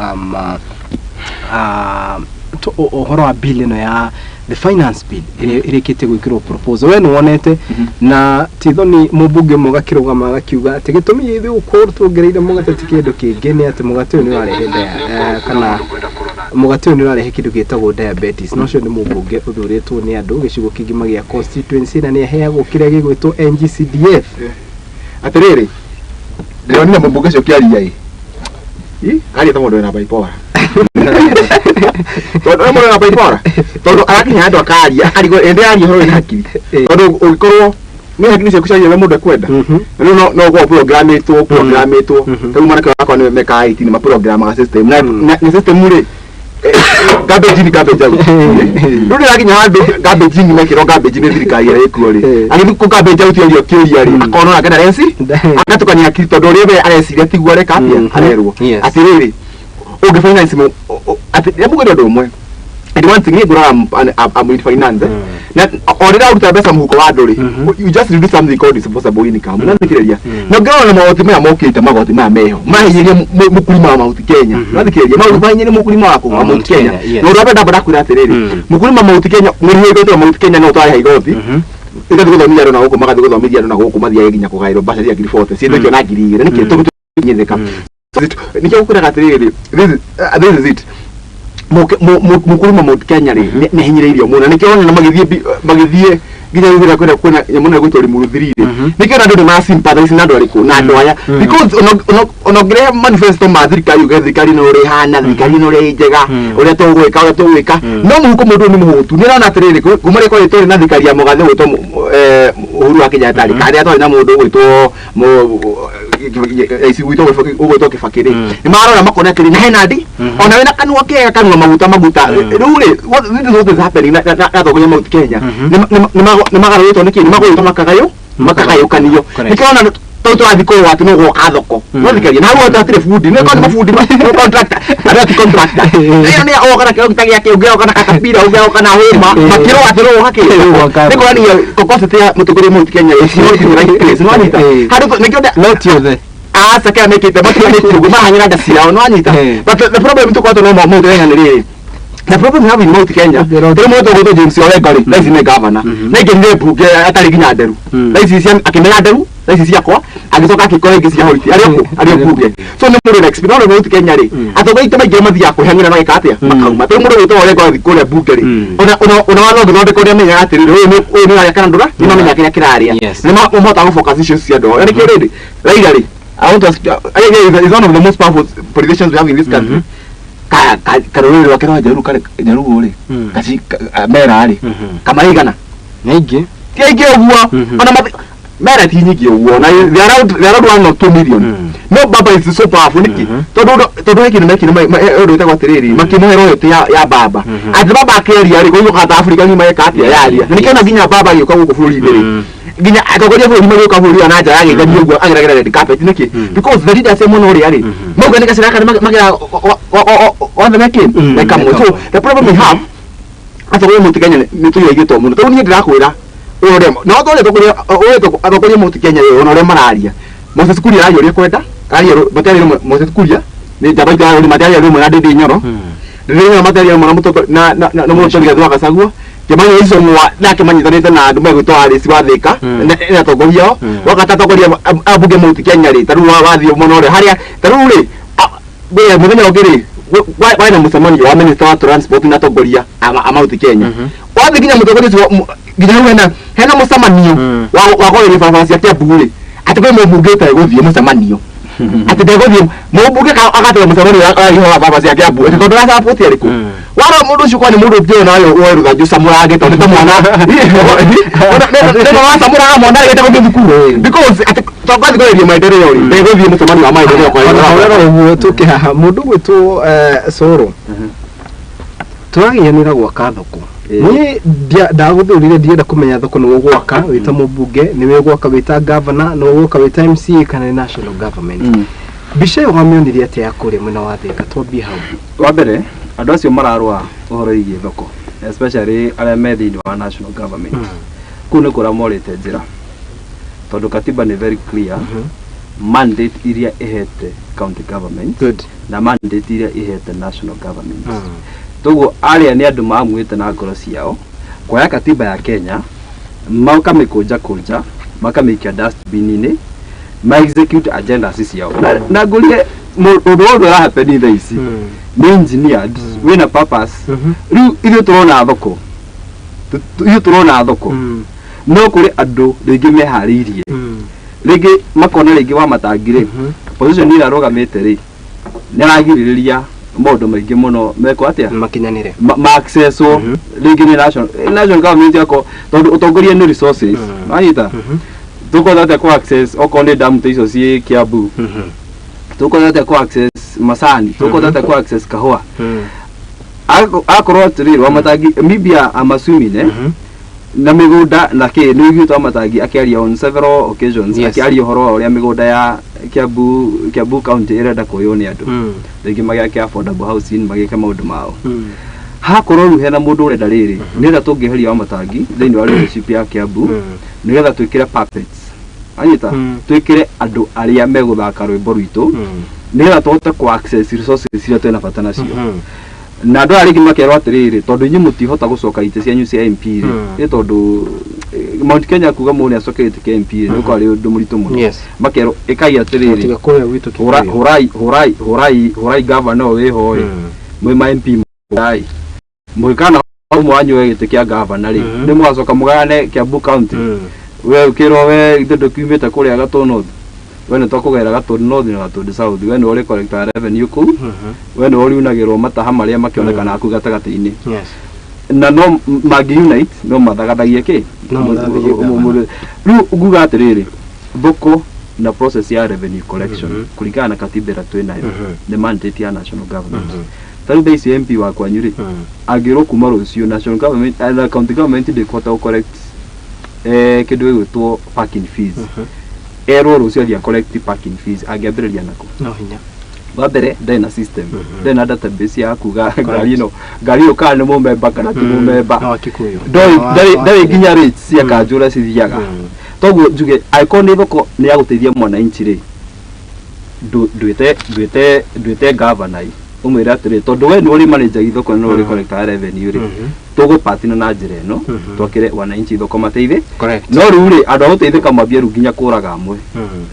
ũhoro wa bill ĩno ya the finance bill ĩrĩa ĩrĩkĩtie gwĩkĩrwo proposal. We nĩ wonete na tithoni mũmbunge ũmwe agakĩrũgama agakiuga atĩ gĩtũmi ithuĩ gũkorwo tuongereire mũgate ti kĩndũ kĩngĩ, nĩ atĩ mũgate ũyũ nĩ ũrarehe kana mũgate ũyũ nĩ ũrarehe kĩndũ gĩtagwo diabetes. Na ũcio nĩ mũmbunge ũthurĩtwo nĩ andũ gĩcigo kĩngĩ gĩa constituency, na nĩ aheagwo kĩrĩa gĩgwĩtwo NGCDF. Atĩrĩrĩ, ndĩronire mũmbunge ũcio kĩaria ĩ aria ta mũndũ wĩna bipolar, tondũ ũyũ mũndũ wĩna bipolar, tondũ arakinya handũ akaria akarigwo ĩndĩ aria ũhoro wĩna hakiri, tondũ ũngĩkorwo nĩ hakiri ciaku ciaria ũrĩa mũndũ ekwenda, rĩu no ũkorwo programĩtwo. Rĩu mwanake wakwa nĩwe mekaga IT, nĩ maprogramaga system na system rĩ, garbage in, garbage out. Rĩu rĩrakinya handũ garbage in mekĩrwo garbage nĩ thirikari ĩrĩa ĩkuo rĩ, agĩthiĩ kũ garbage out ario kĩũria rĩ, akona onake ndareci agatukania hakiri, tondũ ũrĩa we areciria tiguo areka atĩa, arerwo. Atĩrĩrĩ, ũngĩ finance atĩ nĩmũgĩre ũndũ ũmwe, and one thing, niĩ ngũraga I'm in finance, eh? Na o rĩrĩa ũruta mbeca mũhuko wa andũ rĩ, you just reduce something called disposable income. Na thikĩrĩria, na ũngĩrora na magoti maya mokĩte, magoti maya meho mahinyĩrie mũkulima wa Mount Kenya. Na thikĩrĩria, mahinyĩrie mũkulima waku wa Mount Kenya. Na ũndũ wa mbere ndamba ndakwĩra atĩrĩrĩ, mũkulima Mount Kenya, mũrĩhi wa igoti wa Mount Kenya, no ũtwarĩha igoti, ĩgathiĩ gũthomithia andũ na gũkũ, magathiĩ gũthomithia andũ na gũkũ, mathiage nginya kũgaĩrwo mbeca cia 40,000 ciendekio na 2000 nĩkĩ? Tũnyithĩka nĩkĩo ngũkwĩraga atĩrĩrĩ, this is it. Mũkulima Mount Kenya rĩ, nĩ ahinyĩrĩirio mũno, na nĩkĩo wona magĩthiĩ nginya rĩu kwĩna nyamũ ĩno ĩgwĩtwo Limuru 3 rĩ, nĩkĩo na andũ nĩ ma sympathize na andũ arĩkũ, na andũ aya, because ona ũngĩrehe manifesto ma thirikari uge thirikari ĩno ũrĩa ĩhana, thirikari ĩno ũrĩa ĩ njega, ũrĩa tũgwĩka, ũrĩa tũgwĩka, no mũhuko mũndũ ũyũ nĩ mũhũtu. Nĩ ũrona atĩrĩrĩ, kuma rĩrĩa koretwo na thirikari ya mũgathe ũgwĩtwo Uhuru wa Kenyatta rĩ, kana rĩrĩa twarĩ na mũndũ ũgwĩtwo rais gwitũ ũgwĩtwo Kibaki rĩ, nĩ marora makona atĩrĩ na hena ndi ona wĩna kanua kega, kanua maguta maguta. Rĩu rĩ, this is what is happening na atongoria Mount Kenya. Nĩ magarũrĩtwo nĩkĩ? Nĩ magũrĩtwo, makagayũkanio. Nĩkĩo ona Tondũ tũrathiĩ kũrũa atĩ no gwaka thoko. No thikĩrĩria, na hau hothe hatirĩ bundi, nĩ korwo nĩ mabundi no contractor, arĩa ti contractor. Ĩyo nĩ oka na kĩrogita gĩake, ũngĩ oka na katapira, ũngĩ oka na hũma, makĩrũa atĩ no gwaka kĩ. Gwaka Nĩ kuonania kokosity ya mũtongoria Mount Kenya is not in the right place. Nĩ wanyita? Handũ nĩkĩo No ti othe. Aca kĩrĩa mekĩte matiganĩtie ũguo marahanyĩra nda ciao, nĩ wanyita? But the problem tũkoretwo no Mount Kenya nĩ rĩrĩ. The problem we have in Mount Kenya, tũrĩ mũndũ ũgwĩtwo James Orengo rĩ, thaa ici nĩ governor. Na aingĩrire mbunge atarĩ nginya nderu. Thaa ici cia akĩmera nderu, thaa ici ciakwa, agĩcoka akĩkora ingĩ cia hoiti. Arĩ o kũ? Arĩ o mbunge. So nĩ mũndũ wĩna experience. No rĩu Mount Kenya rĩ, atongoria aitũ maingĩ mathiaga kwĩhang'ĩra mageka atĩa? Makauma. Tondũ mũndũ ũgwĩtwo Orengo athiĩ kũrĩa mbunge rĩ, ona watho ũngĩthondekwo nĩ amenyaga atĩrĩrĩ, ũyũ nĩ ũrarĩa kana ndũra, nĩ mamenyaga kĩrĩa kĩrarĩa. Nĩ mahotaga gũ focus issues cia andũ ao. Na nĩkĩo rĩrĩ, Raila rĩ, I want to ask you, Raila is one of the most powerful politicians we have in this country. Karũrĩrĩ rwake rwa Njaruo karĩ Njaruo rĩ, kaci mera rĩ, kamaigana Nyingĩ. Ti aingĩ ũguo. Ona mera ti nyingĩ ũguo, na they are around 1 or 2 million. No baba is so powerful nĩkĩ? Tondũ he kĩndũ mekire ũndũ wĩtagwo atĩrĩrĩ, makĩmũhe royalty ya baba, atĩ baba akĩaria rĩ, kũiguĩkaga ta Afrika ng'ima eka atĩa yaria. Na nĩkĩo ona nginya baba agĩũka gũkũ bũrũri-inĩ rĩ, nginya atongoria a bũrũri magĩũka bũrũri wa na nja yagĩithania ũguo ageragĩra red carpet nĩkĩ? Because the leaders mwena ũrĩa rĩ, mauga nĩ gacĩra gaka magera othe mekĩ mekamwe. So the problem we have, atongoria Mount Kenya nĩ tũiraigĩtwo mũno, tondũ niĩ ndĩrakwĩra ũrĩa na ũrĩa atongoria ũrĩa atongoria Mount Kenya rĩ, ona ũrĩa mararia, Moses Kuria araria ũrĩa kwenda araria, matiaria rĩmwe. Moses Kuria nĩ njamba itũ, matiaria rĩmwe na Ndindi Nyoro. Ndindi Nyoro matiaria rĩmwe na mũtongoria na mũtongoria Rigathĩ wa Gachagua. Kimani Ichung'wa nake manyitanĩte na andũ megwĩtwo Alice wa Thika na atongoria ao. Wakati atongoria a mbunge Mount Kenya rĩ, ta rĩu wathiĩ mwena ũrĩa harĩa ta rĩu rĩ, mbere mũthenya ũngĩ rĩ, kwarĩ na mũcemanio wa minister wa transport na atongoria a Mount Kenya. Wathiĩ nginya mũtongoria ũcio nginya hau hena mũcemanio wa kwarĩria barabara cia Kiambu rĩ, atĩ kwĩ mũmbunge ũtegũthiĩ mũcemanio, atĩ ndegũthiĩ mũmbunge agatega mũcemanio wa barabara cia Kiambu atĩ tondũ arasupport arĩkũ. Wara mũndũ ũcio kwa nĩ mũndũ ũngĩona nawe woe rũthanju camũrange, tondũ nĩ ta mwana nĩ wacamũraga mwana rĩgĩte gũthiĩ thukuru, because atĩ tondũ athiĩ kwarĩria maendeleo rĩ, ndegũthiĩ mũcemanio wa maendeleo kwa Ona ũrera ũguo tũke haha mũndũ gwĩtwo Soro tũragianĩra gwaka thoko. Niĩ ndagũthurire ndienda kũmenya thoko nĩ ũgwaka wĩta mũmbunge, nĩwe ũgwaka wĩta governor, nĩ ũgwaka wĩta MCA kana nĩ national government. Mbica ĩyo wamĩonirie atĩa ya kũrĩa mwena wa Thika? Twambie hau. Wa mbere, andũ acio mararũa ũhoro wĩgiĩ thoko, especially arĩa me thĩinĩ wa national government, kũu nĩ kũrĩa morĩte njĩra, tondũ katiba nĩ very clear, mandate iria ĩhete county government na mandate iria ĩhete national government. Toguo arĩa nĩ andũ mamuĩte na ngoro ciao kuoya katiba ya Kenya, makamĩkũnja kũnja, makamĩikia dustbin-inĩ, ma execute agendas ciao. Na ngũrie, ũndũ wothe ũrahappen thaa ici nĩ engineered, wĩna purpose. Rĩu ithuĩ tũrona thoko, ithuĩ tũrona thoko, no kũrĩ andũ rĩngĩ meharĩirie, rĩngĩ makona rĩngĩ wa matangi rĩ, position ĩrĩa arũgamĩte rĩ, nĩ aragirĩrĩria maũndũ maingĩ mũno mekwo atĩa? Makinyanĩre. Ma accesswo rĩngĩ nĩ national government yako, tondũ ũtongoria nĩ resources. Wanyita? Tũkũhota atĩa kũ access okorwo nĩ damu ta icio ciĩ Kiambu? Tũkũhota atĩa kũ access macani? Tũkũhota atĩa kũ access kahũa? Akorwo atĩrĩrĩ, Wamatangi, maybe I'm assuming, na mĩgũnda na kĩ nĩ ũiguĩte Wamatangi akĩaria on several occasions, akĩaria ũhoro wa ũrĩa mĩgũnda ya Kiambu County ĩrenda kũywo nĩ andũ rĩngĩ magĩake affordable housing, magĩke maũndũ mao. Hakorwo rĩu hena mũndũ ũrenda rĩrĩ, nĩgetha tũngĩeheria Wamatangi thĩinĩ wa leadership ya Kiambu, nĩgetha twĩkĩre puppets, anyita, twĩkĩre andũ arĩa megũthaka rwĩmbo rwitũ, nĩgetha tũhote kũ access resources iria twĩna bata nacio. Na andũ aya rĩngĩ makerwo atĩrĩrĩ, tondũ inyuĩ mũtihota gũcoka itĩ cianyu cia MP rĩ, nĩ tondũ Mount Kenya kuga mũndũ nĩ acoke gĩtĩ kĩa MP rĩ, nĩ ũkorwo arĩ ũndũ mũritũ mũno. Makerwo ĩkai atĩrĩrĩ, Tiga kũrĩa gwitũ hũra Kikuyu. Hũrai hũrai hũrai hũrai gavana ũyũ wĩho ĩ, mwĩ ma MP hũrai, mũgĩkana ũmwe wanyu we gĩtĩ kĩa gavana rĩ, nĩ mũgacoka mũgayane Kiambu County. We ũkĩrwo we ithe ndũkiumĩte kũrĩa Gatũ North, we nĩ twakũgaĩra Gatũndũ North na Gatũndũ South, we nĩwe ũrĩ collector revenue kũu, we nĩwe ũriunagĩrwo mataha marĩa makĩonekanaga kũu gatagatĩ-inĩ. Na no mangĩ unite no mathagathagie kĩ. No mathagathagie gavana. Rĩu nguga atĩrĩrĩ, thoko na process ya revenue collection, kũringana na katiba ĩrĩa twĩ nayo, nĩ mandate ya national government. Ta rĩu thaa ici MP wa kwanyu rĩ, angĩrwo kuma rũciũ national government na county government ndĩkũhota gũ collect kĩndũ gĩgwĩtwo parking fees. Erwo rũciũ athiĩ collect parking fees, angĩambĩrĩria nako? No hinya. Wa mbere, ndarĩ na system, ndarĩ na database ya kuga ngari ĩno kana nĩ mũmemba kana ti mũmemba. No Kikuyu. Ndarĩ nginya rates cia kanjũ ũrĩa cithiaga. Toguo njuge angĩkorwo nĩ thoko nĩ ya gũteithia mwananchi rĩ, ndwĩte gavana ĩ ũmwĩre atĩrĩ, tondũ we nĩ ũrĩ manage thoko na ũrĩ collector revenue rĩ, tũgũpartner na njĩra ĩno, twakĩre wananchi thoko mateithĩ. No rĩu rĩ, andũ a gũteithĩka mambie rĩu nginya kũraga amwe.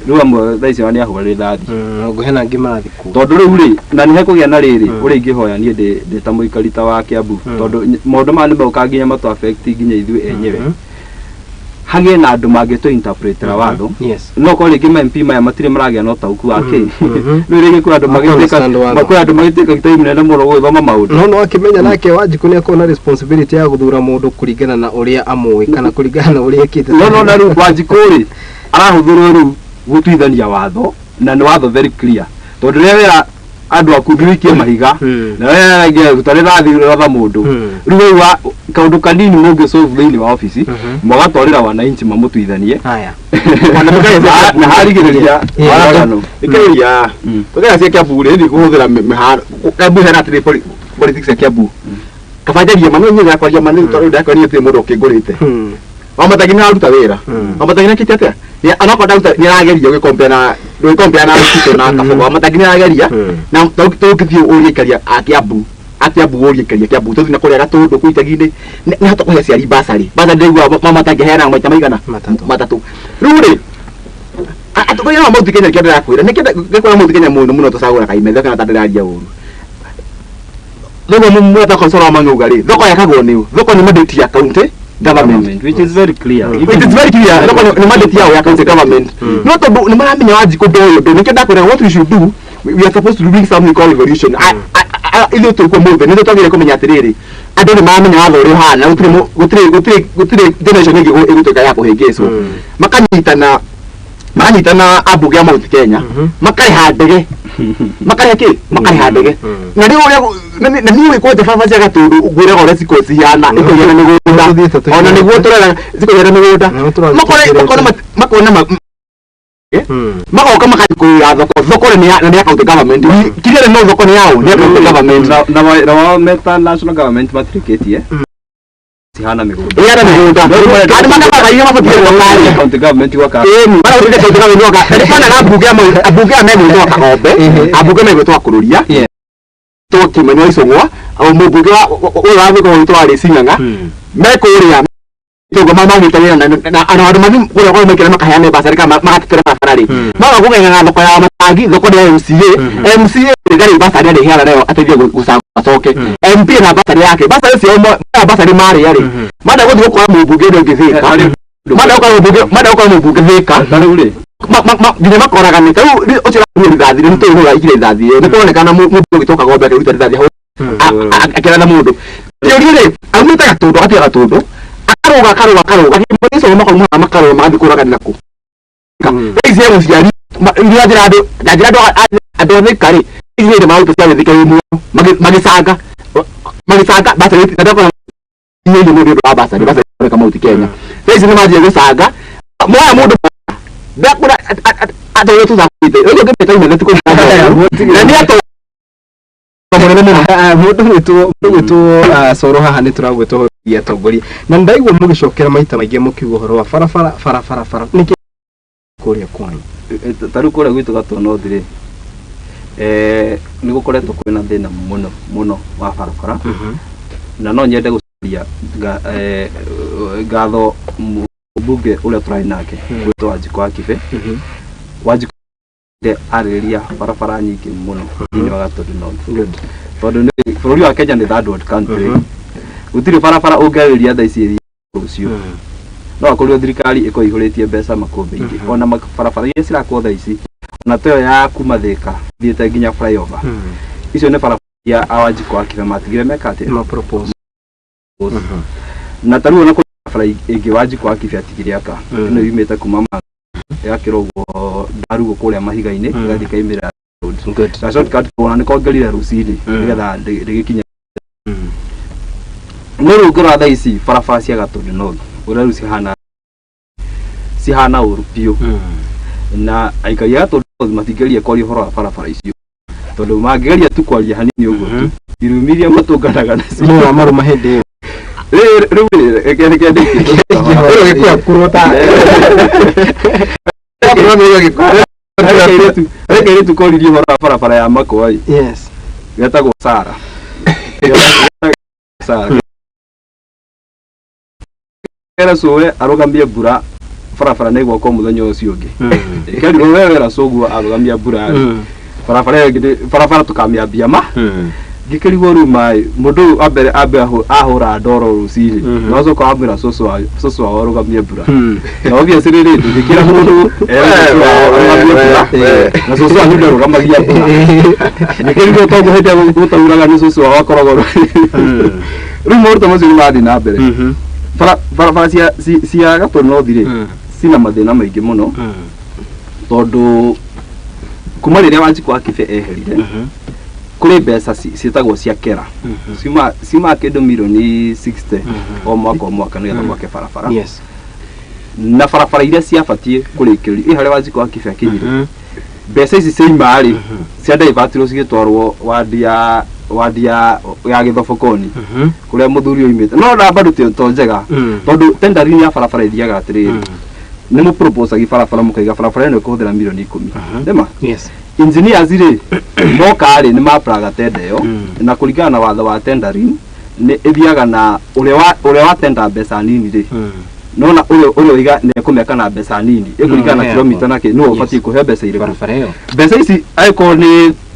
Rĩu amwe thaa ici ona nĩ ahũra rithathi. Ngũhe na angĩ marathiĩ kuo. Tondũ rĩu rĩ, na nĩ hekũgĩa na rĩrĩ ũrĩa ingĩhoya niĩ ndĩ ta mũikari ta wa Kiambu, tondũ maũndũ maya nĩ megũka nginya matũ affect nginya ithuĩ enyewe, hagĩe na andũ mangĩtũ interpretera watho. No korwo rĩngĩ ma MP maya matirĩ maragĩa na ũtaũku wa kĩ. Rĩu rĩngĩ kwĩ andũ magĩtuĩka Understand watho. Kwĩ andũ magĩtuĩka time nene mũno gũgĩthoma maũndũ. No akĩmenya nake Wanjikũ nĩ akorwo na responsibility ya gũthura mũndũ kũringana na ũrĩa amũĩ kana kũringana na ũrĩa ekĩte. No na rĩu Wanjikũ rĩ, arahũthĩrwo rĩu gũtuithania watho, na nĩ watho very clear, tondũ rĩrĩa wera andũ aku thiĩ mahiga na wera ruta rĩrathi ratha mũndũ. Rĩu rĩu kaũndũ kanini mũngĩ solve thĩinĩ wa obici, mũgatwarĩra wananchi mamũtuithanie. Haya. Na harigĩrĩria waragano. Ikeria tũkera cia Kiambu rĩ, nĩ kũhũthĩra mĩhano Kiambu hena atĩrĩ, politics ya Kiambu kaba njarie ma, no nyine kwaria ma, nĩ tondũ ndakwaria gũtirĩ mũndũ ũkĩngũrĩte. Wamatangi nĩ araruta wĩra. Wamatangi nĩ akĩte atĩa? Onokorwo ndaruta, nĩ arageria gũgĩcompare na gũgĩcompare na Ruto na Kabogo. Wamatangi nĩ arageria na tũngĩthiĩ ũrie aikari a Kiambu, a Kiambu, ũrie aikari a Kiambu, tũthiĩ na kũrĩa Gatũndũ kũu icagi-inĩ, nĩ hota kũhe aciari basarĩ. Basarĩ ndĩraigua Wamatangi aheanaga maita maigana? Matatũ. Matatũ. Rĩu rĩ, atongoria a Mount Kenya, nĩkĩo ndĩrakwĩra, nĩkĩo ndĩrakwĩra Mount Kenya mũno mũno, tũcagũraga imethe kana ta ndĩraria ũru. Thoko mweta Coro wa Mang'auga rĩ, thoko yakagwo nĩ ũ? Thoko nĩ mandate ya county government. Which is very clear. It is very clear, thoko nĩ mandate yao ya county government. No tondũ nĩ maramenya Wanjikũ ndoĩ ũndũ, nĩkĩo ndakwĩra what we should do, we are supposed to be doing something called revolution. Ithuĩ tũrĩ mũthĩ nĩthuĩ twagĩrĩire kũmenya atĩrĩrĩ, andũ nĩ maramenya watho ũrĩa ũhana, gũtirĩ generation ĩngĩ ĩgũtuĩka ya kũhĩngĩcwo. Makanyitana ambunge a Mount Kenya, makarĩha ndege, makarĩha kĩ, makarĩha ndege. Na rĩu ũrĩa na niĩ kwanja barabara cia Gatũndũ ngwĩraga ũrĩa cikorwo cihana, ikũgĩa na mĩgũnda. Tũthiĩte tũthiĩte. Ona nĩguo tũrera cikũgĩa na mĩgũnda. Nĩguo tũrathiĩ Makore tũkĩrĩte. Makona magoka makanyikũrĩra thoko. Thoko nĩ ya county government kĩrĩa no thoko nĩ yao, nĩ ya county government. Na wao meta national government matirĩkĩtie cihana mĩgũnda. Ĩyana mĩgũnda, andũ makabaga iria mabatiĩ gwaka. County government gwaka. Ĩni marahũthĩrire county government gwaka. Nĩ na ambunge amwe, ambunge aya megwĩtwo Akagombe, ambunge megwĩtwo Akũrũria, to Kĩmani wa Icũng'wa, o mũmbunge wa ũyũ wa Thika witũ wa Rĩcing'ang'a, mekũrĩa toguo mamagĩte wĩra na andũ mathi kũrĩa kwao maikara makaheana basarĩ kana magatetera barabara rĩ, maga kũgeng'ang'a thoko ya matangi. Thoko nĩ ya MCA. MCA ndarĩ basarĩ arĩheana nayo ateithie gũcagũra acoke MP na basarĩ yake. Basarĩ cio maya basarĩ marĩa rĩ, manda gũthiĩ gũkora mũmbunge ũrĩa ũngĩ Thika, manda gũkora mũmbunge Thika. Ta rĩu rĩ, Nginya makoragane. Ta rĩu ũcio ũrahuria rithathi rĩ, nĩtũĩ ikire rithathi rĩ, nĩ kũronekana mũndũ ũgĩtwo Kagombe akĩruta rithathi hau akĩra na mũndũ kĩũria rĩ, aumĩte Gatũndũ, agatiga Gatũndũ, akarũga akarũga akarũga akĩmũico, makauma makarũga magathiĩ kũraganĩra kũ. Thaa ici mũciari iria njĩra andũ ndanjĩra andũ a Thika rĩ, ici nĩ maruta cia Thika wĩ muoyo magĩcanga magĩcanga basarĩ na ndakora inyuĩ mũndũ ũndũ wa basarĩ basarĩ ka Mount Kenya. Thaa ici nĩ manjia gũcanga moya mũndũ ndakũra atũrĩa tũthakĩte ũguo ngĩmĩta inene ti kũnyita na nĩ atũ mũnene mũno. Mũndũ gwĩtwo Coro haha nĩ tũragwĩtwo ũhoro wĩgiĩ atongoria, na ndaigua mũgĩcokera maita maingĩ mũkiuga ũhoro wa barabara, barabara, bara. Nĩkĩ kũrĩa kwanyu? Ta rĩu kũrĩa gwitũ Gatũ North rĩ, nĩ gũkoretwo kwĩna thĩna mũno mũno wa barabara, na no nyende gũcokia ngatho mũmbunge ũrĩa tũrarĩ nake gwĩtwo Wanjikũ wa Kibe. Wanjikũ arĩrĩria barabara nyingĩ mũno thĩinĩ wa Gatũndũ North, tondũ nĩ bũrũri wa Kenya nĩ third world country. Gũtirĩ barabara ũngĩarĩrĩria thaa ici ĩthiĩ rũciũ, no akorirwo thirikari ĩkorwo ĩihũrĩtie mbeca makũmbĩ-inĩ. Ona barabara iria cirakwo thaa ici, ona ta ĩyo ya kuma Thika thiĩte nginya flyover, icio nĩ barabara iria a Wanjikũ wa Kibe matigire meka atĩa? Ma propose. Na ta rĩu ona kũrĩ barabara ĩngĩ Wanjikũ wa Kibe atigire aka ĩno yumĩte kuma ma ĩgakĩrwo ũguo ndarugo kũrĩa mahiga-inĩ, ĩgathiĩ ĩkaimĩrĩra road. Na shortcut ona nĩ kongerire rũcinĩ nĩgetha rĩgĩkinye. No rĩu ngĩrora thaa ici barabara cia Gatũndũ North ũrĩa rĩu cihana, cihana ũru biũ. Na aikari a Gatũndũ North matingĩgeria kwaria ũhoro wa barabara icio, tondũ mangĩgeria tu kwaria hanini ũguo tu, irumi iria matũnganaga nacio. Nĩ wamarũma hĩndĩ ĩyo. Rĩu rĩ, reke reke ndĩkie. Rĩu gĩkũya ta. Harĩ kairĩtu koririe ũhoro wa barabara ya Makwa ĩ. Yes. Getagwo Sara. Sara. Kera cũwe arũgamie mbura barabara nĩ gwakwo mũthenya ũcio ũngĩ. Kerirwo we wera cũguo arũgamia mbura rĩ. Barabara ĩyo ĩngĩ barabara tũkamĩambia ma. Ngĩkĩrigwo rĩu maĩ mũndũ ũyũ ambere ambe ahũra ndoro rũcinĩ na ũcoka wamwĩra cũcũ wao arũgamie mbura. Na obviously rĩ ndũngĩkĩra mũndũ ere cũcũ wao arũgamie mbura na cũcũ wanyu ndarũgamagia mbura. Ngĩkĩrigwo tondũ hĩndĩ ĩrĩa gũtauraga nĩ cũcũ wao akoragwo rĩu maũndũ ta macio nĩ marathiĩ na mbere. Barabara cia Gatũndũ North rĩ cina mathĩna maingĩ mũno, tondũ kuma rĩrĩa Wanjikũ wa Kibe eherire kũrĩ mbeca ciĩtagwo cia kera ciuma kĩndũ mirioni 60 o mwaka o mwaka nĩgetha mwake barabara. Yes. Na barabara iria ciabatiĩ kũrĩkĩrĩrio ĩ harĩa Wanjikũ wa Kibe akinyire, mbeca ici ciaima rĩ cia divertirwo cigĩtwarwo wandi ya wandi ya ya Gĩthobokoni kũrĩa mũthuri oimĩte, no na bado to njega, tondũ tendering ya barabara ithiaga atĩrĩrĩ, nĩ mũproposagi barabara mũkaiga barabara ĩno ĩkũhũthĩra mirioni 10 nĩma. Yes. Engineers rĩ moka rĩ nĩ mapraga tender ĩyo, na kũringana na watho wa tendering nĩ ĩthiaga na ũrĩa wa tender mbeca nini rĩ, nona ũrĩa ũiga nĩ ekũmĩaka na mbeca nini ĩkũringana na No, kilomita na kĩ nĩwe ũbatiĩ kũhe mbeca irĩkũ. Barabara ĩyo. Mbeca ici angĩkorwo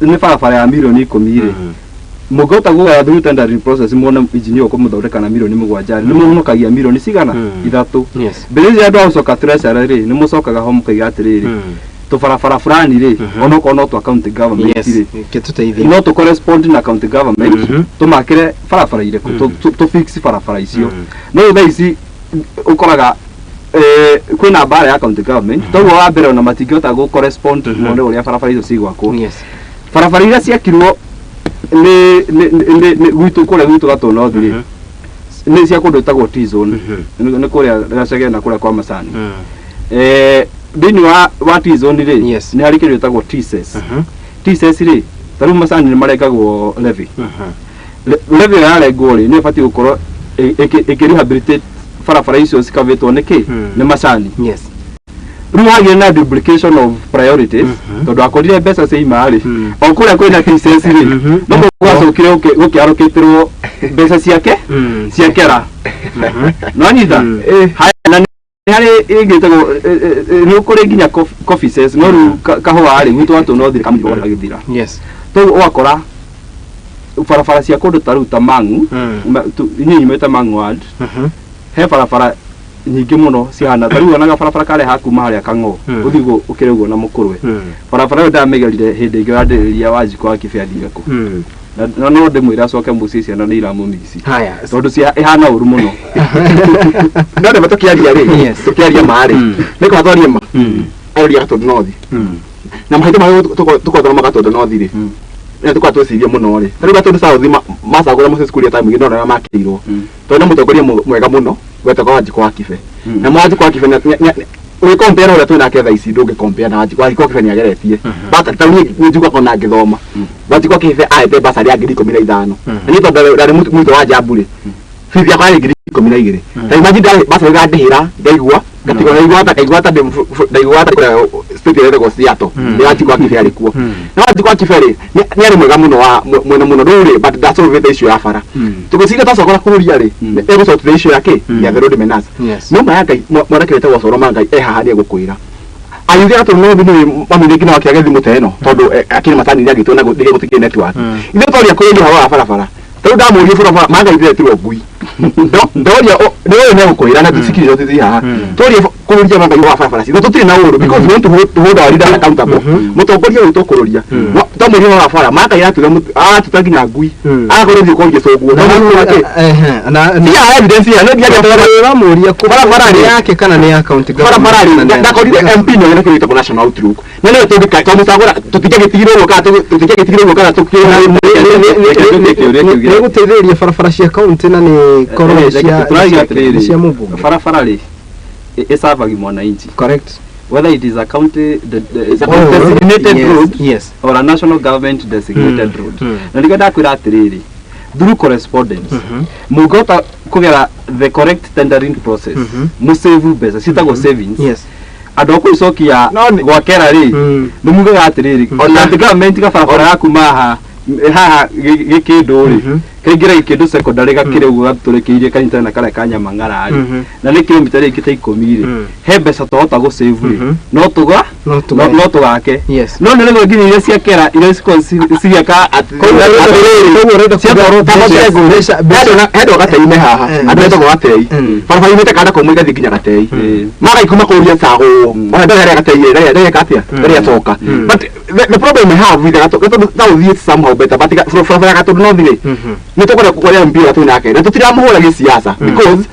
nĩ barabara ya mirioni 10 rĩ, mũngĩhota kũgaya through tendering process muone engineer ũkũmũthondeka na mirioni 7 rĩ, nĩ mũhonokagia mirioni cigana? 3. Yes. Mbeca ici andũ a gũcoka treasury rĩ, nĩ mũcokaga ho mũkaiga atĩrĩrĩ, tũbarabara fulani rĩ, onokorwo no twa county government Yes. rĩ, Gĩtũteithie. no tũ correspond na county government tũmakĩre barabara irĩkũ, tũ fix barabara icio. No rĩu thaa ici ũkoraga kwĩna mbara ya county government, toguo wa mbere ona matingĩhota gũ correspond mone ũrĩa barabara icio cigwakwo. Yes. Barabara iria ciakirwo nĩ gwitũ kũrĩa gwitũ Gatũndũ North rĩ, nĩ cia kũndũ ĩtagwo T-zone, nĩ kũrĩa Gacege na kũrĩa kwa Macani. Thĩinĩ wa T-zone rĩ, Yes. nĩ harĩ kĩndũ gĩtagwo T-cess. T-cess rĩ, ta rĩu macani nĩ marengagwo levy. Levy ĩyo yarengwo rĩ, nĩ ĩbatiĩ gũkorwo ĩkĩ rehabilitate barabara icio cikavĩtwo nĩ kĩ nĩ macani. Yes. Rĩu hagĩre na duplication of priorities, tondũ akorire mbeca ciaima rĩ, o kũrĩa kwĩna T-cess rĩ, no gwacokire gũkĩarũkĩtĩrwo mbeca ciake cia kera nonyita. Haya, na nĩ harĩ ĩngĩ ĩtagwo nĩ kũrĩ nginya coffee cess, no rĩu kahũa rĩ gwitũ Gatũndũ North kamũrigo gagĩthira. Yes. Toguo ũgakora barabara cia kũndũ ta rĩu ta Mang'u, inyuĩ nyumĩte Mang'u ward, he barabara nyingĩ mũno cihana ta rĩu onaga barabara karĩa hakuma harĩa Kang'o ũthiĩ ũguo ũkĩre ũguo na mũkũrwe, barabara ĩyo ndamĩgerire hĩndĩ ĩngĩ wandĩrĩria Wanjikũ wa Kibe athire kũ, na no ndĩmwĩre acoke mũciĩ, ciana nĩ iramũmici. Haya. Tondũ cia ĩhana ũru mũno. No nĩ tũkĩaria rĩ, tũkĩaria ma rĩ, nĩ kwa twarie ma aroria Gatũndũ North na mahĩtia marĩa tũkoragwo namo Gatũndũ North rĩ, na tũkoragwo twĩcirie mũno rĩ, ta rĩu Gatũndũ South macagũra Moses Kuria time ĩngĩ no arĩa makĩirwo tondũ nĩ mũtongoria mwega mũno wetagwo Wanjikũ wa Kibe, na Wanjikũ wa Kibe ũgĩ compare ũrĩa twĩ nake thaa ici, ndũngĩ compare na Wanjikũ. Wanjikũ wa Kibe nĩ ageretie bata ta niĩ nĩ njugaga ona ngĩthoma Wanjikũ wa Kibe ahete basarĩ ya 15,000, na niĩ tondũ ndarĩ mũrutwo wa Njambu rĩ, bithi yakwa yarĩ 12,000. Ta imagine ndarĩ basarĩ ũrandĩhĩra, ngaigua ngatigwo ndaigua ta ngaigua ta ndaigua ta kũrĩa state ĩrĩa ĩtagwo Seattle nĩ Wanjikũ wa Kibe arĩ kuo. Na Wanjikũ wa Kibe rĩ, nĩ arĩ mwega mũno wa mwena mũno rĩu rĩ, but ndasolvĩte issue ya bara. Tũgĩciria twacokora kũrũria rĩ, egũsolve issue ya kĩ ya the road menace. Yes. No maya Ngai mwanake wĩtagwo Coro ma Ngai e haha nĩ egũkwĩra ayuthi atũ no thimũ mami rĩngĩ no akĩage thimũ ta ĩno, tondũ akĩrĩ macani nĩ agĩtwo na rĩngĩ gũtikĩrĩ network. Ithuĩ twaria kũrĩria ũhoro wa barabara, tarĩu ndamũria barabara ma Ngai ndĩretirwo ngui. Ndoria nĩ ũyũ nĩ egũkwĩra na tũcikirĩro tũthi haha twaria kũrũria ma Ngai wa barabara citũ tũtirĩ na ũru, because we want to hold our leaders accountable. Mũtongoria ũyũ tũkũrũria twamũria ũhoro wa bara ma Ngai aratuta nginya ngui agakorwo thiĩ kũria cũguo. Tia evidence ya no ndiaria. Ũramũria kũ Barabara nĩ rĩ. yake kana nĩ ya county government Barabara rĩ kana nĩ ya- ndakorire MP nĩ nĩ kĩndũ gĩtagwo national outlook, na nĩwe tũngĩcagũra tũtingĩgĩtigire ũguo kana tũtingĩgĩtigire ũguo kana Nĩ gũteithĩrĩria barabara cia county na nĩ korwo Tũrauga nĩ atĩrĩrĩ, cia mũmbunge. Barabara rĩ ĩcabagi mwananchi. Correct. Whether it is a county designated road or a national government designated road. Na nĩkĩo ndakwĩra atĩrĩrĩ, through correspondence mũngĩhota kũgera the correct tendering process, mũsave mbeca ciĩtagwo savings. Andũ a kũicokia gwakera rĩ, nĩ mugaga atĩrĩrĩ, ona government gabarabara ya kuma haha haha gĩkĩndũ rĩ, kaingĩra gĩkĩndũ secondary, gakĩrĩ ũguo gatũrĩkĩirie kanyitane na karĩa ka Nyamang'ara rĩ, na nĩ kilomita rĩngĩ ta 10 rĩ, he mbeca twahota gũsave rĩ, no tũga No tũgae. No tũgake. No nĩ rĩmwe nginya iria cia kera iria cikoragwo cigĩaka. Koguo ũrenda kuga Hendwo gatei-inĩ haha, andũ metagwo gatei, barabara imĩte kanda kũmwe igathiĩ nginya gatei, magaikuma kũria cagũo ona ndagĩrĩa harĩa gatei ndagĩrĩa atĩa ndagĩrĩa coka. But the problem I have with Gatundu South is somehow better, but barabara ya Gatundu North rĩ, nĩ tũkwenda kũrĩa mpira twĩ nake na tũtiramũhũra gĩsiasa, because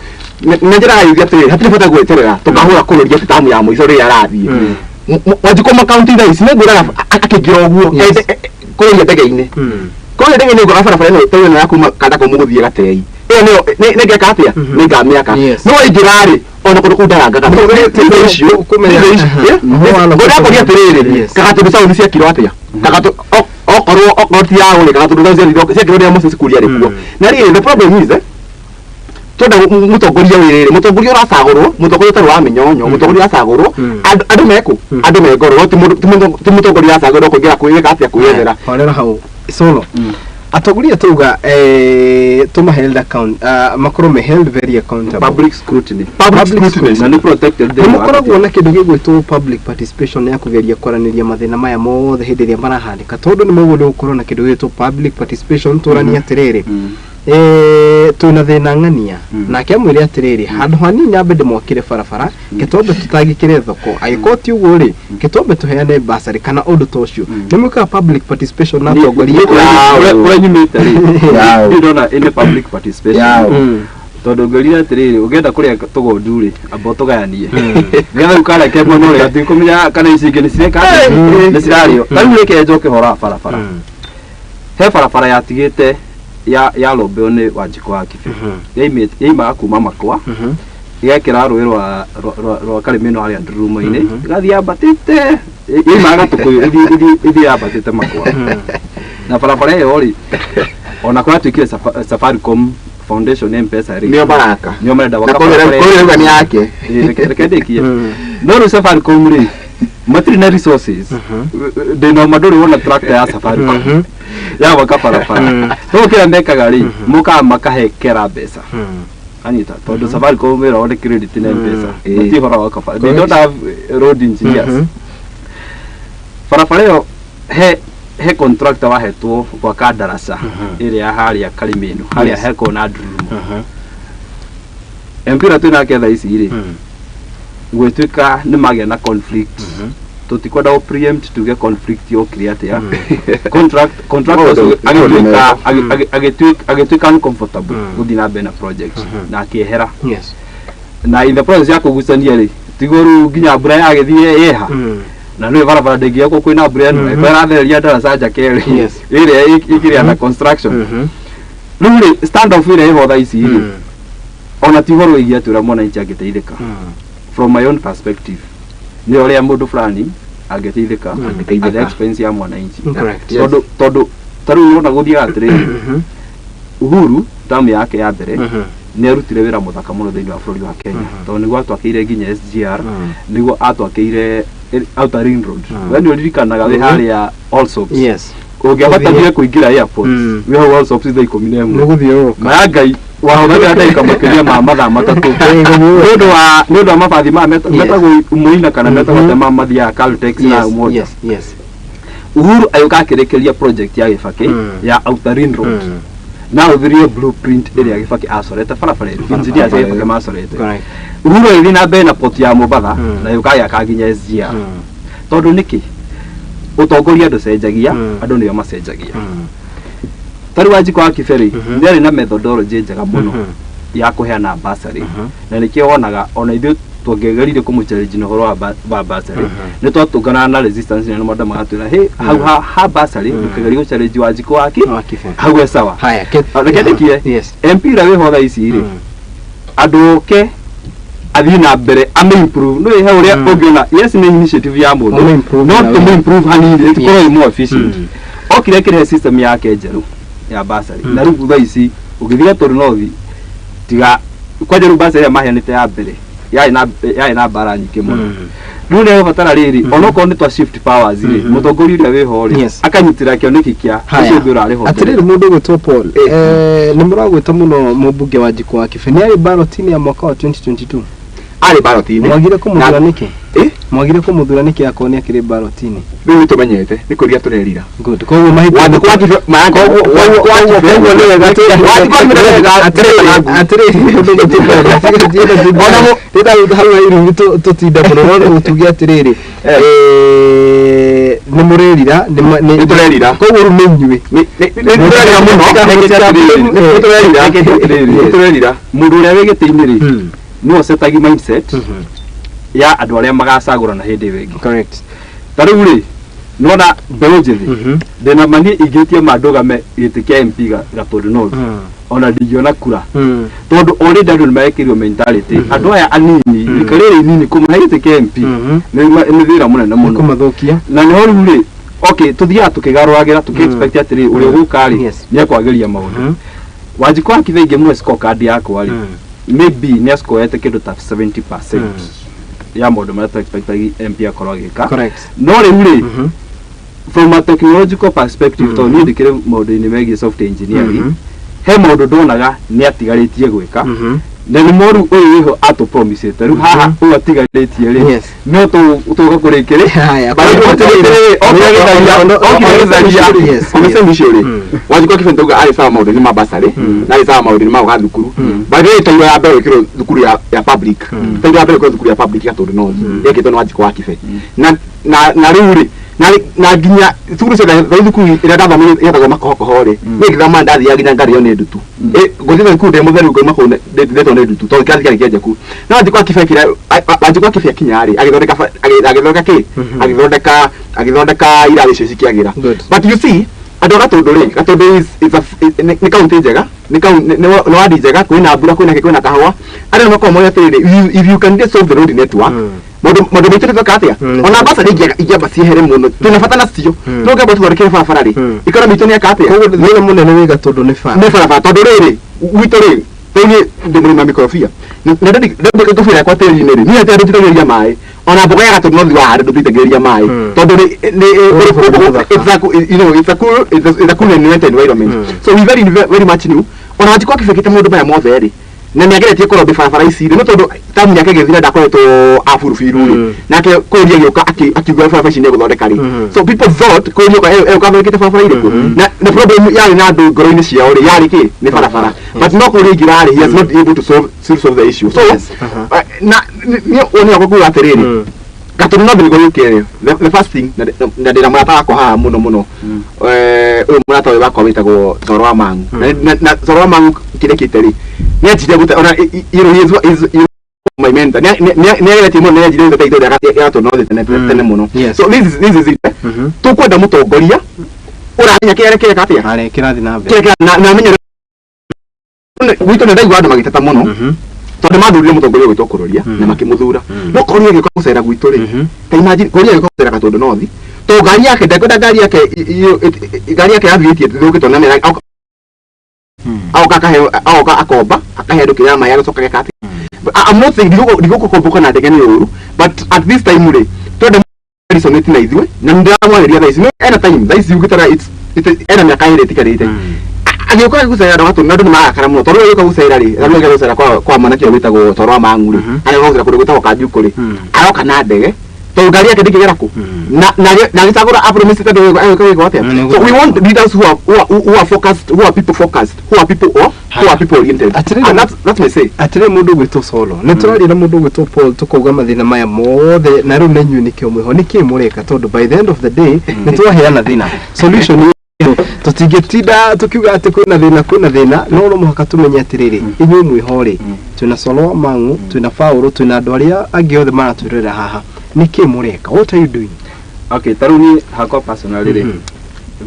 na njĩra ya atĩrĩrĩ, hatirĩ bata gweterera tũkahũra kũrũria atĩ tamu ya mũico rĩrĩa arathiĩ. Wanjikũ makaunti thaa ici nĩngwĩraga akĩingĩra ũguo kũrĩa ndege-inĩ, kũrĩa ndege-inĩ ngora barabara ĩno ta ĩno ya kuma kanda kũmũ gũthiĩ gatei ĩyo nĩyo nĩngeka atĩa, nĩngamĩaka. No waingĩra rĩ, ona kũndũ kũu ndarangaga ngũrakũria atĩrĩrĩ, Kagatundu South ciakirwo atĩa? Kagatũ okorwo ti yao rĩ, Kagatundu South ciakirwo rĩrĩa Moses Kuria arĩ kuo. Na rĩrĩ, the problem is, twenda mũtongoria wĩrĩrĩ, mũtongoria ũracagũrwo, mũtongoria ũtarĩ wa mĩnyonyo, mũtongoria ũracagũrwo andũ meku andũ me ngoro, no ti mũtongoria ũracagũrwo kũingĩra kwĩgĩka atĩa, kwĩyethera. Horera hau solo. Atongoria tuga tuma held account, makorwo me held very accountable. Public scrutiny. Public scrutiny. Na nĩ protected Nĩ thĩinĩ wa mũkoragwo na kĩndũ gĩgwĩtwo public participation ya kũgeria kwaranĩria mathĩna maya mothe hĩndĩ ĩrĩa marahanĩka, tondũ nĩ mũguo nĩ gũkorwo na kĩndũ gĩgwĩtwo public participation, tũranie atĩrĩrĩ, twĩna thĩna ng'ania, nake amwĩre atĩrĩrĩ, handũ ha niĩ nyambe ndĩmwakĩre barabara, kĩtwambe tũtangĩkĩre thoko, angĩkorwo ti ũguo rĩ, kĩtwambe tũheane basarĩ kana ũndũ ta ũcio. Nĩ mwĩkaga public participation na atongoria? Kũrĩa nyumĩte rĩ, Yao. ndirĩ ndona any public participation, tondũ ngwĩrire atĩrĩrĩ, ũngĩenda kũrĩa tũgondu rĩ, amba ũtũgayanie nĩgetha rĩu karĩa ke mwena ũrĩa tũtikũmenya kana ici ingĩ nĩ cireka atĩa, nĩ cirarĩo. Ta rĩu rĩke njoke ũhoro wa barabara, he barabara yatigĩte ya lombeo nĩ Wanjikũ wa Kibe, yaimaga kuma Makwa, ĩgekĩra rũĩ rwa Karĩmĩno harĩa Ndurumo-inĩ, ĩgathiĩ yambatĩte, yaimaga Gatũkũyũ ĩthiĩ yambatĩte Makwa. Na barabara ĩyo rĩ, ona kũratuĩkire Safaricom Foundation M-Pesa rĩ, Nĩo baraka. Nĩo marenda na gwaka barabara kũrĩa ĩyo. Nĩ yake. Ĩĩ, reke ndĩkie. No rĩu Safaricom rĩ, matirĩ na resources. Ndĩna ũma ndũrĩ wona tractor ya Safaricom ya gwaka barabara. No kĩrĩa mekaga rĩ, mokaga makahe kera mbeca anyita, tondũ Safaricom wĩra wao nĩ credit na M-Pesa, matirĩ ũhoro wa gwaka barabara. They don't have road engineers. Barabara ĩyo he contractor wahetwo gwaka ndaraca ĩrĩa ya harĩa Karimĩno, harĩa heko na ndurumo. MP ũrĩa twĩ nake thaa ici rĩ, gwĩtuĩka nĩ magĩa na conflict. Tũtikwenda gũ preempt tuge conflict yokire atĩa. Contract ũcio Maũndũ agĩtuĩka mega. agĩtuĩka uncomfortable gũthiĩ na mbere na project na akĩehera. Na in the process ya kũgucania rĩ, tiguo rĩu nginya mbura yagĩthiĩ yeha, na nĩ barabara ndĩngĩakwo kwĩna mbura ĩno ĩko ĩrathereria ndaraca njake rĩ, ĩrĩa ĩkĩrĩ under construction rĩu rĩ, stand off ĩrĩa ĩho thaa ici rĩ, ona ti ũhoro wĩgiĩ atĩ ũrĩa mwananchi angĩteithĩka. From my own perspective, nĩ ũrĩa mũndũ fulani angĩteithĩka Angĩteithĩka. at the expense ya mwananchi. Tondũ ta rĩu ũrona gũthiaga atĩrĩrĩ, Uhuru tamu yake ya mbere nĩ arutire wĩra mũthaka mũno thĩinĩ wa bũrũri wa Kenya, tondũ nĩguo atwakĩire nginya SGR, nĩguo atwakĩire Outer Ring Road. We nĩ ũririkanaga wĩ harĩa Allsops, ũngĩabatarire kũingĩra airport wĩ hau Allsops thaa 11 Nĩ gũthiũrũrũka. Maya ngai wahũthagĩra ndagĩka makĩria ma mathaa 3 nĩ ũndũ wa mabathi maya metagwo Muina kana metagwo atĩa, mathiaga Caltex na Umoja. Uhuru agĩũka akĩrĩkĩria project ya Gĩbakĩ ya Outer Ring Road, na ahũthĩrire blueprint ĩrĩa Gĩbakĩ acorete barabara ĩyo, engineers a Gĩbakĩ macorete. Uhuru agĩthiĩ na mbere na port ya Mombatha na gĩũka agĩaka nginya SGR. Tondũ nĩkĩ? Ũtongoria ndũcenjagia, andũ nĩo macenjagia. Ta rĩu Wanjikũ wa Kibe rĩ, nĩ arĩ na methodology njega mũno ya kũheana bursary, na nĩkĩo wonaga ona ithuĩ tũngĩageririe kũmũ-challenge na ũhoro wa bursary, nĩ twatũnganaga na resistance nene mũno. Andũ magatwĩra hĩ hau ha bursary ndũkĩgerie gũ-challenge Wanjikũ waki Wa Kibe. hau e sawa. Haya, Reke ndĩkie. MP ũrĩa wĩho thaa ici rĩ, andũ oke Athiĩ na mbere ame improve no he ũrĩa ũngĩona, yes, nĩ initiative ya mũndũ. Ũmĩ-improve no na tũmũ wĩra. improve hanini ĩkorwo ĩ more efficient. Okire kĩrehe system yake njerũ ya bursary, na rĩu thaa ici ũgĩthiĩ Gatũndũ North, tiga kwanja rĩu bursary ĩrĩa maheanĩte ya mbere yarĩ na mbara nyingĩ mũno. Rĩu nĩ batara rĩrĩ, onokorwo nĩ twa shift powers rĩ, mũtongoria ũrĩa wĩho rĩ, akanyitĩra kĩoneki kĩa ũcio ũngĩ ũrarĩ ho mbere. Atĩrĩrĩ, mũndũ ũgwĩtwo Paul, nĩ mũragwĩta mũno mũmbunge wa Njikũ wa Kĩbe, nĩ arĩ ballot-inĩ ya mwaka wa 2022? Arĩ ballot-inĩ. Mwagire kũmũthura nĩkĩ? Eh? Mwagire kũmũthura nĩkĩ akorwo nĩ akĩrĩ ballot-inĩ? Rĩu nĩ tũmenyete nĩ kwĩrira tũrerira. Good, koguo mahĩtia. Wanjikũ wa Kibe Koguo nĩ wega. Atĩrĩrĩ, mũndũ ũgwĩtwo Paul, rĩta hau irumi tũtinda mũno, no tuge atĩrĩrĩ, nĩ mũrerira. Nĩ tũrerira. Koguo rĩu nĩ inyuĩ. Nĩ tũrerira mũno. Nĩ tũrerira. Nĩ tũrerira. Mũndũ ũrĩa wĩ gĩtĩ-inĩ rĩ, no acetagi mindset ya andũ arĩa magacagũrana hĩndĩ ĩyo ĩngĩ. Ta rĩu rĩ, nona mbeũ njĩthĩ, ndĩna ma niĩ ingĩtie ma ndũgame gĩtĩ kĩa MP Gatũndũ North, ona ndingĩona kura, tondũ already andũ nĩ marekĩrirwo mentality, andũ aya anini, rika rĩrĩ inini, kũmahe gĩtĩ kĩa MP nĩ thĩna mũnene mũno. Kũmathũkia. Na nĩho rĩu rĩ, okay, tũthiaga tũkĩgarũragĩra tũkĩ-expect atĩrĩ, ũrĩa ũgũka rĩ, nĩ ekwagĩria maũndũ. Wanjikũ wa Kibe ingĩmũhe scorecard yakwa rĩ, maybe nĩ ascorete kĩndũ ta 70% ya maũndũ marĩa tũ-expectagi MP akorwo agĩka. No rĩu rĩ, from a technological perspective, tondũ niĩ ndĩkĩrĩ maũndũ-inĩ megiĩ software engineering, he maũndũ ndonaga nĩ atigarĩtie gwĩka, na nĩ moru ũyũ wĩho atũpromisĩte rĩu haha ũyũ atigarĩtie rĩ, no tũka kũrĩkĩrĩ. Haya. Omesemi icio rĩ, Wanjikũ wa Kibe ndauga arĩ sawa maũndũ-inĩ ma bursary na arĩ sawa maũndũ-inĩ ma gũka thukuru. By the way, tairo ya mbere gwĩkĩrwo thukuru ya public, tairo ya mbere gwĩkĩrwo thukuru ya public Gatũndũ North yekĩtwo nĩ Wanjikũ wa Kibe. Na rĩu rĩ, na nginya thukuru ciothe, thau thukuru ĩrĩa ndathomire yetagwo Makohokoho rĩ, niĩ ngĩthoma ndathiaga nginya ngarĩo nĩ ndutu. Ngũthiĩte thukuru ndĩ mũtheru, ngauma kũu ndĩtwo nĩ ndutu tondũ kĩrathi kĩarĩ kĩanjaku. No Wanjikũ wa Kibe akinya rĩ, agĩthondeka agĩthondeka kĩ agĩthondeka irathi icio cikĩagĩra. But you see, andũ a Gatũndũ rĩ, Gatũndũ is a nĩ kaunti njega, nĩ wadi njega, kwĩna mbura, kwĩna kĩ, kwĩna kahũa. Arĩa makoragwo moĩ atĩrĩrĩ, if you can just solve the road network, maũndũ maitũ nĩtweka atĩa? Ona bursary ingĩamba ciehere mũno, twĩna bata nacio, no ngĩamba tũthondekere barabara rĩ, economy itũ nĩeka atĩa? Koguo thĩna mũnene wĩ Gatũndũ nĩ bara. Nĩ barabara, tondũ rĩrĩ gwitũ rĩ, rĩu ndĩ mũrĩmi wa mĩkorobia, na ndendeka ngobia yakwa tĩri-inĩ rĩ, niĩ atĩ ndũitagĩrĩria maĩ, ona mboga ya Gatũndũ North wahanda ndũitagĩrĩria maĩ, tondũ Kũndũ nĩ it's a you know it's a cool it's a, it's a cool and environment. So we very very much knew ona Wanjikũ akĩbĩkĩte maũndũ maya mothe rĩ, na nĩ ageretie kũrombe barabara ici rĩ, no tondũ tamu yake ĩgĩthira ndakoretwo aburubiru rĩ, nake kũria gĩũka akiuga barabara ici nĩ egũthondeka rĩ. So people thought kũria ũka egũka athondekete barabara irĩkũ, na problem yarĩ na andũ ngoro-inĩ ciao rĩ, yarĩ kĩ? Nĩ barabara. But no kũria ingĩra rĩ, he has not able to solve the issue. So na nĩ woni wakwa kuga atĩrĩrĩ, Gatũndũ North nĩguo gũkĩrĩ the first thing, na ndĩna mũrata wakwa haha mũno mũno, ũyũ mũrata ũyũ wakwa wĩtagwo Zoro wa Mang'u, na Zoro wa Mang'u kĩrĩa kĩte rĩ, nĩ anjirie gũte ona he is my mentor, nĩ ageretie mũno, nĩ anjirie gũteta itũra rĩa Gatũndũ North tene tene mũno. So this is it. Tũkwenda mũtongoria ũramenya kĩrĩa kĩreka atĩa. Arĩ kĩrathiĩ na mbere. Kĩrĩa na menya gwitũ nĩ ndaigua andũ magĩteta mũno tondũ mathurire mũtongoria gwĩtwo Kũrũria na makĩmũthura, no Kũrũria agĩũka gũcera gwitũ rĩ, ta imagine Kũrũria agĩũka gũcera Gatũndũ North, to ngari yake ndekwenda, ngari yake yathiĩtie thũkĩtwo na nĩ agoka akahe, agoka akomba akahe andũ kĩrĩa maĩ, agacoka geka atĩa. I'm not saying ndigũkũmbũka na ndege nĩ ũru, but at this time rĩ, twende resonate na ithuĩ, na nĩ ndĩramwarĩria thaa ici no ena time thaa ici ũgĩtara ena mĩaka 2 ĩtigarĩte. Agĩũka gũcera andũ gatũ, na andũ nĩ marakara mũno tondũ agĩũka gũcera rĩ, agĩũka gũcera kwa mwanake ũyũ wĩtagwo Toro wa Mang'u rĩ, agĩũka gũcera kũndũ gwĩtagwo Kanjukũ rĩ, aroka na ndege tondũ ngari yake ndĩngĩgera kũ, na agĩcagũra apromise tondũ agĩũka gwĩka atĩa. So we want leaders who are focused, who are people focused, who are people oriented. Atĩrĩrĩ. And that's my say. Atĩrĩ, mũndũ ũgwĩtwo Solo, nĩ tũraria na mũndũ ũgwĩtwo Paul, tũkauga mathĩna maya mothe, na rĩu na inyuĩ nĩkĩo mwĩho, nĩkĩĩ mũreka? Tondũ by the end of the day nĩ twaheana thĩna, solution ĩ tũtingĩtinda tũkiuga atĩ kwĩna thĩna, no mũhaka tũmenye atĩrĩrĩ, inyuĩ mwĩho rĩ, twĩna Solo wa Mang'u, twĩna Paũlũ, twĩna andũ arĩa angĩ othe maratwĩrorera haha, nĩkĩĩ mũreka? What are you doing? Okay, ta rĩu niĩ hakwa personally rĩ,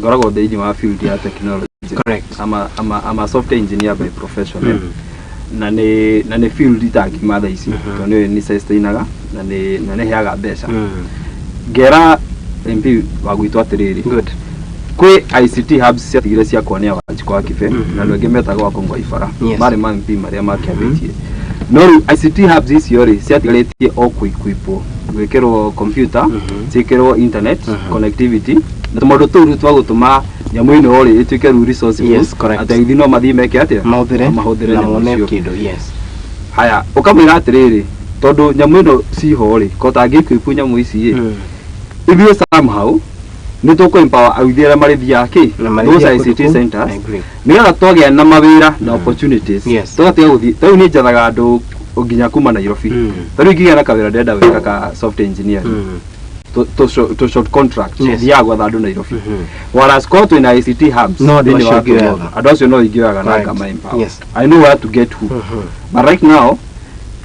ngoragwo thĩinĩ wa field ya technology. I'm a software engineer by profession, eh? Na nĩ field itangiuma thaa ici, tondũ nĩ sustainaga na nĩ heaga mbeca. Ngera MP wa gwitũ atĩrĩrĩ, kwĩ ICT hubs ciatigire cia kuonia Wanjikũ wa Kibe na andũ angĩ metagwo Akongwa Ibara, marĩ ma MP marĩa makĩambĩtie. No rĩu ICT hubs icio rĩ, ciatigarĩtie o kũequipwo, gwĩkĩrwo computer, ciĩkĩrwo internet connectivity na tũmaũndũ tũu rĩu twa gũtũma nyamũ ĩno rĩ ĩtuĩke rĩu resourceful, atĩ agithi no mathiĩ meke atĩa? Mahũthĩre. Mahũthĩre Na nyamũ mone icio. kĩndũ, yes. Haya, ũkamwĩra atĩrĩrĩ, tondũ nyamũ ĩno ciho rĩ, ko tangĩequip nyamũ ici rĩ, ithuĩ somehow nĩ tũkũ empower authi arĩa marĩthiaga kĩ Na marĩthiaga those kũndũ ICT kũu. centers, I agree. nĩgetha twagĩa na mawĩra na opportunities, tũgatiga gũthiĩ. Tarĩu niĩ njethaga andũ nginya kuma Nairobi. Tarĩu ingĩgĩa na kawĩra ndĩrenda gwĩka ka software engineer, to short contract, thiaga gwetha andũ Nairobi, whereas korwo twĩna ICT hubs No andũ thĩinĩ acio wa ũngĩoyaga. Tũrũtha, andũ acio no ingĩoyaga na ngama empower. I know where to get who, but right now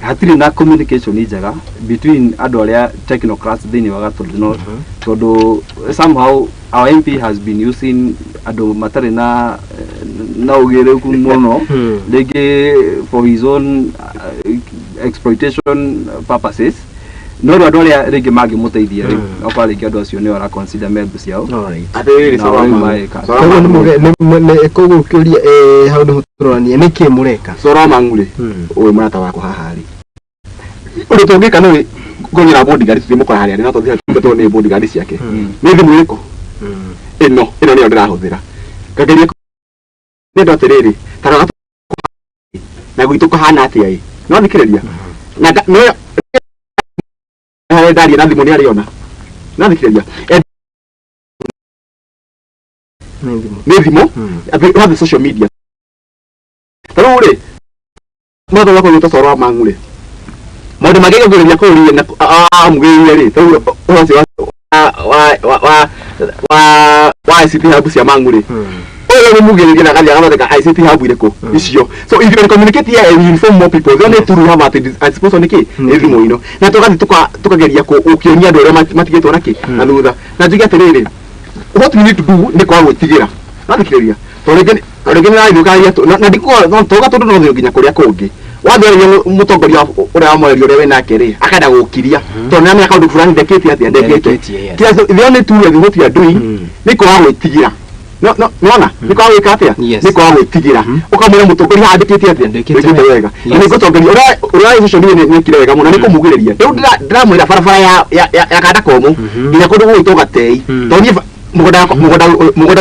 hatirĩ na communication njega between andũ arĩa technocrats thĩinĩ wa Gatundu North, tondũ somehow our MP has been using andũ matarĩ na ũgĩrĩku mũno, rĩngĩ for his own exploitation purposes. No rĩu andũ arĩa rĩngĩ mangĩmũteithia rĩ, okorwo rĩngĩ andũ acio nĩo ara consider member ciao. Atĩrĩrĩ, Na Soro rĩu Mang'u. maĩka. Soro Koguo Mang'u. Koguo ũkĩũria, hau nĩho tũrorania nĩkĩ mũreka. Soro Mang'u rĩ, ũyũ mũrata wakwa haha rĩ, ũndũ tũngĩka nĩ kũnyĩra bodyguard, tũthiĩ harĩa arĩ, no tũthiĩ tũtwo nĩ bodyguard ciake. Nĩ thimũ ĩrĩkũ ĩno? Ĩno nĩyo ndĩrahũthĩra ngageria nĩ andũ atĩrĩrĩ, ta rora na gwitũ kũhana atĩa ĩ. No thikĩrĩria na no harĩa ndaria na thimũ nĩ arĩona. No thikĩrĩria. Nĩ thimũ. Nĩ thimũ. Atĩ social media ta rĩu rĩ, mwatho wakwa gwĩtwo Coro wa Mang'u rĩ, maũndũ mangĩ ngĩgeria kũũria na amugĩrĩire rĩ, ta rĩu ũhoro ũcio wa ICT hub cia Mang'u rĩ, ũyũ nĩ mugĩrĩrie na agathiĩ agathondeka ICT hub irĩkũ icio. So if you can communicate here and you inform more people, the only tool we have at the disposal nĩ kĩ? Nĩ thimũ ino, na tũgathiĩ tũkageria gũkĩonia andũ arĩa matigĩtwo na kĩ na thutha. Na njuge atĩrĩrĩ, what we need to do nĩ kwaga gwĩtigĩra. Nathikĩrĩria, tondũ rĩngĩ nĩrathũkangia na ndikuga no toga tondũ no thiĩ nginya kũrĩa kũngĩ wathiĩ mũtongoria ũrĩa wa mwaria ũrĩa wĩnake rĩ, akenda gũkiria tondũ nĩamenya kaũndũ fulani ndekĩte atĩa, ndekĩte. Ndekĩtie, yes. Kĩrĩa, the only tool what we are doing nĩ kwaga gwĩtigĩra. No no nĩwona nĩ kwaga gwĩka atĩa? Nĩ kwaga gwĩtigĩra, ũkamwĩra mũtongoria haha ndĩkĩte atĩa? Ndĩkĩte Ndĩkĩte wega. wega. Na nĩngũtongoria ũrĩa social media nĩekire wega mũno nĩ kũmugĩrĩria. Rĩu ndĩramwĩra barabara ya kanda komũ nginya kũndũ gũgwĩtwo Gatei, tondũ niĩ mũgũnda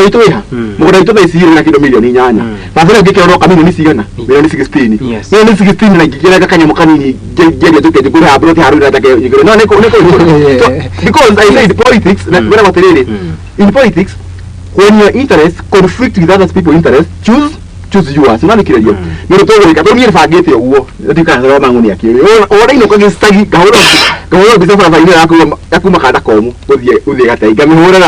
witũ wĩha, mũgũnda witũ thaa ici na kĩndũ mirioni 8. Barabara ĩngĩkĩra roka milioni cigana? Milioni 16. Milioni 16 na ingĩkĩrenga kanyamũ kanini ngeria njũke njĩkũre haha broti harũ ndake njĩkũre no nĩ kũ. Because I said politics na kwĩragwo atĩrĩrĩ, in politics when your interests conflict with other people interest, choose yours. Unathikĩrĩria nĩ ũndũ tũgwĩka tondũ niĩ bangĩte ũguo ndikana Coro Mang'u nĩ akĩũĩ ũrainũka gĩcagi, ngahũra mbica barabara-inĩ ya kuma kanda komũ gũthiĩ Gatei, ngamĩhũra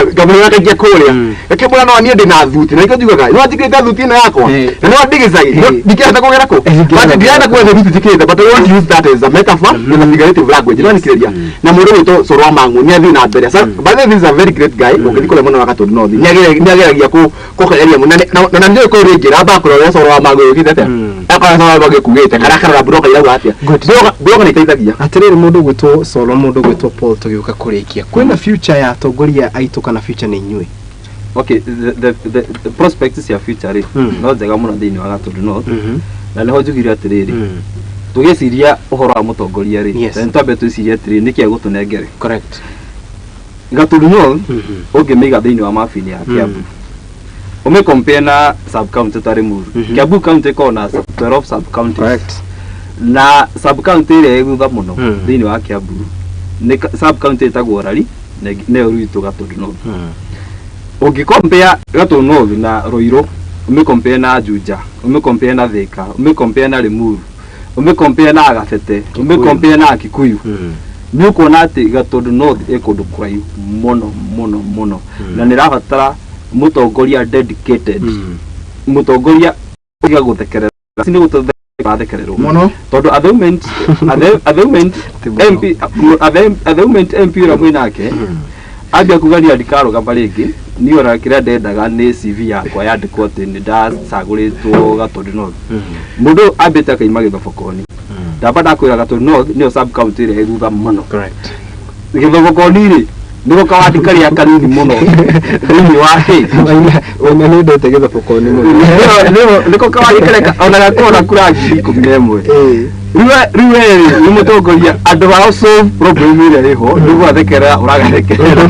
ngaikia kũrĩa, ngakĩmwĩra no niĩ ndĩ na thuti, na nĩkĩo njugaga no njĩkĩrĩte thuti ĩno yakwa na no ndĩ gĩcagi, ndingĩhota kũgera kũ, but ndirenda kuga nĩ thuti njĩkĩrĩte, but I want to use that as a metaphor with a figurative language. No thikĩrĩria, na mũndũ wĩtwo Coro wa Mang'u nĩ athiĩ na mbere. So, by the way, this is a very great guy. Ũngĩthiĩ kũrĩa mwena wa Gatundu North, nĩ ageragia kũgeria mũno, na nĩ kũrĩ rĩngĩ ramba kũrora ũrĩa Coro wa Mang'u yũkĩte atĩa, akorwo Coro wa Mang'u ĩkugĩte kana akarora blogger irauga atĩa. Blogger nĩ iteithagia. Atĩrĩrĩ, mũndũ gwĩtwo Solo, mũndũ gwĩtwo Paul, tũgĩũka kũrĩkia, kwĩna future ya atongoria aitũ kana future nĩ inyuĩ? Okay, the prospects cia future rĩ, no njega mũno thĩinĩ wa Gatundu North, na nĩho njugire atĩrĩrĩ, tũgĩciria ũhoro wa mũtongoria rĩ, nĩ twambe twĩcirie atĩrĩrĩ, nĩkĩ egũtũnengere? Gatundu North ũngĩmĩiga thĩinĩ wa mabu-inĩ ya Kiambu, ũmĩ na sub county ta Limuru, Kiambu county ĩkoragwo na 12 sub counties, na sub county ĩrĩa ĩ thutha mũno thĩinĩ wa Kiambu nĩ sub county ĩtagwo Rari, na nĩyo rwitũ Gatundu North. Ũngĩ Gatundu North na Ruiru, ũmĩ na Juja, ũmĩ na Thika, ũmĩ na Limuru, ũmĩ na Gabete, ũmĩ na Kikuyu, nĩ ũkuona atĩ Gatundu North ĩ kũndũ kũraihu mũno mũno mũno, na nĩ ĩrabatara mũtongoria dedicated, mũtongoria ũtiga gũthekerera. Nĩ gũthekererwo mũno. Tondũ at the moment Ti mũno. MP at the moment MP ũrĩa mwĩ nake Ambia kuga niĩ ndikarũgama rĩngĩ. Niĩ ona kĩrĩa ndendaga nĩ CV yakwa yandĩkwo atĩ nĩ ndacagũrĩtwo Gatũndũ North. Mũndũ ũyũ ambĩte akaima Gĩthobokoni. Ndamba ndakwĩra Gatũndũ North nĩyo sub county ĩrĩa ĩ thutha mũno. Correct. Gĩthobokoni rĩ, nĩko kawandi karĩa kanini mũno thĩinĩ wa kĩ Waina nĩ ndete Gĩthobokoni mũno. Nĩko kawandi karĩa ona gakoragwo na kura 11,000. Rĩu we rĩ nĩ mũtongoria andũ ao solve problem ĩrĩa ĩho nĩ gwathekerera ũragathekerera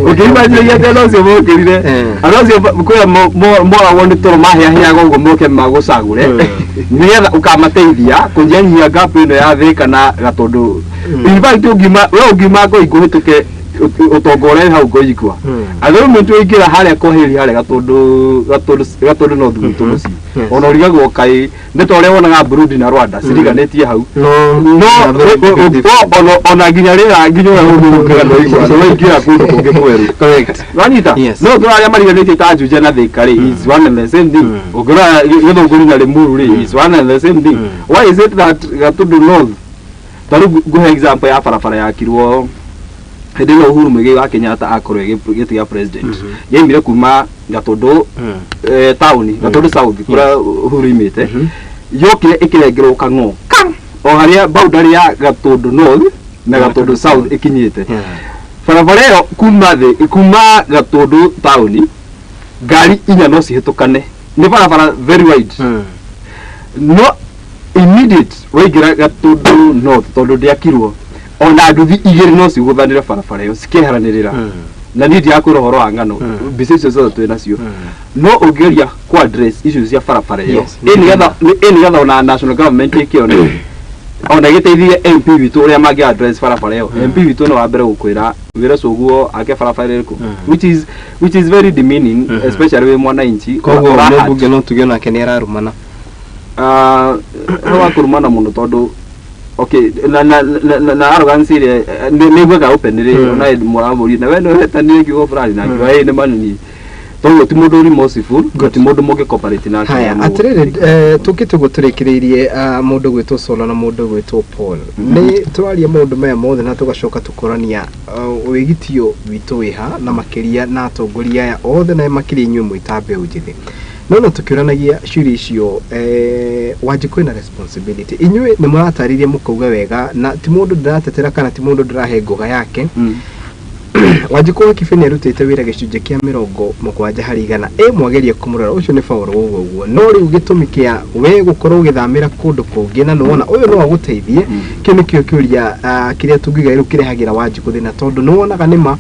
ũkĩimagine atĩ andũ acio mokĩrire andũ acio kwĩra moragwo nĩ toro mahĩahĩaga ũguo moke magũcagũre nĩgetha ũkamateithia kũnyihanyihia gap ĩno ya Thĩka na Gatũndũ. In fact ũngiuma we ũngiuma Ngoingũ ũhĩtũke ũtonga ũrĩa wĩ hau Ngoingwa at the moment waingĩra harĩa Koheri harĩa Gatũndũ Gatũndũ Gatũndũ North gwitũ mũciĩ ona ũrigagwo kaĩ nĩ ta ũrĩa wonaga Burundi na Rwanda ciriganĩtie hau. No no ona nginya rĩera nginya ũrĩa ũthũkaga ndwaigua nĩ waingĩra kũndũ kũngĩ kwerũ. Correct. Wanyita? Yes. No tũrarĩa mariganĩtie ta Juja na Thika rĩ is one and the same thing. Ũngĩrora Gĩthũngũri na Limuru rĩ is one and the same thing. Why is it that Gatũndũ North, ta rĩu ngũhe example ya barabara yakirwo hĩndĩ ĩno Uhuru Muigai wa Kenyatta akorwo gĩtĩ gĩa president, yaimire kuma Gatũndũ taũni Gatũndũ South kũrĩa Uhuru imĩte yokire ĩkĩrengerwo kang'o o harĩa boundary ya Gatũndũ North na Gatũndũ South ĩkinyĩte. Barabara ĩyo kuma thĩ kuma Gatũndũ taũni ngari inya no cihĩtũkane, nĩ barabara very wide, no immediate waingĩra Gatũndũ North, tondũ ndĩakirwo, ona nduthi igĩrĩ no cigũthanĩre barabara ĩyo cikĩeheranĩrĩra. Na niĩ ndirakwĩra ũhoro wa ng'ano, mbica icio ciothe twĩ nacio. No ũngĩgeria ku address issues cia barabara ĩyo ĩ nĩgetha ona national government ĩkĩone ona ĩgĩteithie MP witũ ũrĩa mangĩ address barabara ĩyo, MP witũ nĩ wa mbere gũkwĩra wĩra ũcio ũguo ake barabara ĩrĩkũ, which is very demeaning, especially wĩ mwananchi. Koguo ũra-hurt. Mũmbunge no tuge onake nĩ ararumana. Ah, he wa kũrumana mũno tondũ okay na arrogance ĩrĩa nĩ iguaga openly ona mũramũria na we nĩ ũhetanire kiugo fulani na akiuga ĩ nĩ manini toguo ti mũndũ remorseful na ti mũndũ mũngĩ cooperate nake. Haya. Mũno. Atĩrĩrĩ, tũkĩte ũguo tũrĩkĩrĩirie, mũndũ gwĩtwo Solo na mũndũ gwĩtwo Paul, nĩ tũraria maũndũ maya mothe na tũgacoka tũkorania wĩgitio witũ wĩha na makĩria na atongoria aya othe na makĩria inyuĩ mwĩ ta mbeũ njĩthĩ no tũkĩũranagia ciũria icio, Wanjikũ ĩna responsibility. Inyuĩ nĩ mũratarĩria mũkauga wega na ti mũndũ ndĩratetera kana ti mũndũ ndĩrahe ngoga yake. Wanjikũ wa Kibĩ nĩ arutĩte wĩra gĩcunjĩ kĩa 70% ĩ mwageria kũmũrora ũcio nĩ faũrũ ũguo ũguo, no rĩu gĩtũmi kĩa we gũkorwo ũgĩthamĩra kũndũ kũngĩ na nĩwona ũyũ no agũteithie, kĩu nĩkĩo kĩũria kĩrĩa tũngiuga rĩu kĩrehagĩra Wanjikũ thĩna, tondũ nĩwonaga nĩma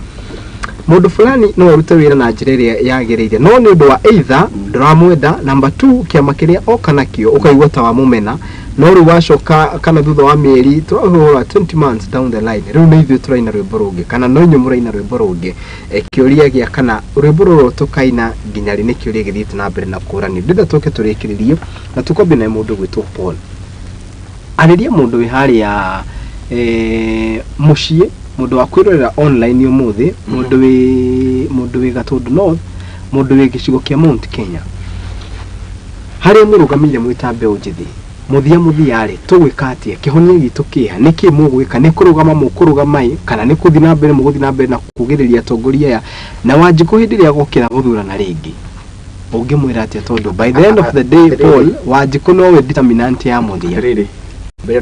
mũndũ fulani no arute wĩra na njĩra ĩrĩa yagĩrĩire, no nĩ ũndũ wa either ndũramwenda, number two kĩama kĩrĩa oka nakĩo ũkaigua ta wamũmena, no rĩu wacoka kana thutha wa mĩeri tũrahũra 20 months down the line, rĩu nĩ ithuĩ tũraina rwĩmbo rũngĩ kana no inyuĩ mũraina rwĩmbo rũngĩ. Kĩũria gĩa kana rwĩmbo rũrũ tũkaina nginya rĩ nĩ kĩũria gĩthiĩte na mbere na kũranio. Ndĩrenda tũke tũrĩkĩrĩrie na tũkwambia na mũndũ gwĩtwo Paul. Arĩria mũndũ wĩ harĩa mũciĩ, mũndũ wa kwĩrorera online ũmũthĩ, mũndũ wĩ Gatũndũ North, mũndũ wĩ gĩcigo kĩa Mount Kenya, harĩa mũrũgamĩire mwĩ ta mbeũ njĩthĩ, mũthia mũthia rĩ tũgwĩka atĩa? Kĩhonia gitũ kĩha? Nĩkĩ mũgwĩka? Nĩ kũrũgama mũkũrũgama ĩ kana nĩ kũthiĩ na mbere mũgũthiĩ na mbere na kugĩrĩria atongoria aya? Na Wanjikũ hĩndĩ ĩrĩa agokĩra gũthurana rĩngĩ ũngĩmwĩra atĩa? Tondũ by the end of the day, Paul, Wanjikũ nowe determinant ya mũthia. Atĩrĩrĩ, mbere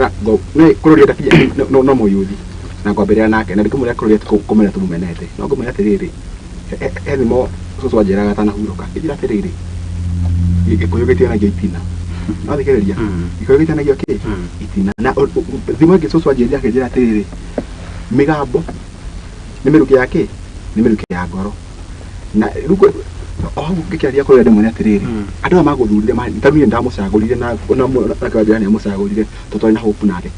nĩ kũrũria ndakinya no mũyuthi na ngwambĩrĩra nake na ndikũmwĩra kũrũria kũmena tũmũmenete, no ngũmwĩra atĩrĩrĩ, he thimo cũcũ anjĩraga atanahurũka, ĩnjĩra atĩrĩrĩ, Gĩkũyũ gĩtianagio itina. No thikĩrĩria, Gĩkũyũ gĩtianagio kĩ itina. Na thimo ĩngĩ cũcũ anjĩrire akĩnjĩra atĩrĩrĩ, mĩgambo nĩ mĩrukĩ ya kĩ nĩ mĩrukĩ ya ngoro. Na rĩu o hau ngĩkĩaria kũrĩa ndĩmwĩre atĩrĩrĩ, andũ aya magũthurire ta niĩ ndamũcagũrire na kĩwanjĩra nĩ amũcagũrire tondũ twarĩ na hope nake.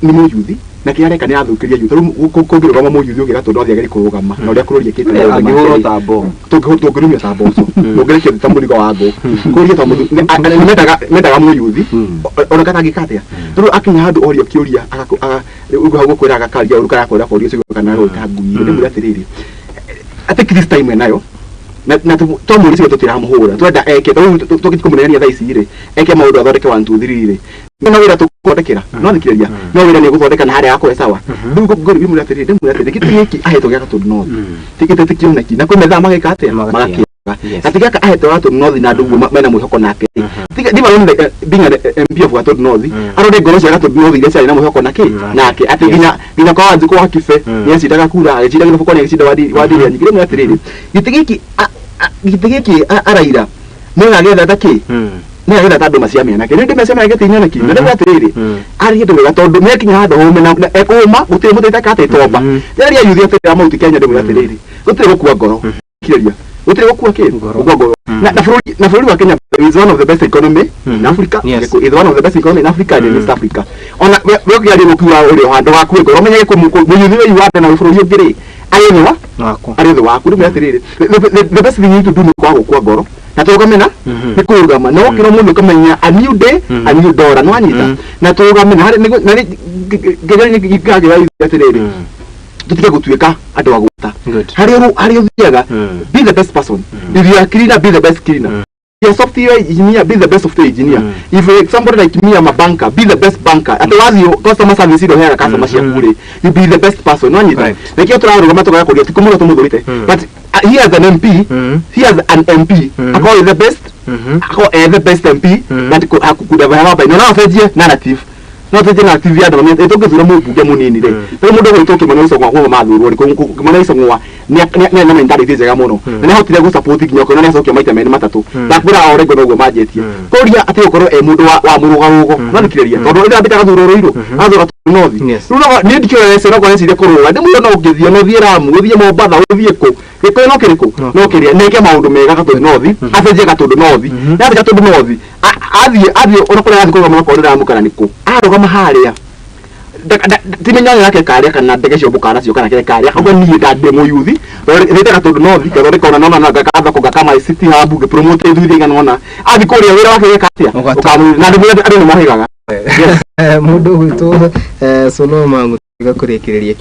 Nĩ mũyuthi na kĩrĩa areka nĩ arathũkĩria youth. Rĩu kũngĩrũgama mũyuthi ũngĩ Gatũndũ athiĩ agerie kũrũgama na ũrĩa kũrũria ĩkĩte maũndũ make Angĩhũrwo rĩ, ta bomu. Tũngĩrumio ta mboco, tũngĩrekio thĩ ta mũrigo wa ngũ kũria ta mũthu nĩ mendaga mũyuthi ona katangĩka atĩa. Rĩu akinya handũ orio kĩũria rĩu hau gũkwĩra agakaria ũru kana akwĩra korio ũcio kana gwĩka ngui. Ndĩmwĩre atĩrĩrĩ, atĩ this time enayo na twamũria ciothe tũtiramũhũra, twenda eke. Rĩu tũkĩmũneania thaa ici rĩ, eke maũndũ athondeke 1 2 3 rĩ. No wĩra tũgũthondekera no thikĩrĩria, no wĩra nĩ gũthondeka na harĩa akũhe sawa. Rĩu ngũrĩ atĩrĩrĩ, ndĩmwĩre atĩrĩrĩ, gĩtĩ gĩkĩ ahetwo gĩa Gatundu North ti gĩtĩ ti kĩoneki, na kwĩ methaa mageka atĩa? Magakĩaga. Magakĩaga. Yes. Na ti gaka ahetwo Gatundu North na andũ ũguo mena mwĩhoko nake. Ndiba being an MP of Gatundu North, arore ngoro cia Gatundu North iria ciarĩ na mwĩhoko nake nake atĩ nginya kwa Wanjikũ wa Kibe nĩ acindaga kura, agĩcinda Gĩthũbũko, nĩ agĩcinda wadi ĩrĩa nyingĩ. Rĩmwe atĩrĩrĩ, gĩtĩ gĩkĩ araira nĩ agagĩetha ta kĩ, nĩ agĩetha ta andũ macia mĩanake, nĩ ndĩ macia mĩanake ti nyoneki. Na rĩu atĩrĩrĩ, arĩ hĩndĩ wega tondũ nĩ akinya handũ hũme na ekũũma gũtirĩ mũtĩ itakatĩ tomba. Rĩrĩa yuthi atĩrĩ Mount Kenya, ndĩmwĩra atĩrĩrĩ, gũtirĩ gũkua ngoro, kirĩria, gũtirĩ gũkua kĩ? Ngoro. Gũkua ngoro. Na bũrũri wa Kenya is one of the best economy in Africa, is one of the best economy in Africa and in East Africa. Ona we ũkĩaria gũkiuga ũrĩ o handũ wakue ngoro, ũmenye mũyuthi wĩ Uganda na wĩ bũrũri ũngĩ rĩ, arĩ thĩ wa wakwa arĩ thĩ waku. Rĩu atĩrĩrĩ, the best thing you need to do nĩ kwaga gũkua ngoro na tũrũgame na nĩ kũrũgama na wokĩra mũndũ ũkamenya a new day, a new dollar, nĩ wanyita, na tũrũgame na harĩ na nĩ ngagĩra atĩrĩrĩ, tũtige gũtuĩka andũ a gũta. Harĩa ũthiaga, be the best person. If you are cleaner, be the best cleaner. If you are software engineer, be the best software engineer. If you're somebody like me, I'm a banker, be the best banker. Atĩ wathiĩ customer service ĩrĩa ũheaga customer ciaku rĩ, you be the best person, nĩwanyita? Nĩkĩo tũrarũgama tũkaga kũria ti kũmũra tũmũthũrĩte, but he as an MP, he as an MP akorwo the best, akorwo eh the best MP that could have happened. No acenjie narrative, no acenjie narrative ya andũ mamenye tũngĩthura mũmbunge mũnini rĩ, rĩu mũndũ ũgwĩtwo Kĩmani Icũng'wa kuma mathurwo rĩ, Kĩmani Icũng'wa nĩ na mentality njega mũno na nĩ ahotire gũ-support nginya ũkĩona nĩ acokio maita merĩ matatũ. Ndakwĩra o rĩngĩ noguo manjĩtie kũria atĩ gũkorwo e mũndũ wa mũrũgarũgo, no thikĩrĩria, tondũ rĩrĩa ambĩte agathurwo Ruiru, agathurwo North. Rĩu no niĩ ndikĩoya ece no ngoreciria kũrũga ndĩmwĩra no ũngĩthiĩ, no ũthiĩ Lamu, ũthiĩ Mombatha, ũthiĩ kũ, gĩkũyũ no kĩrĩkũ, no kĩrĩa neke maũndũ mega Gatundu North, acenjie Gatundu North. Nathiĩ Gatundu North, athiĩ ona kũrĩa athiĩ kũrũgama, okorwo nĩ Lamu kana nĩkũ, arũgama harĩa ti menya yake karĩa kana ndege cio mbũkana nacio kana kĩrĩa karĩa ũguo. Niĩ ndĩ mũyuthi rĩte Gatundu North ngathondeka ona nona na ngaka thoko, ngaka my city hub, ngĩpromote ithuĩ igana ona athiĩ kũrĩa wĩra wake geka atĩa? Ũgata- Ũkamwĩra na andũ nĩ mahĩgaga. Mũndũ ũgwĩtwo Soloma Ngũtiga kũrĩkĩrĩria.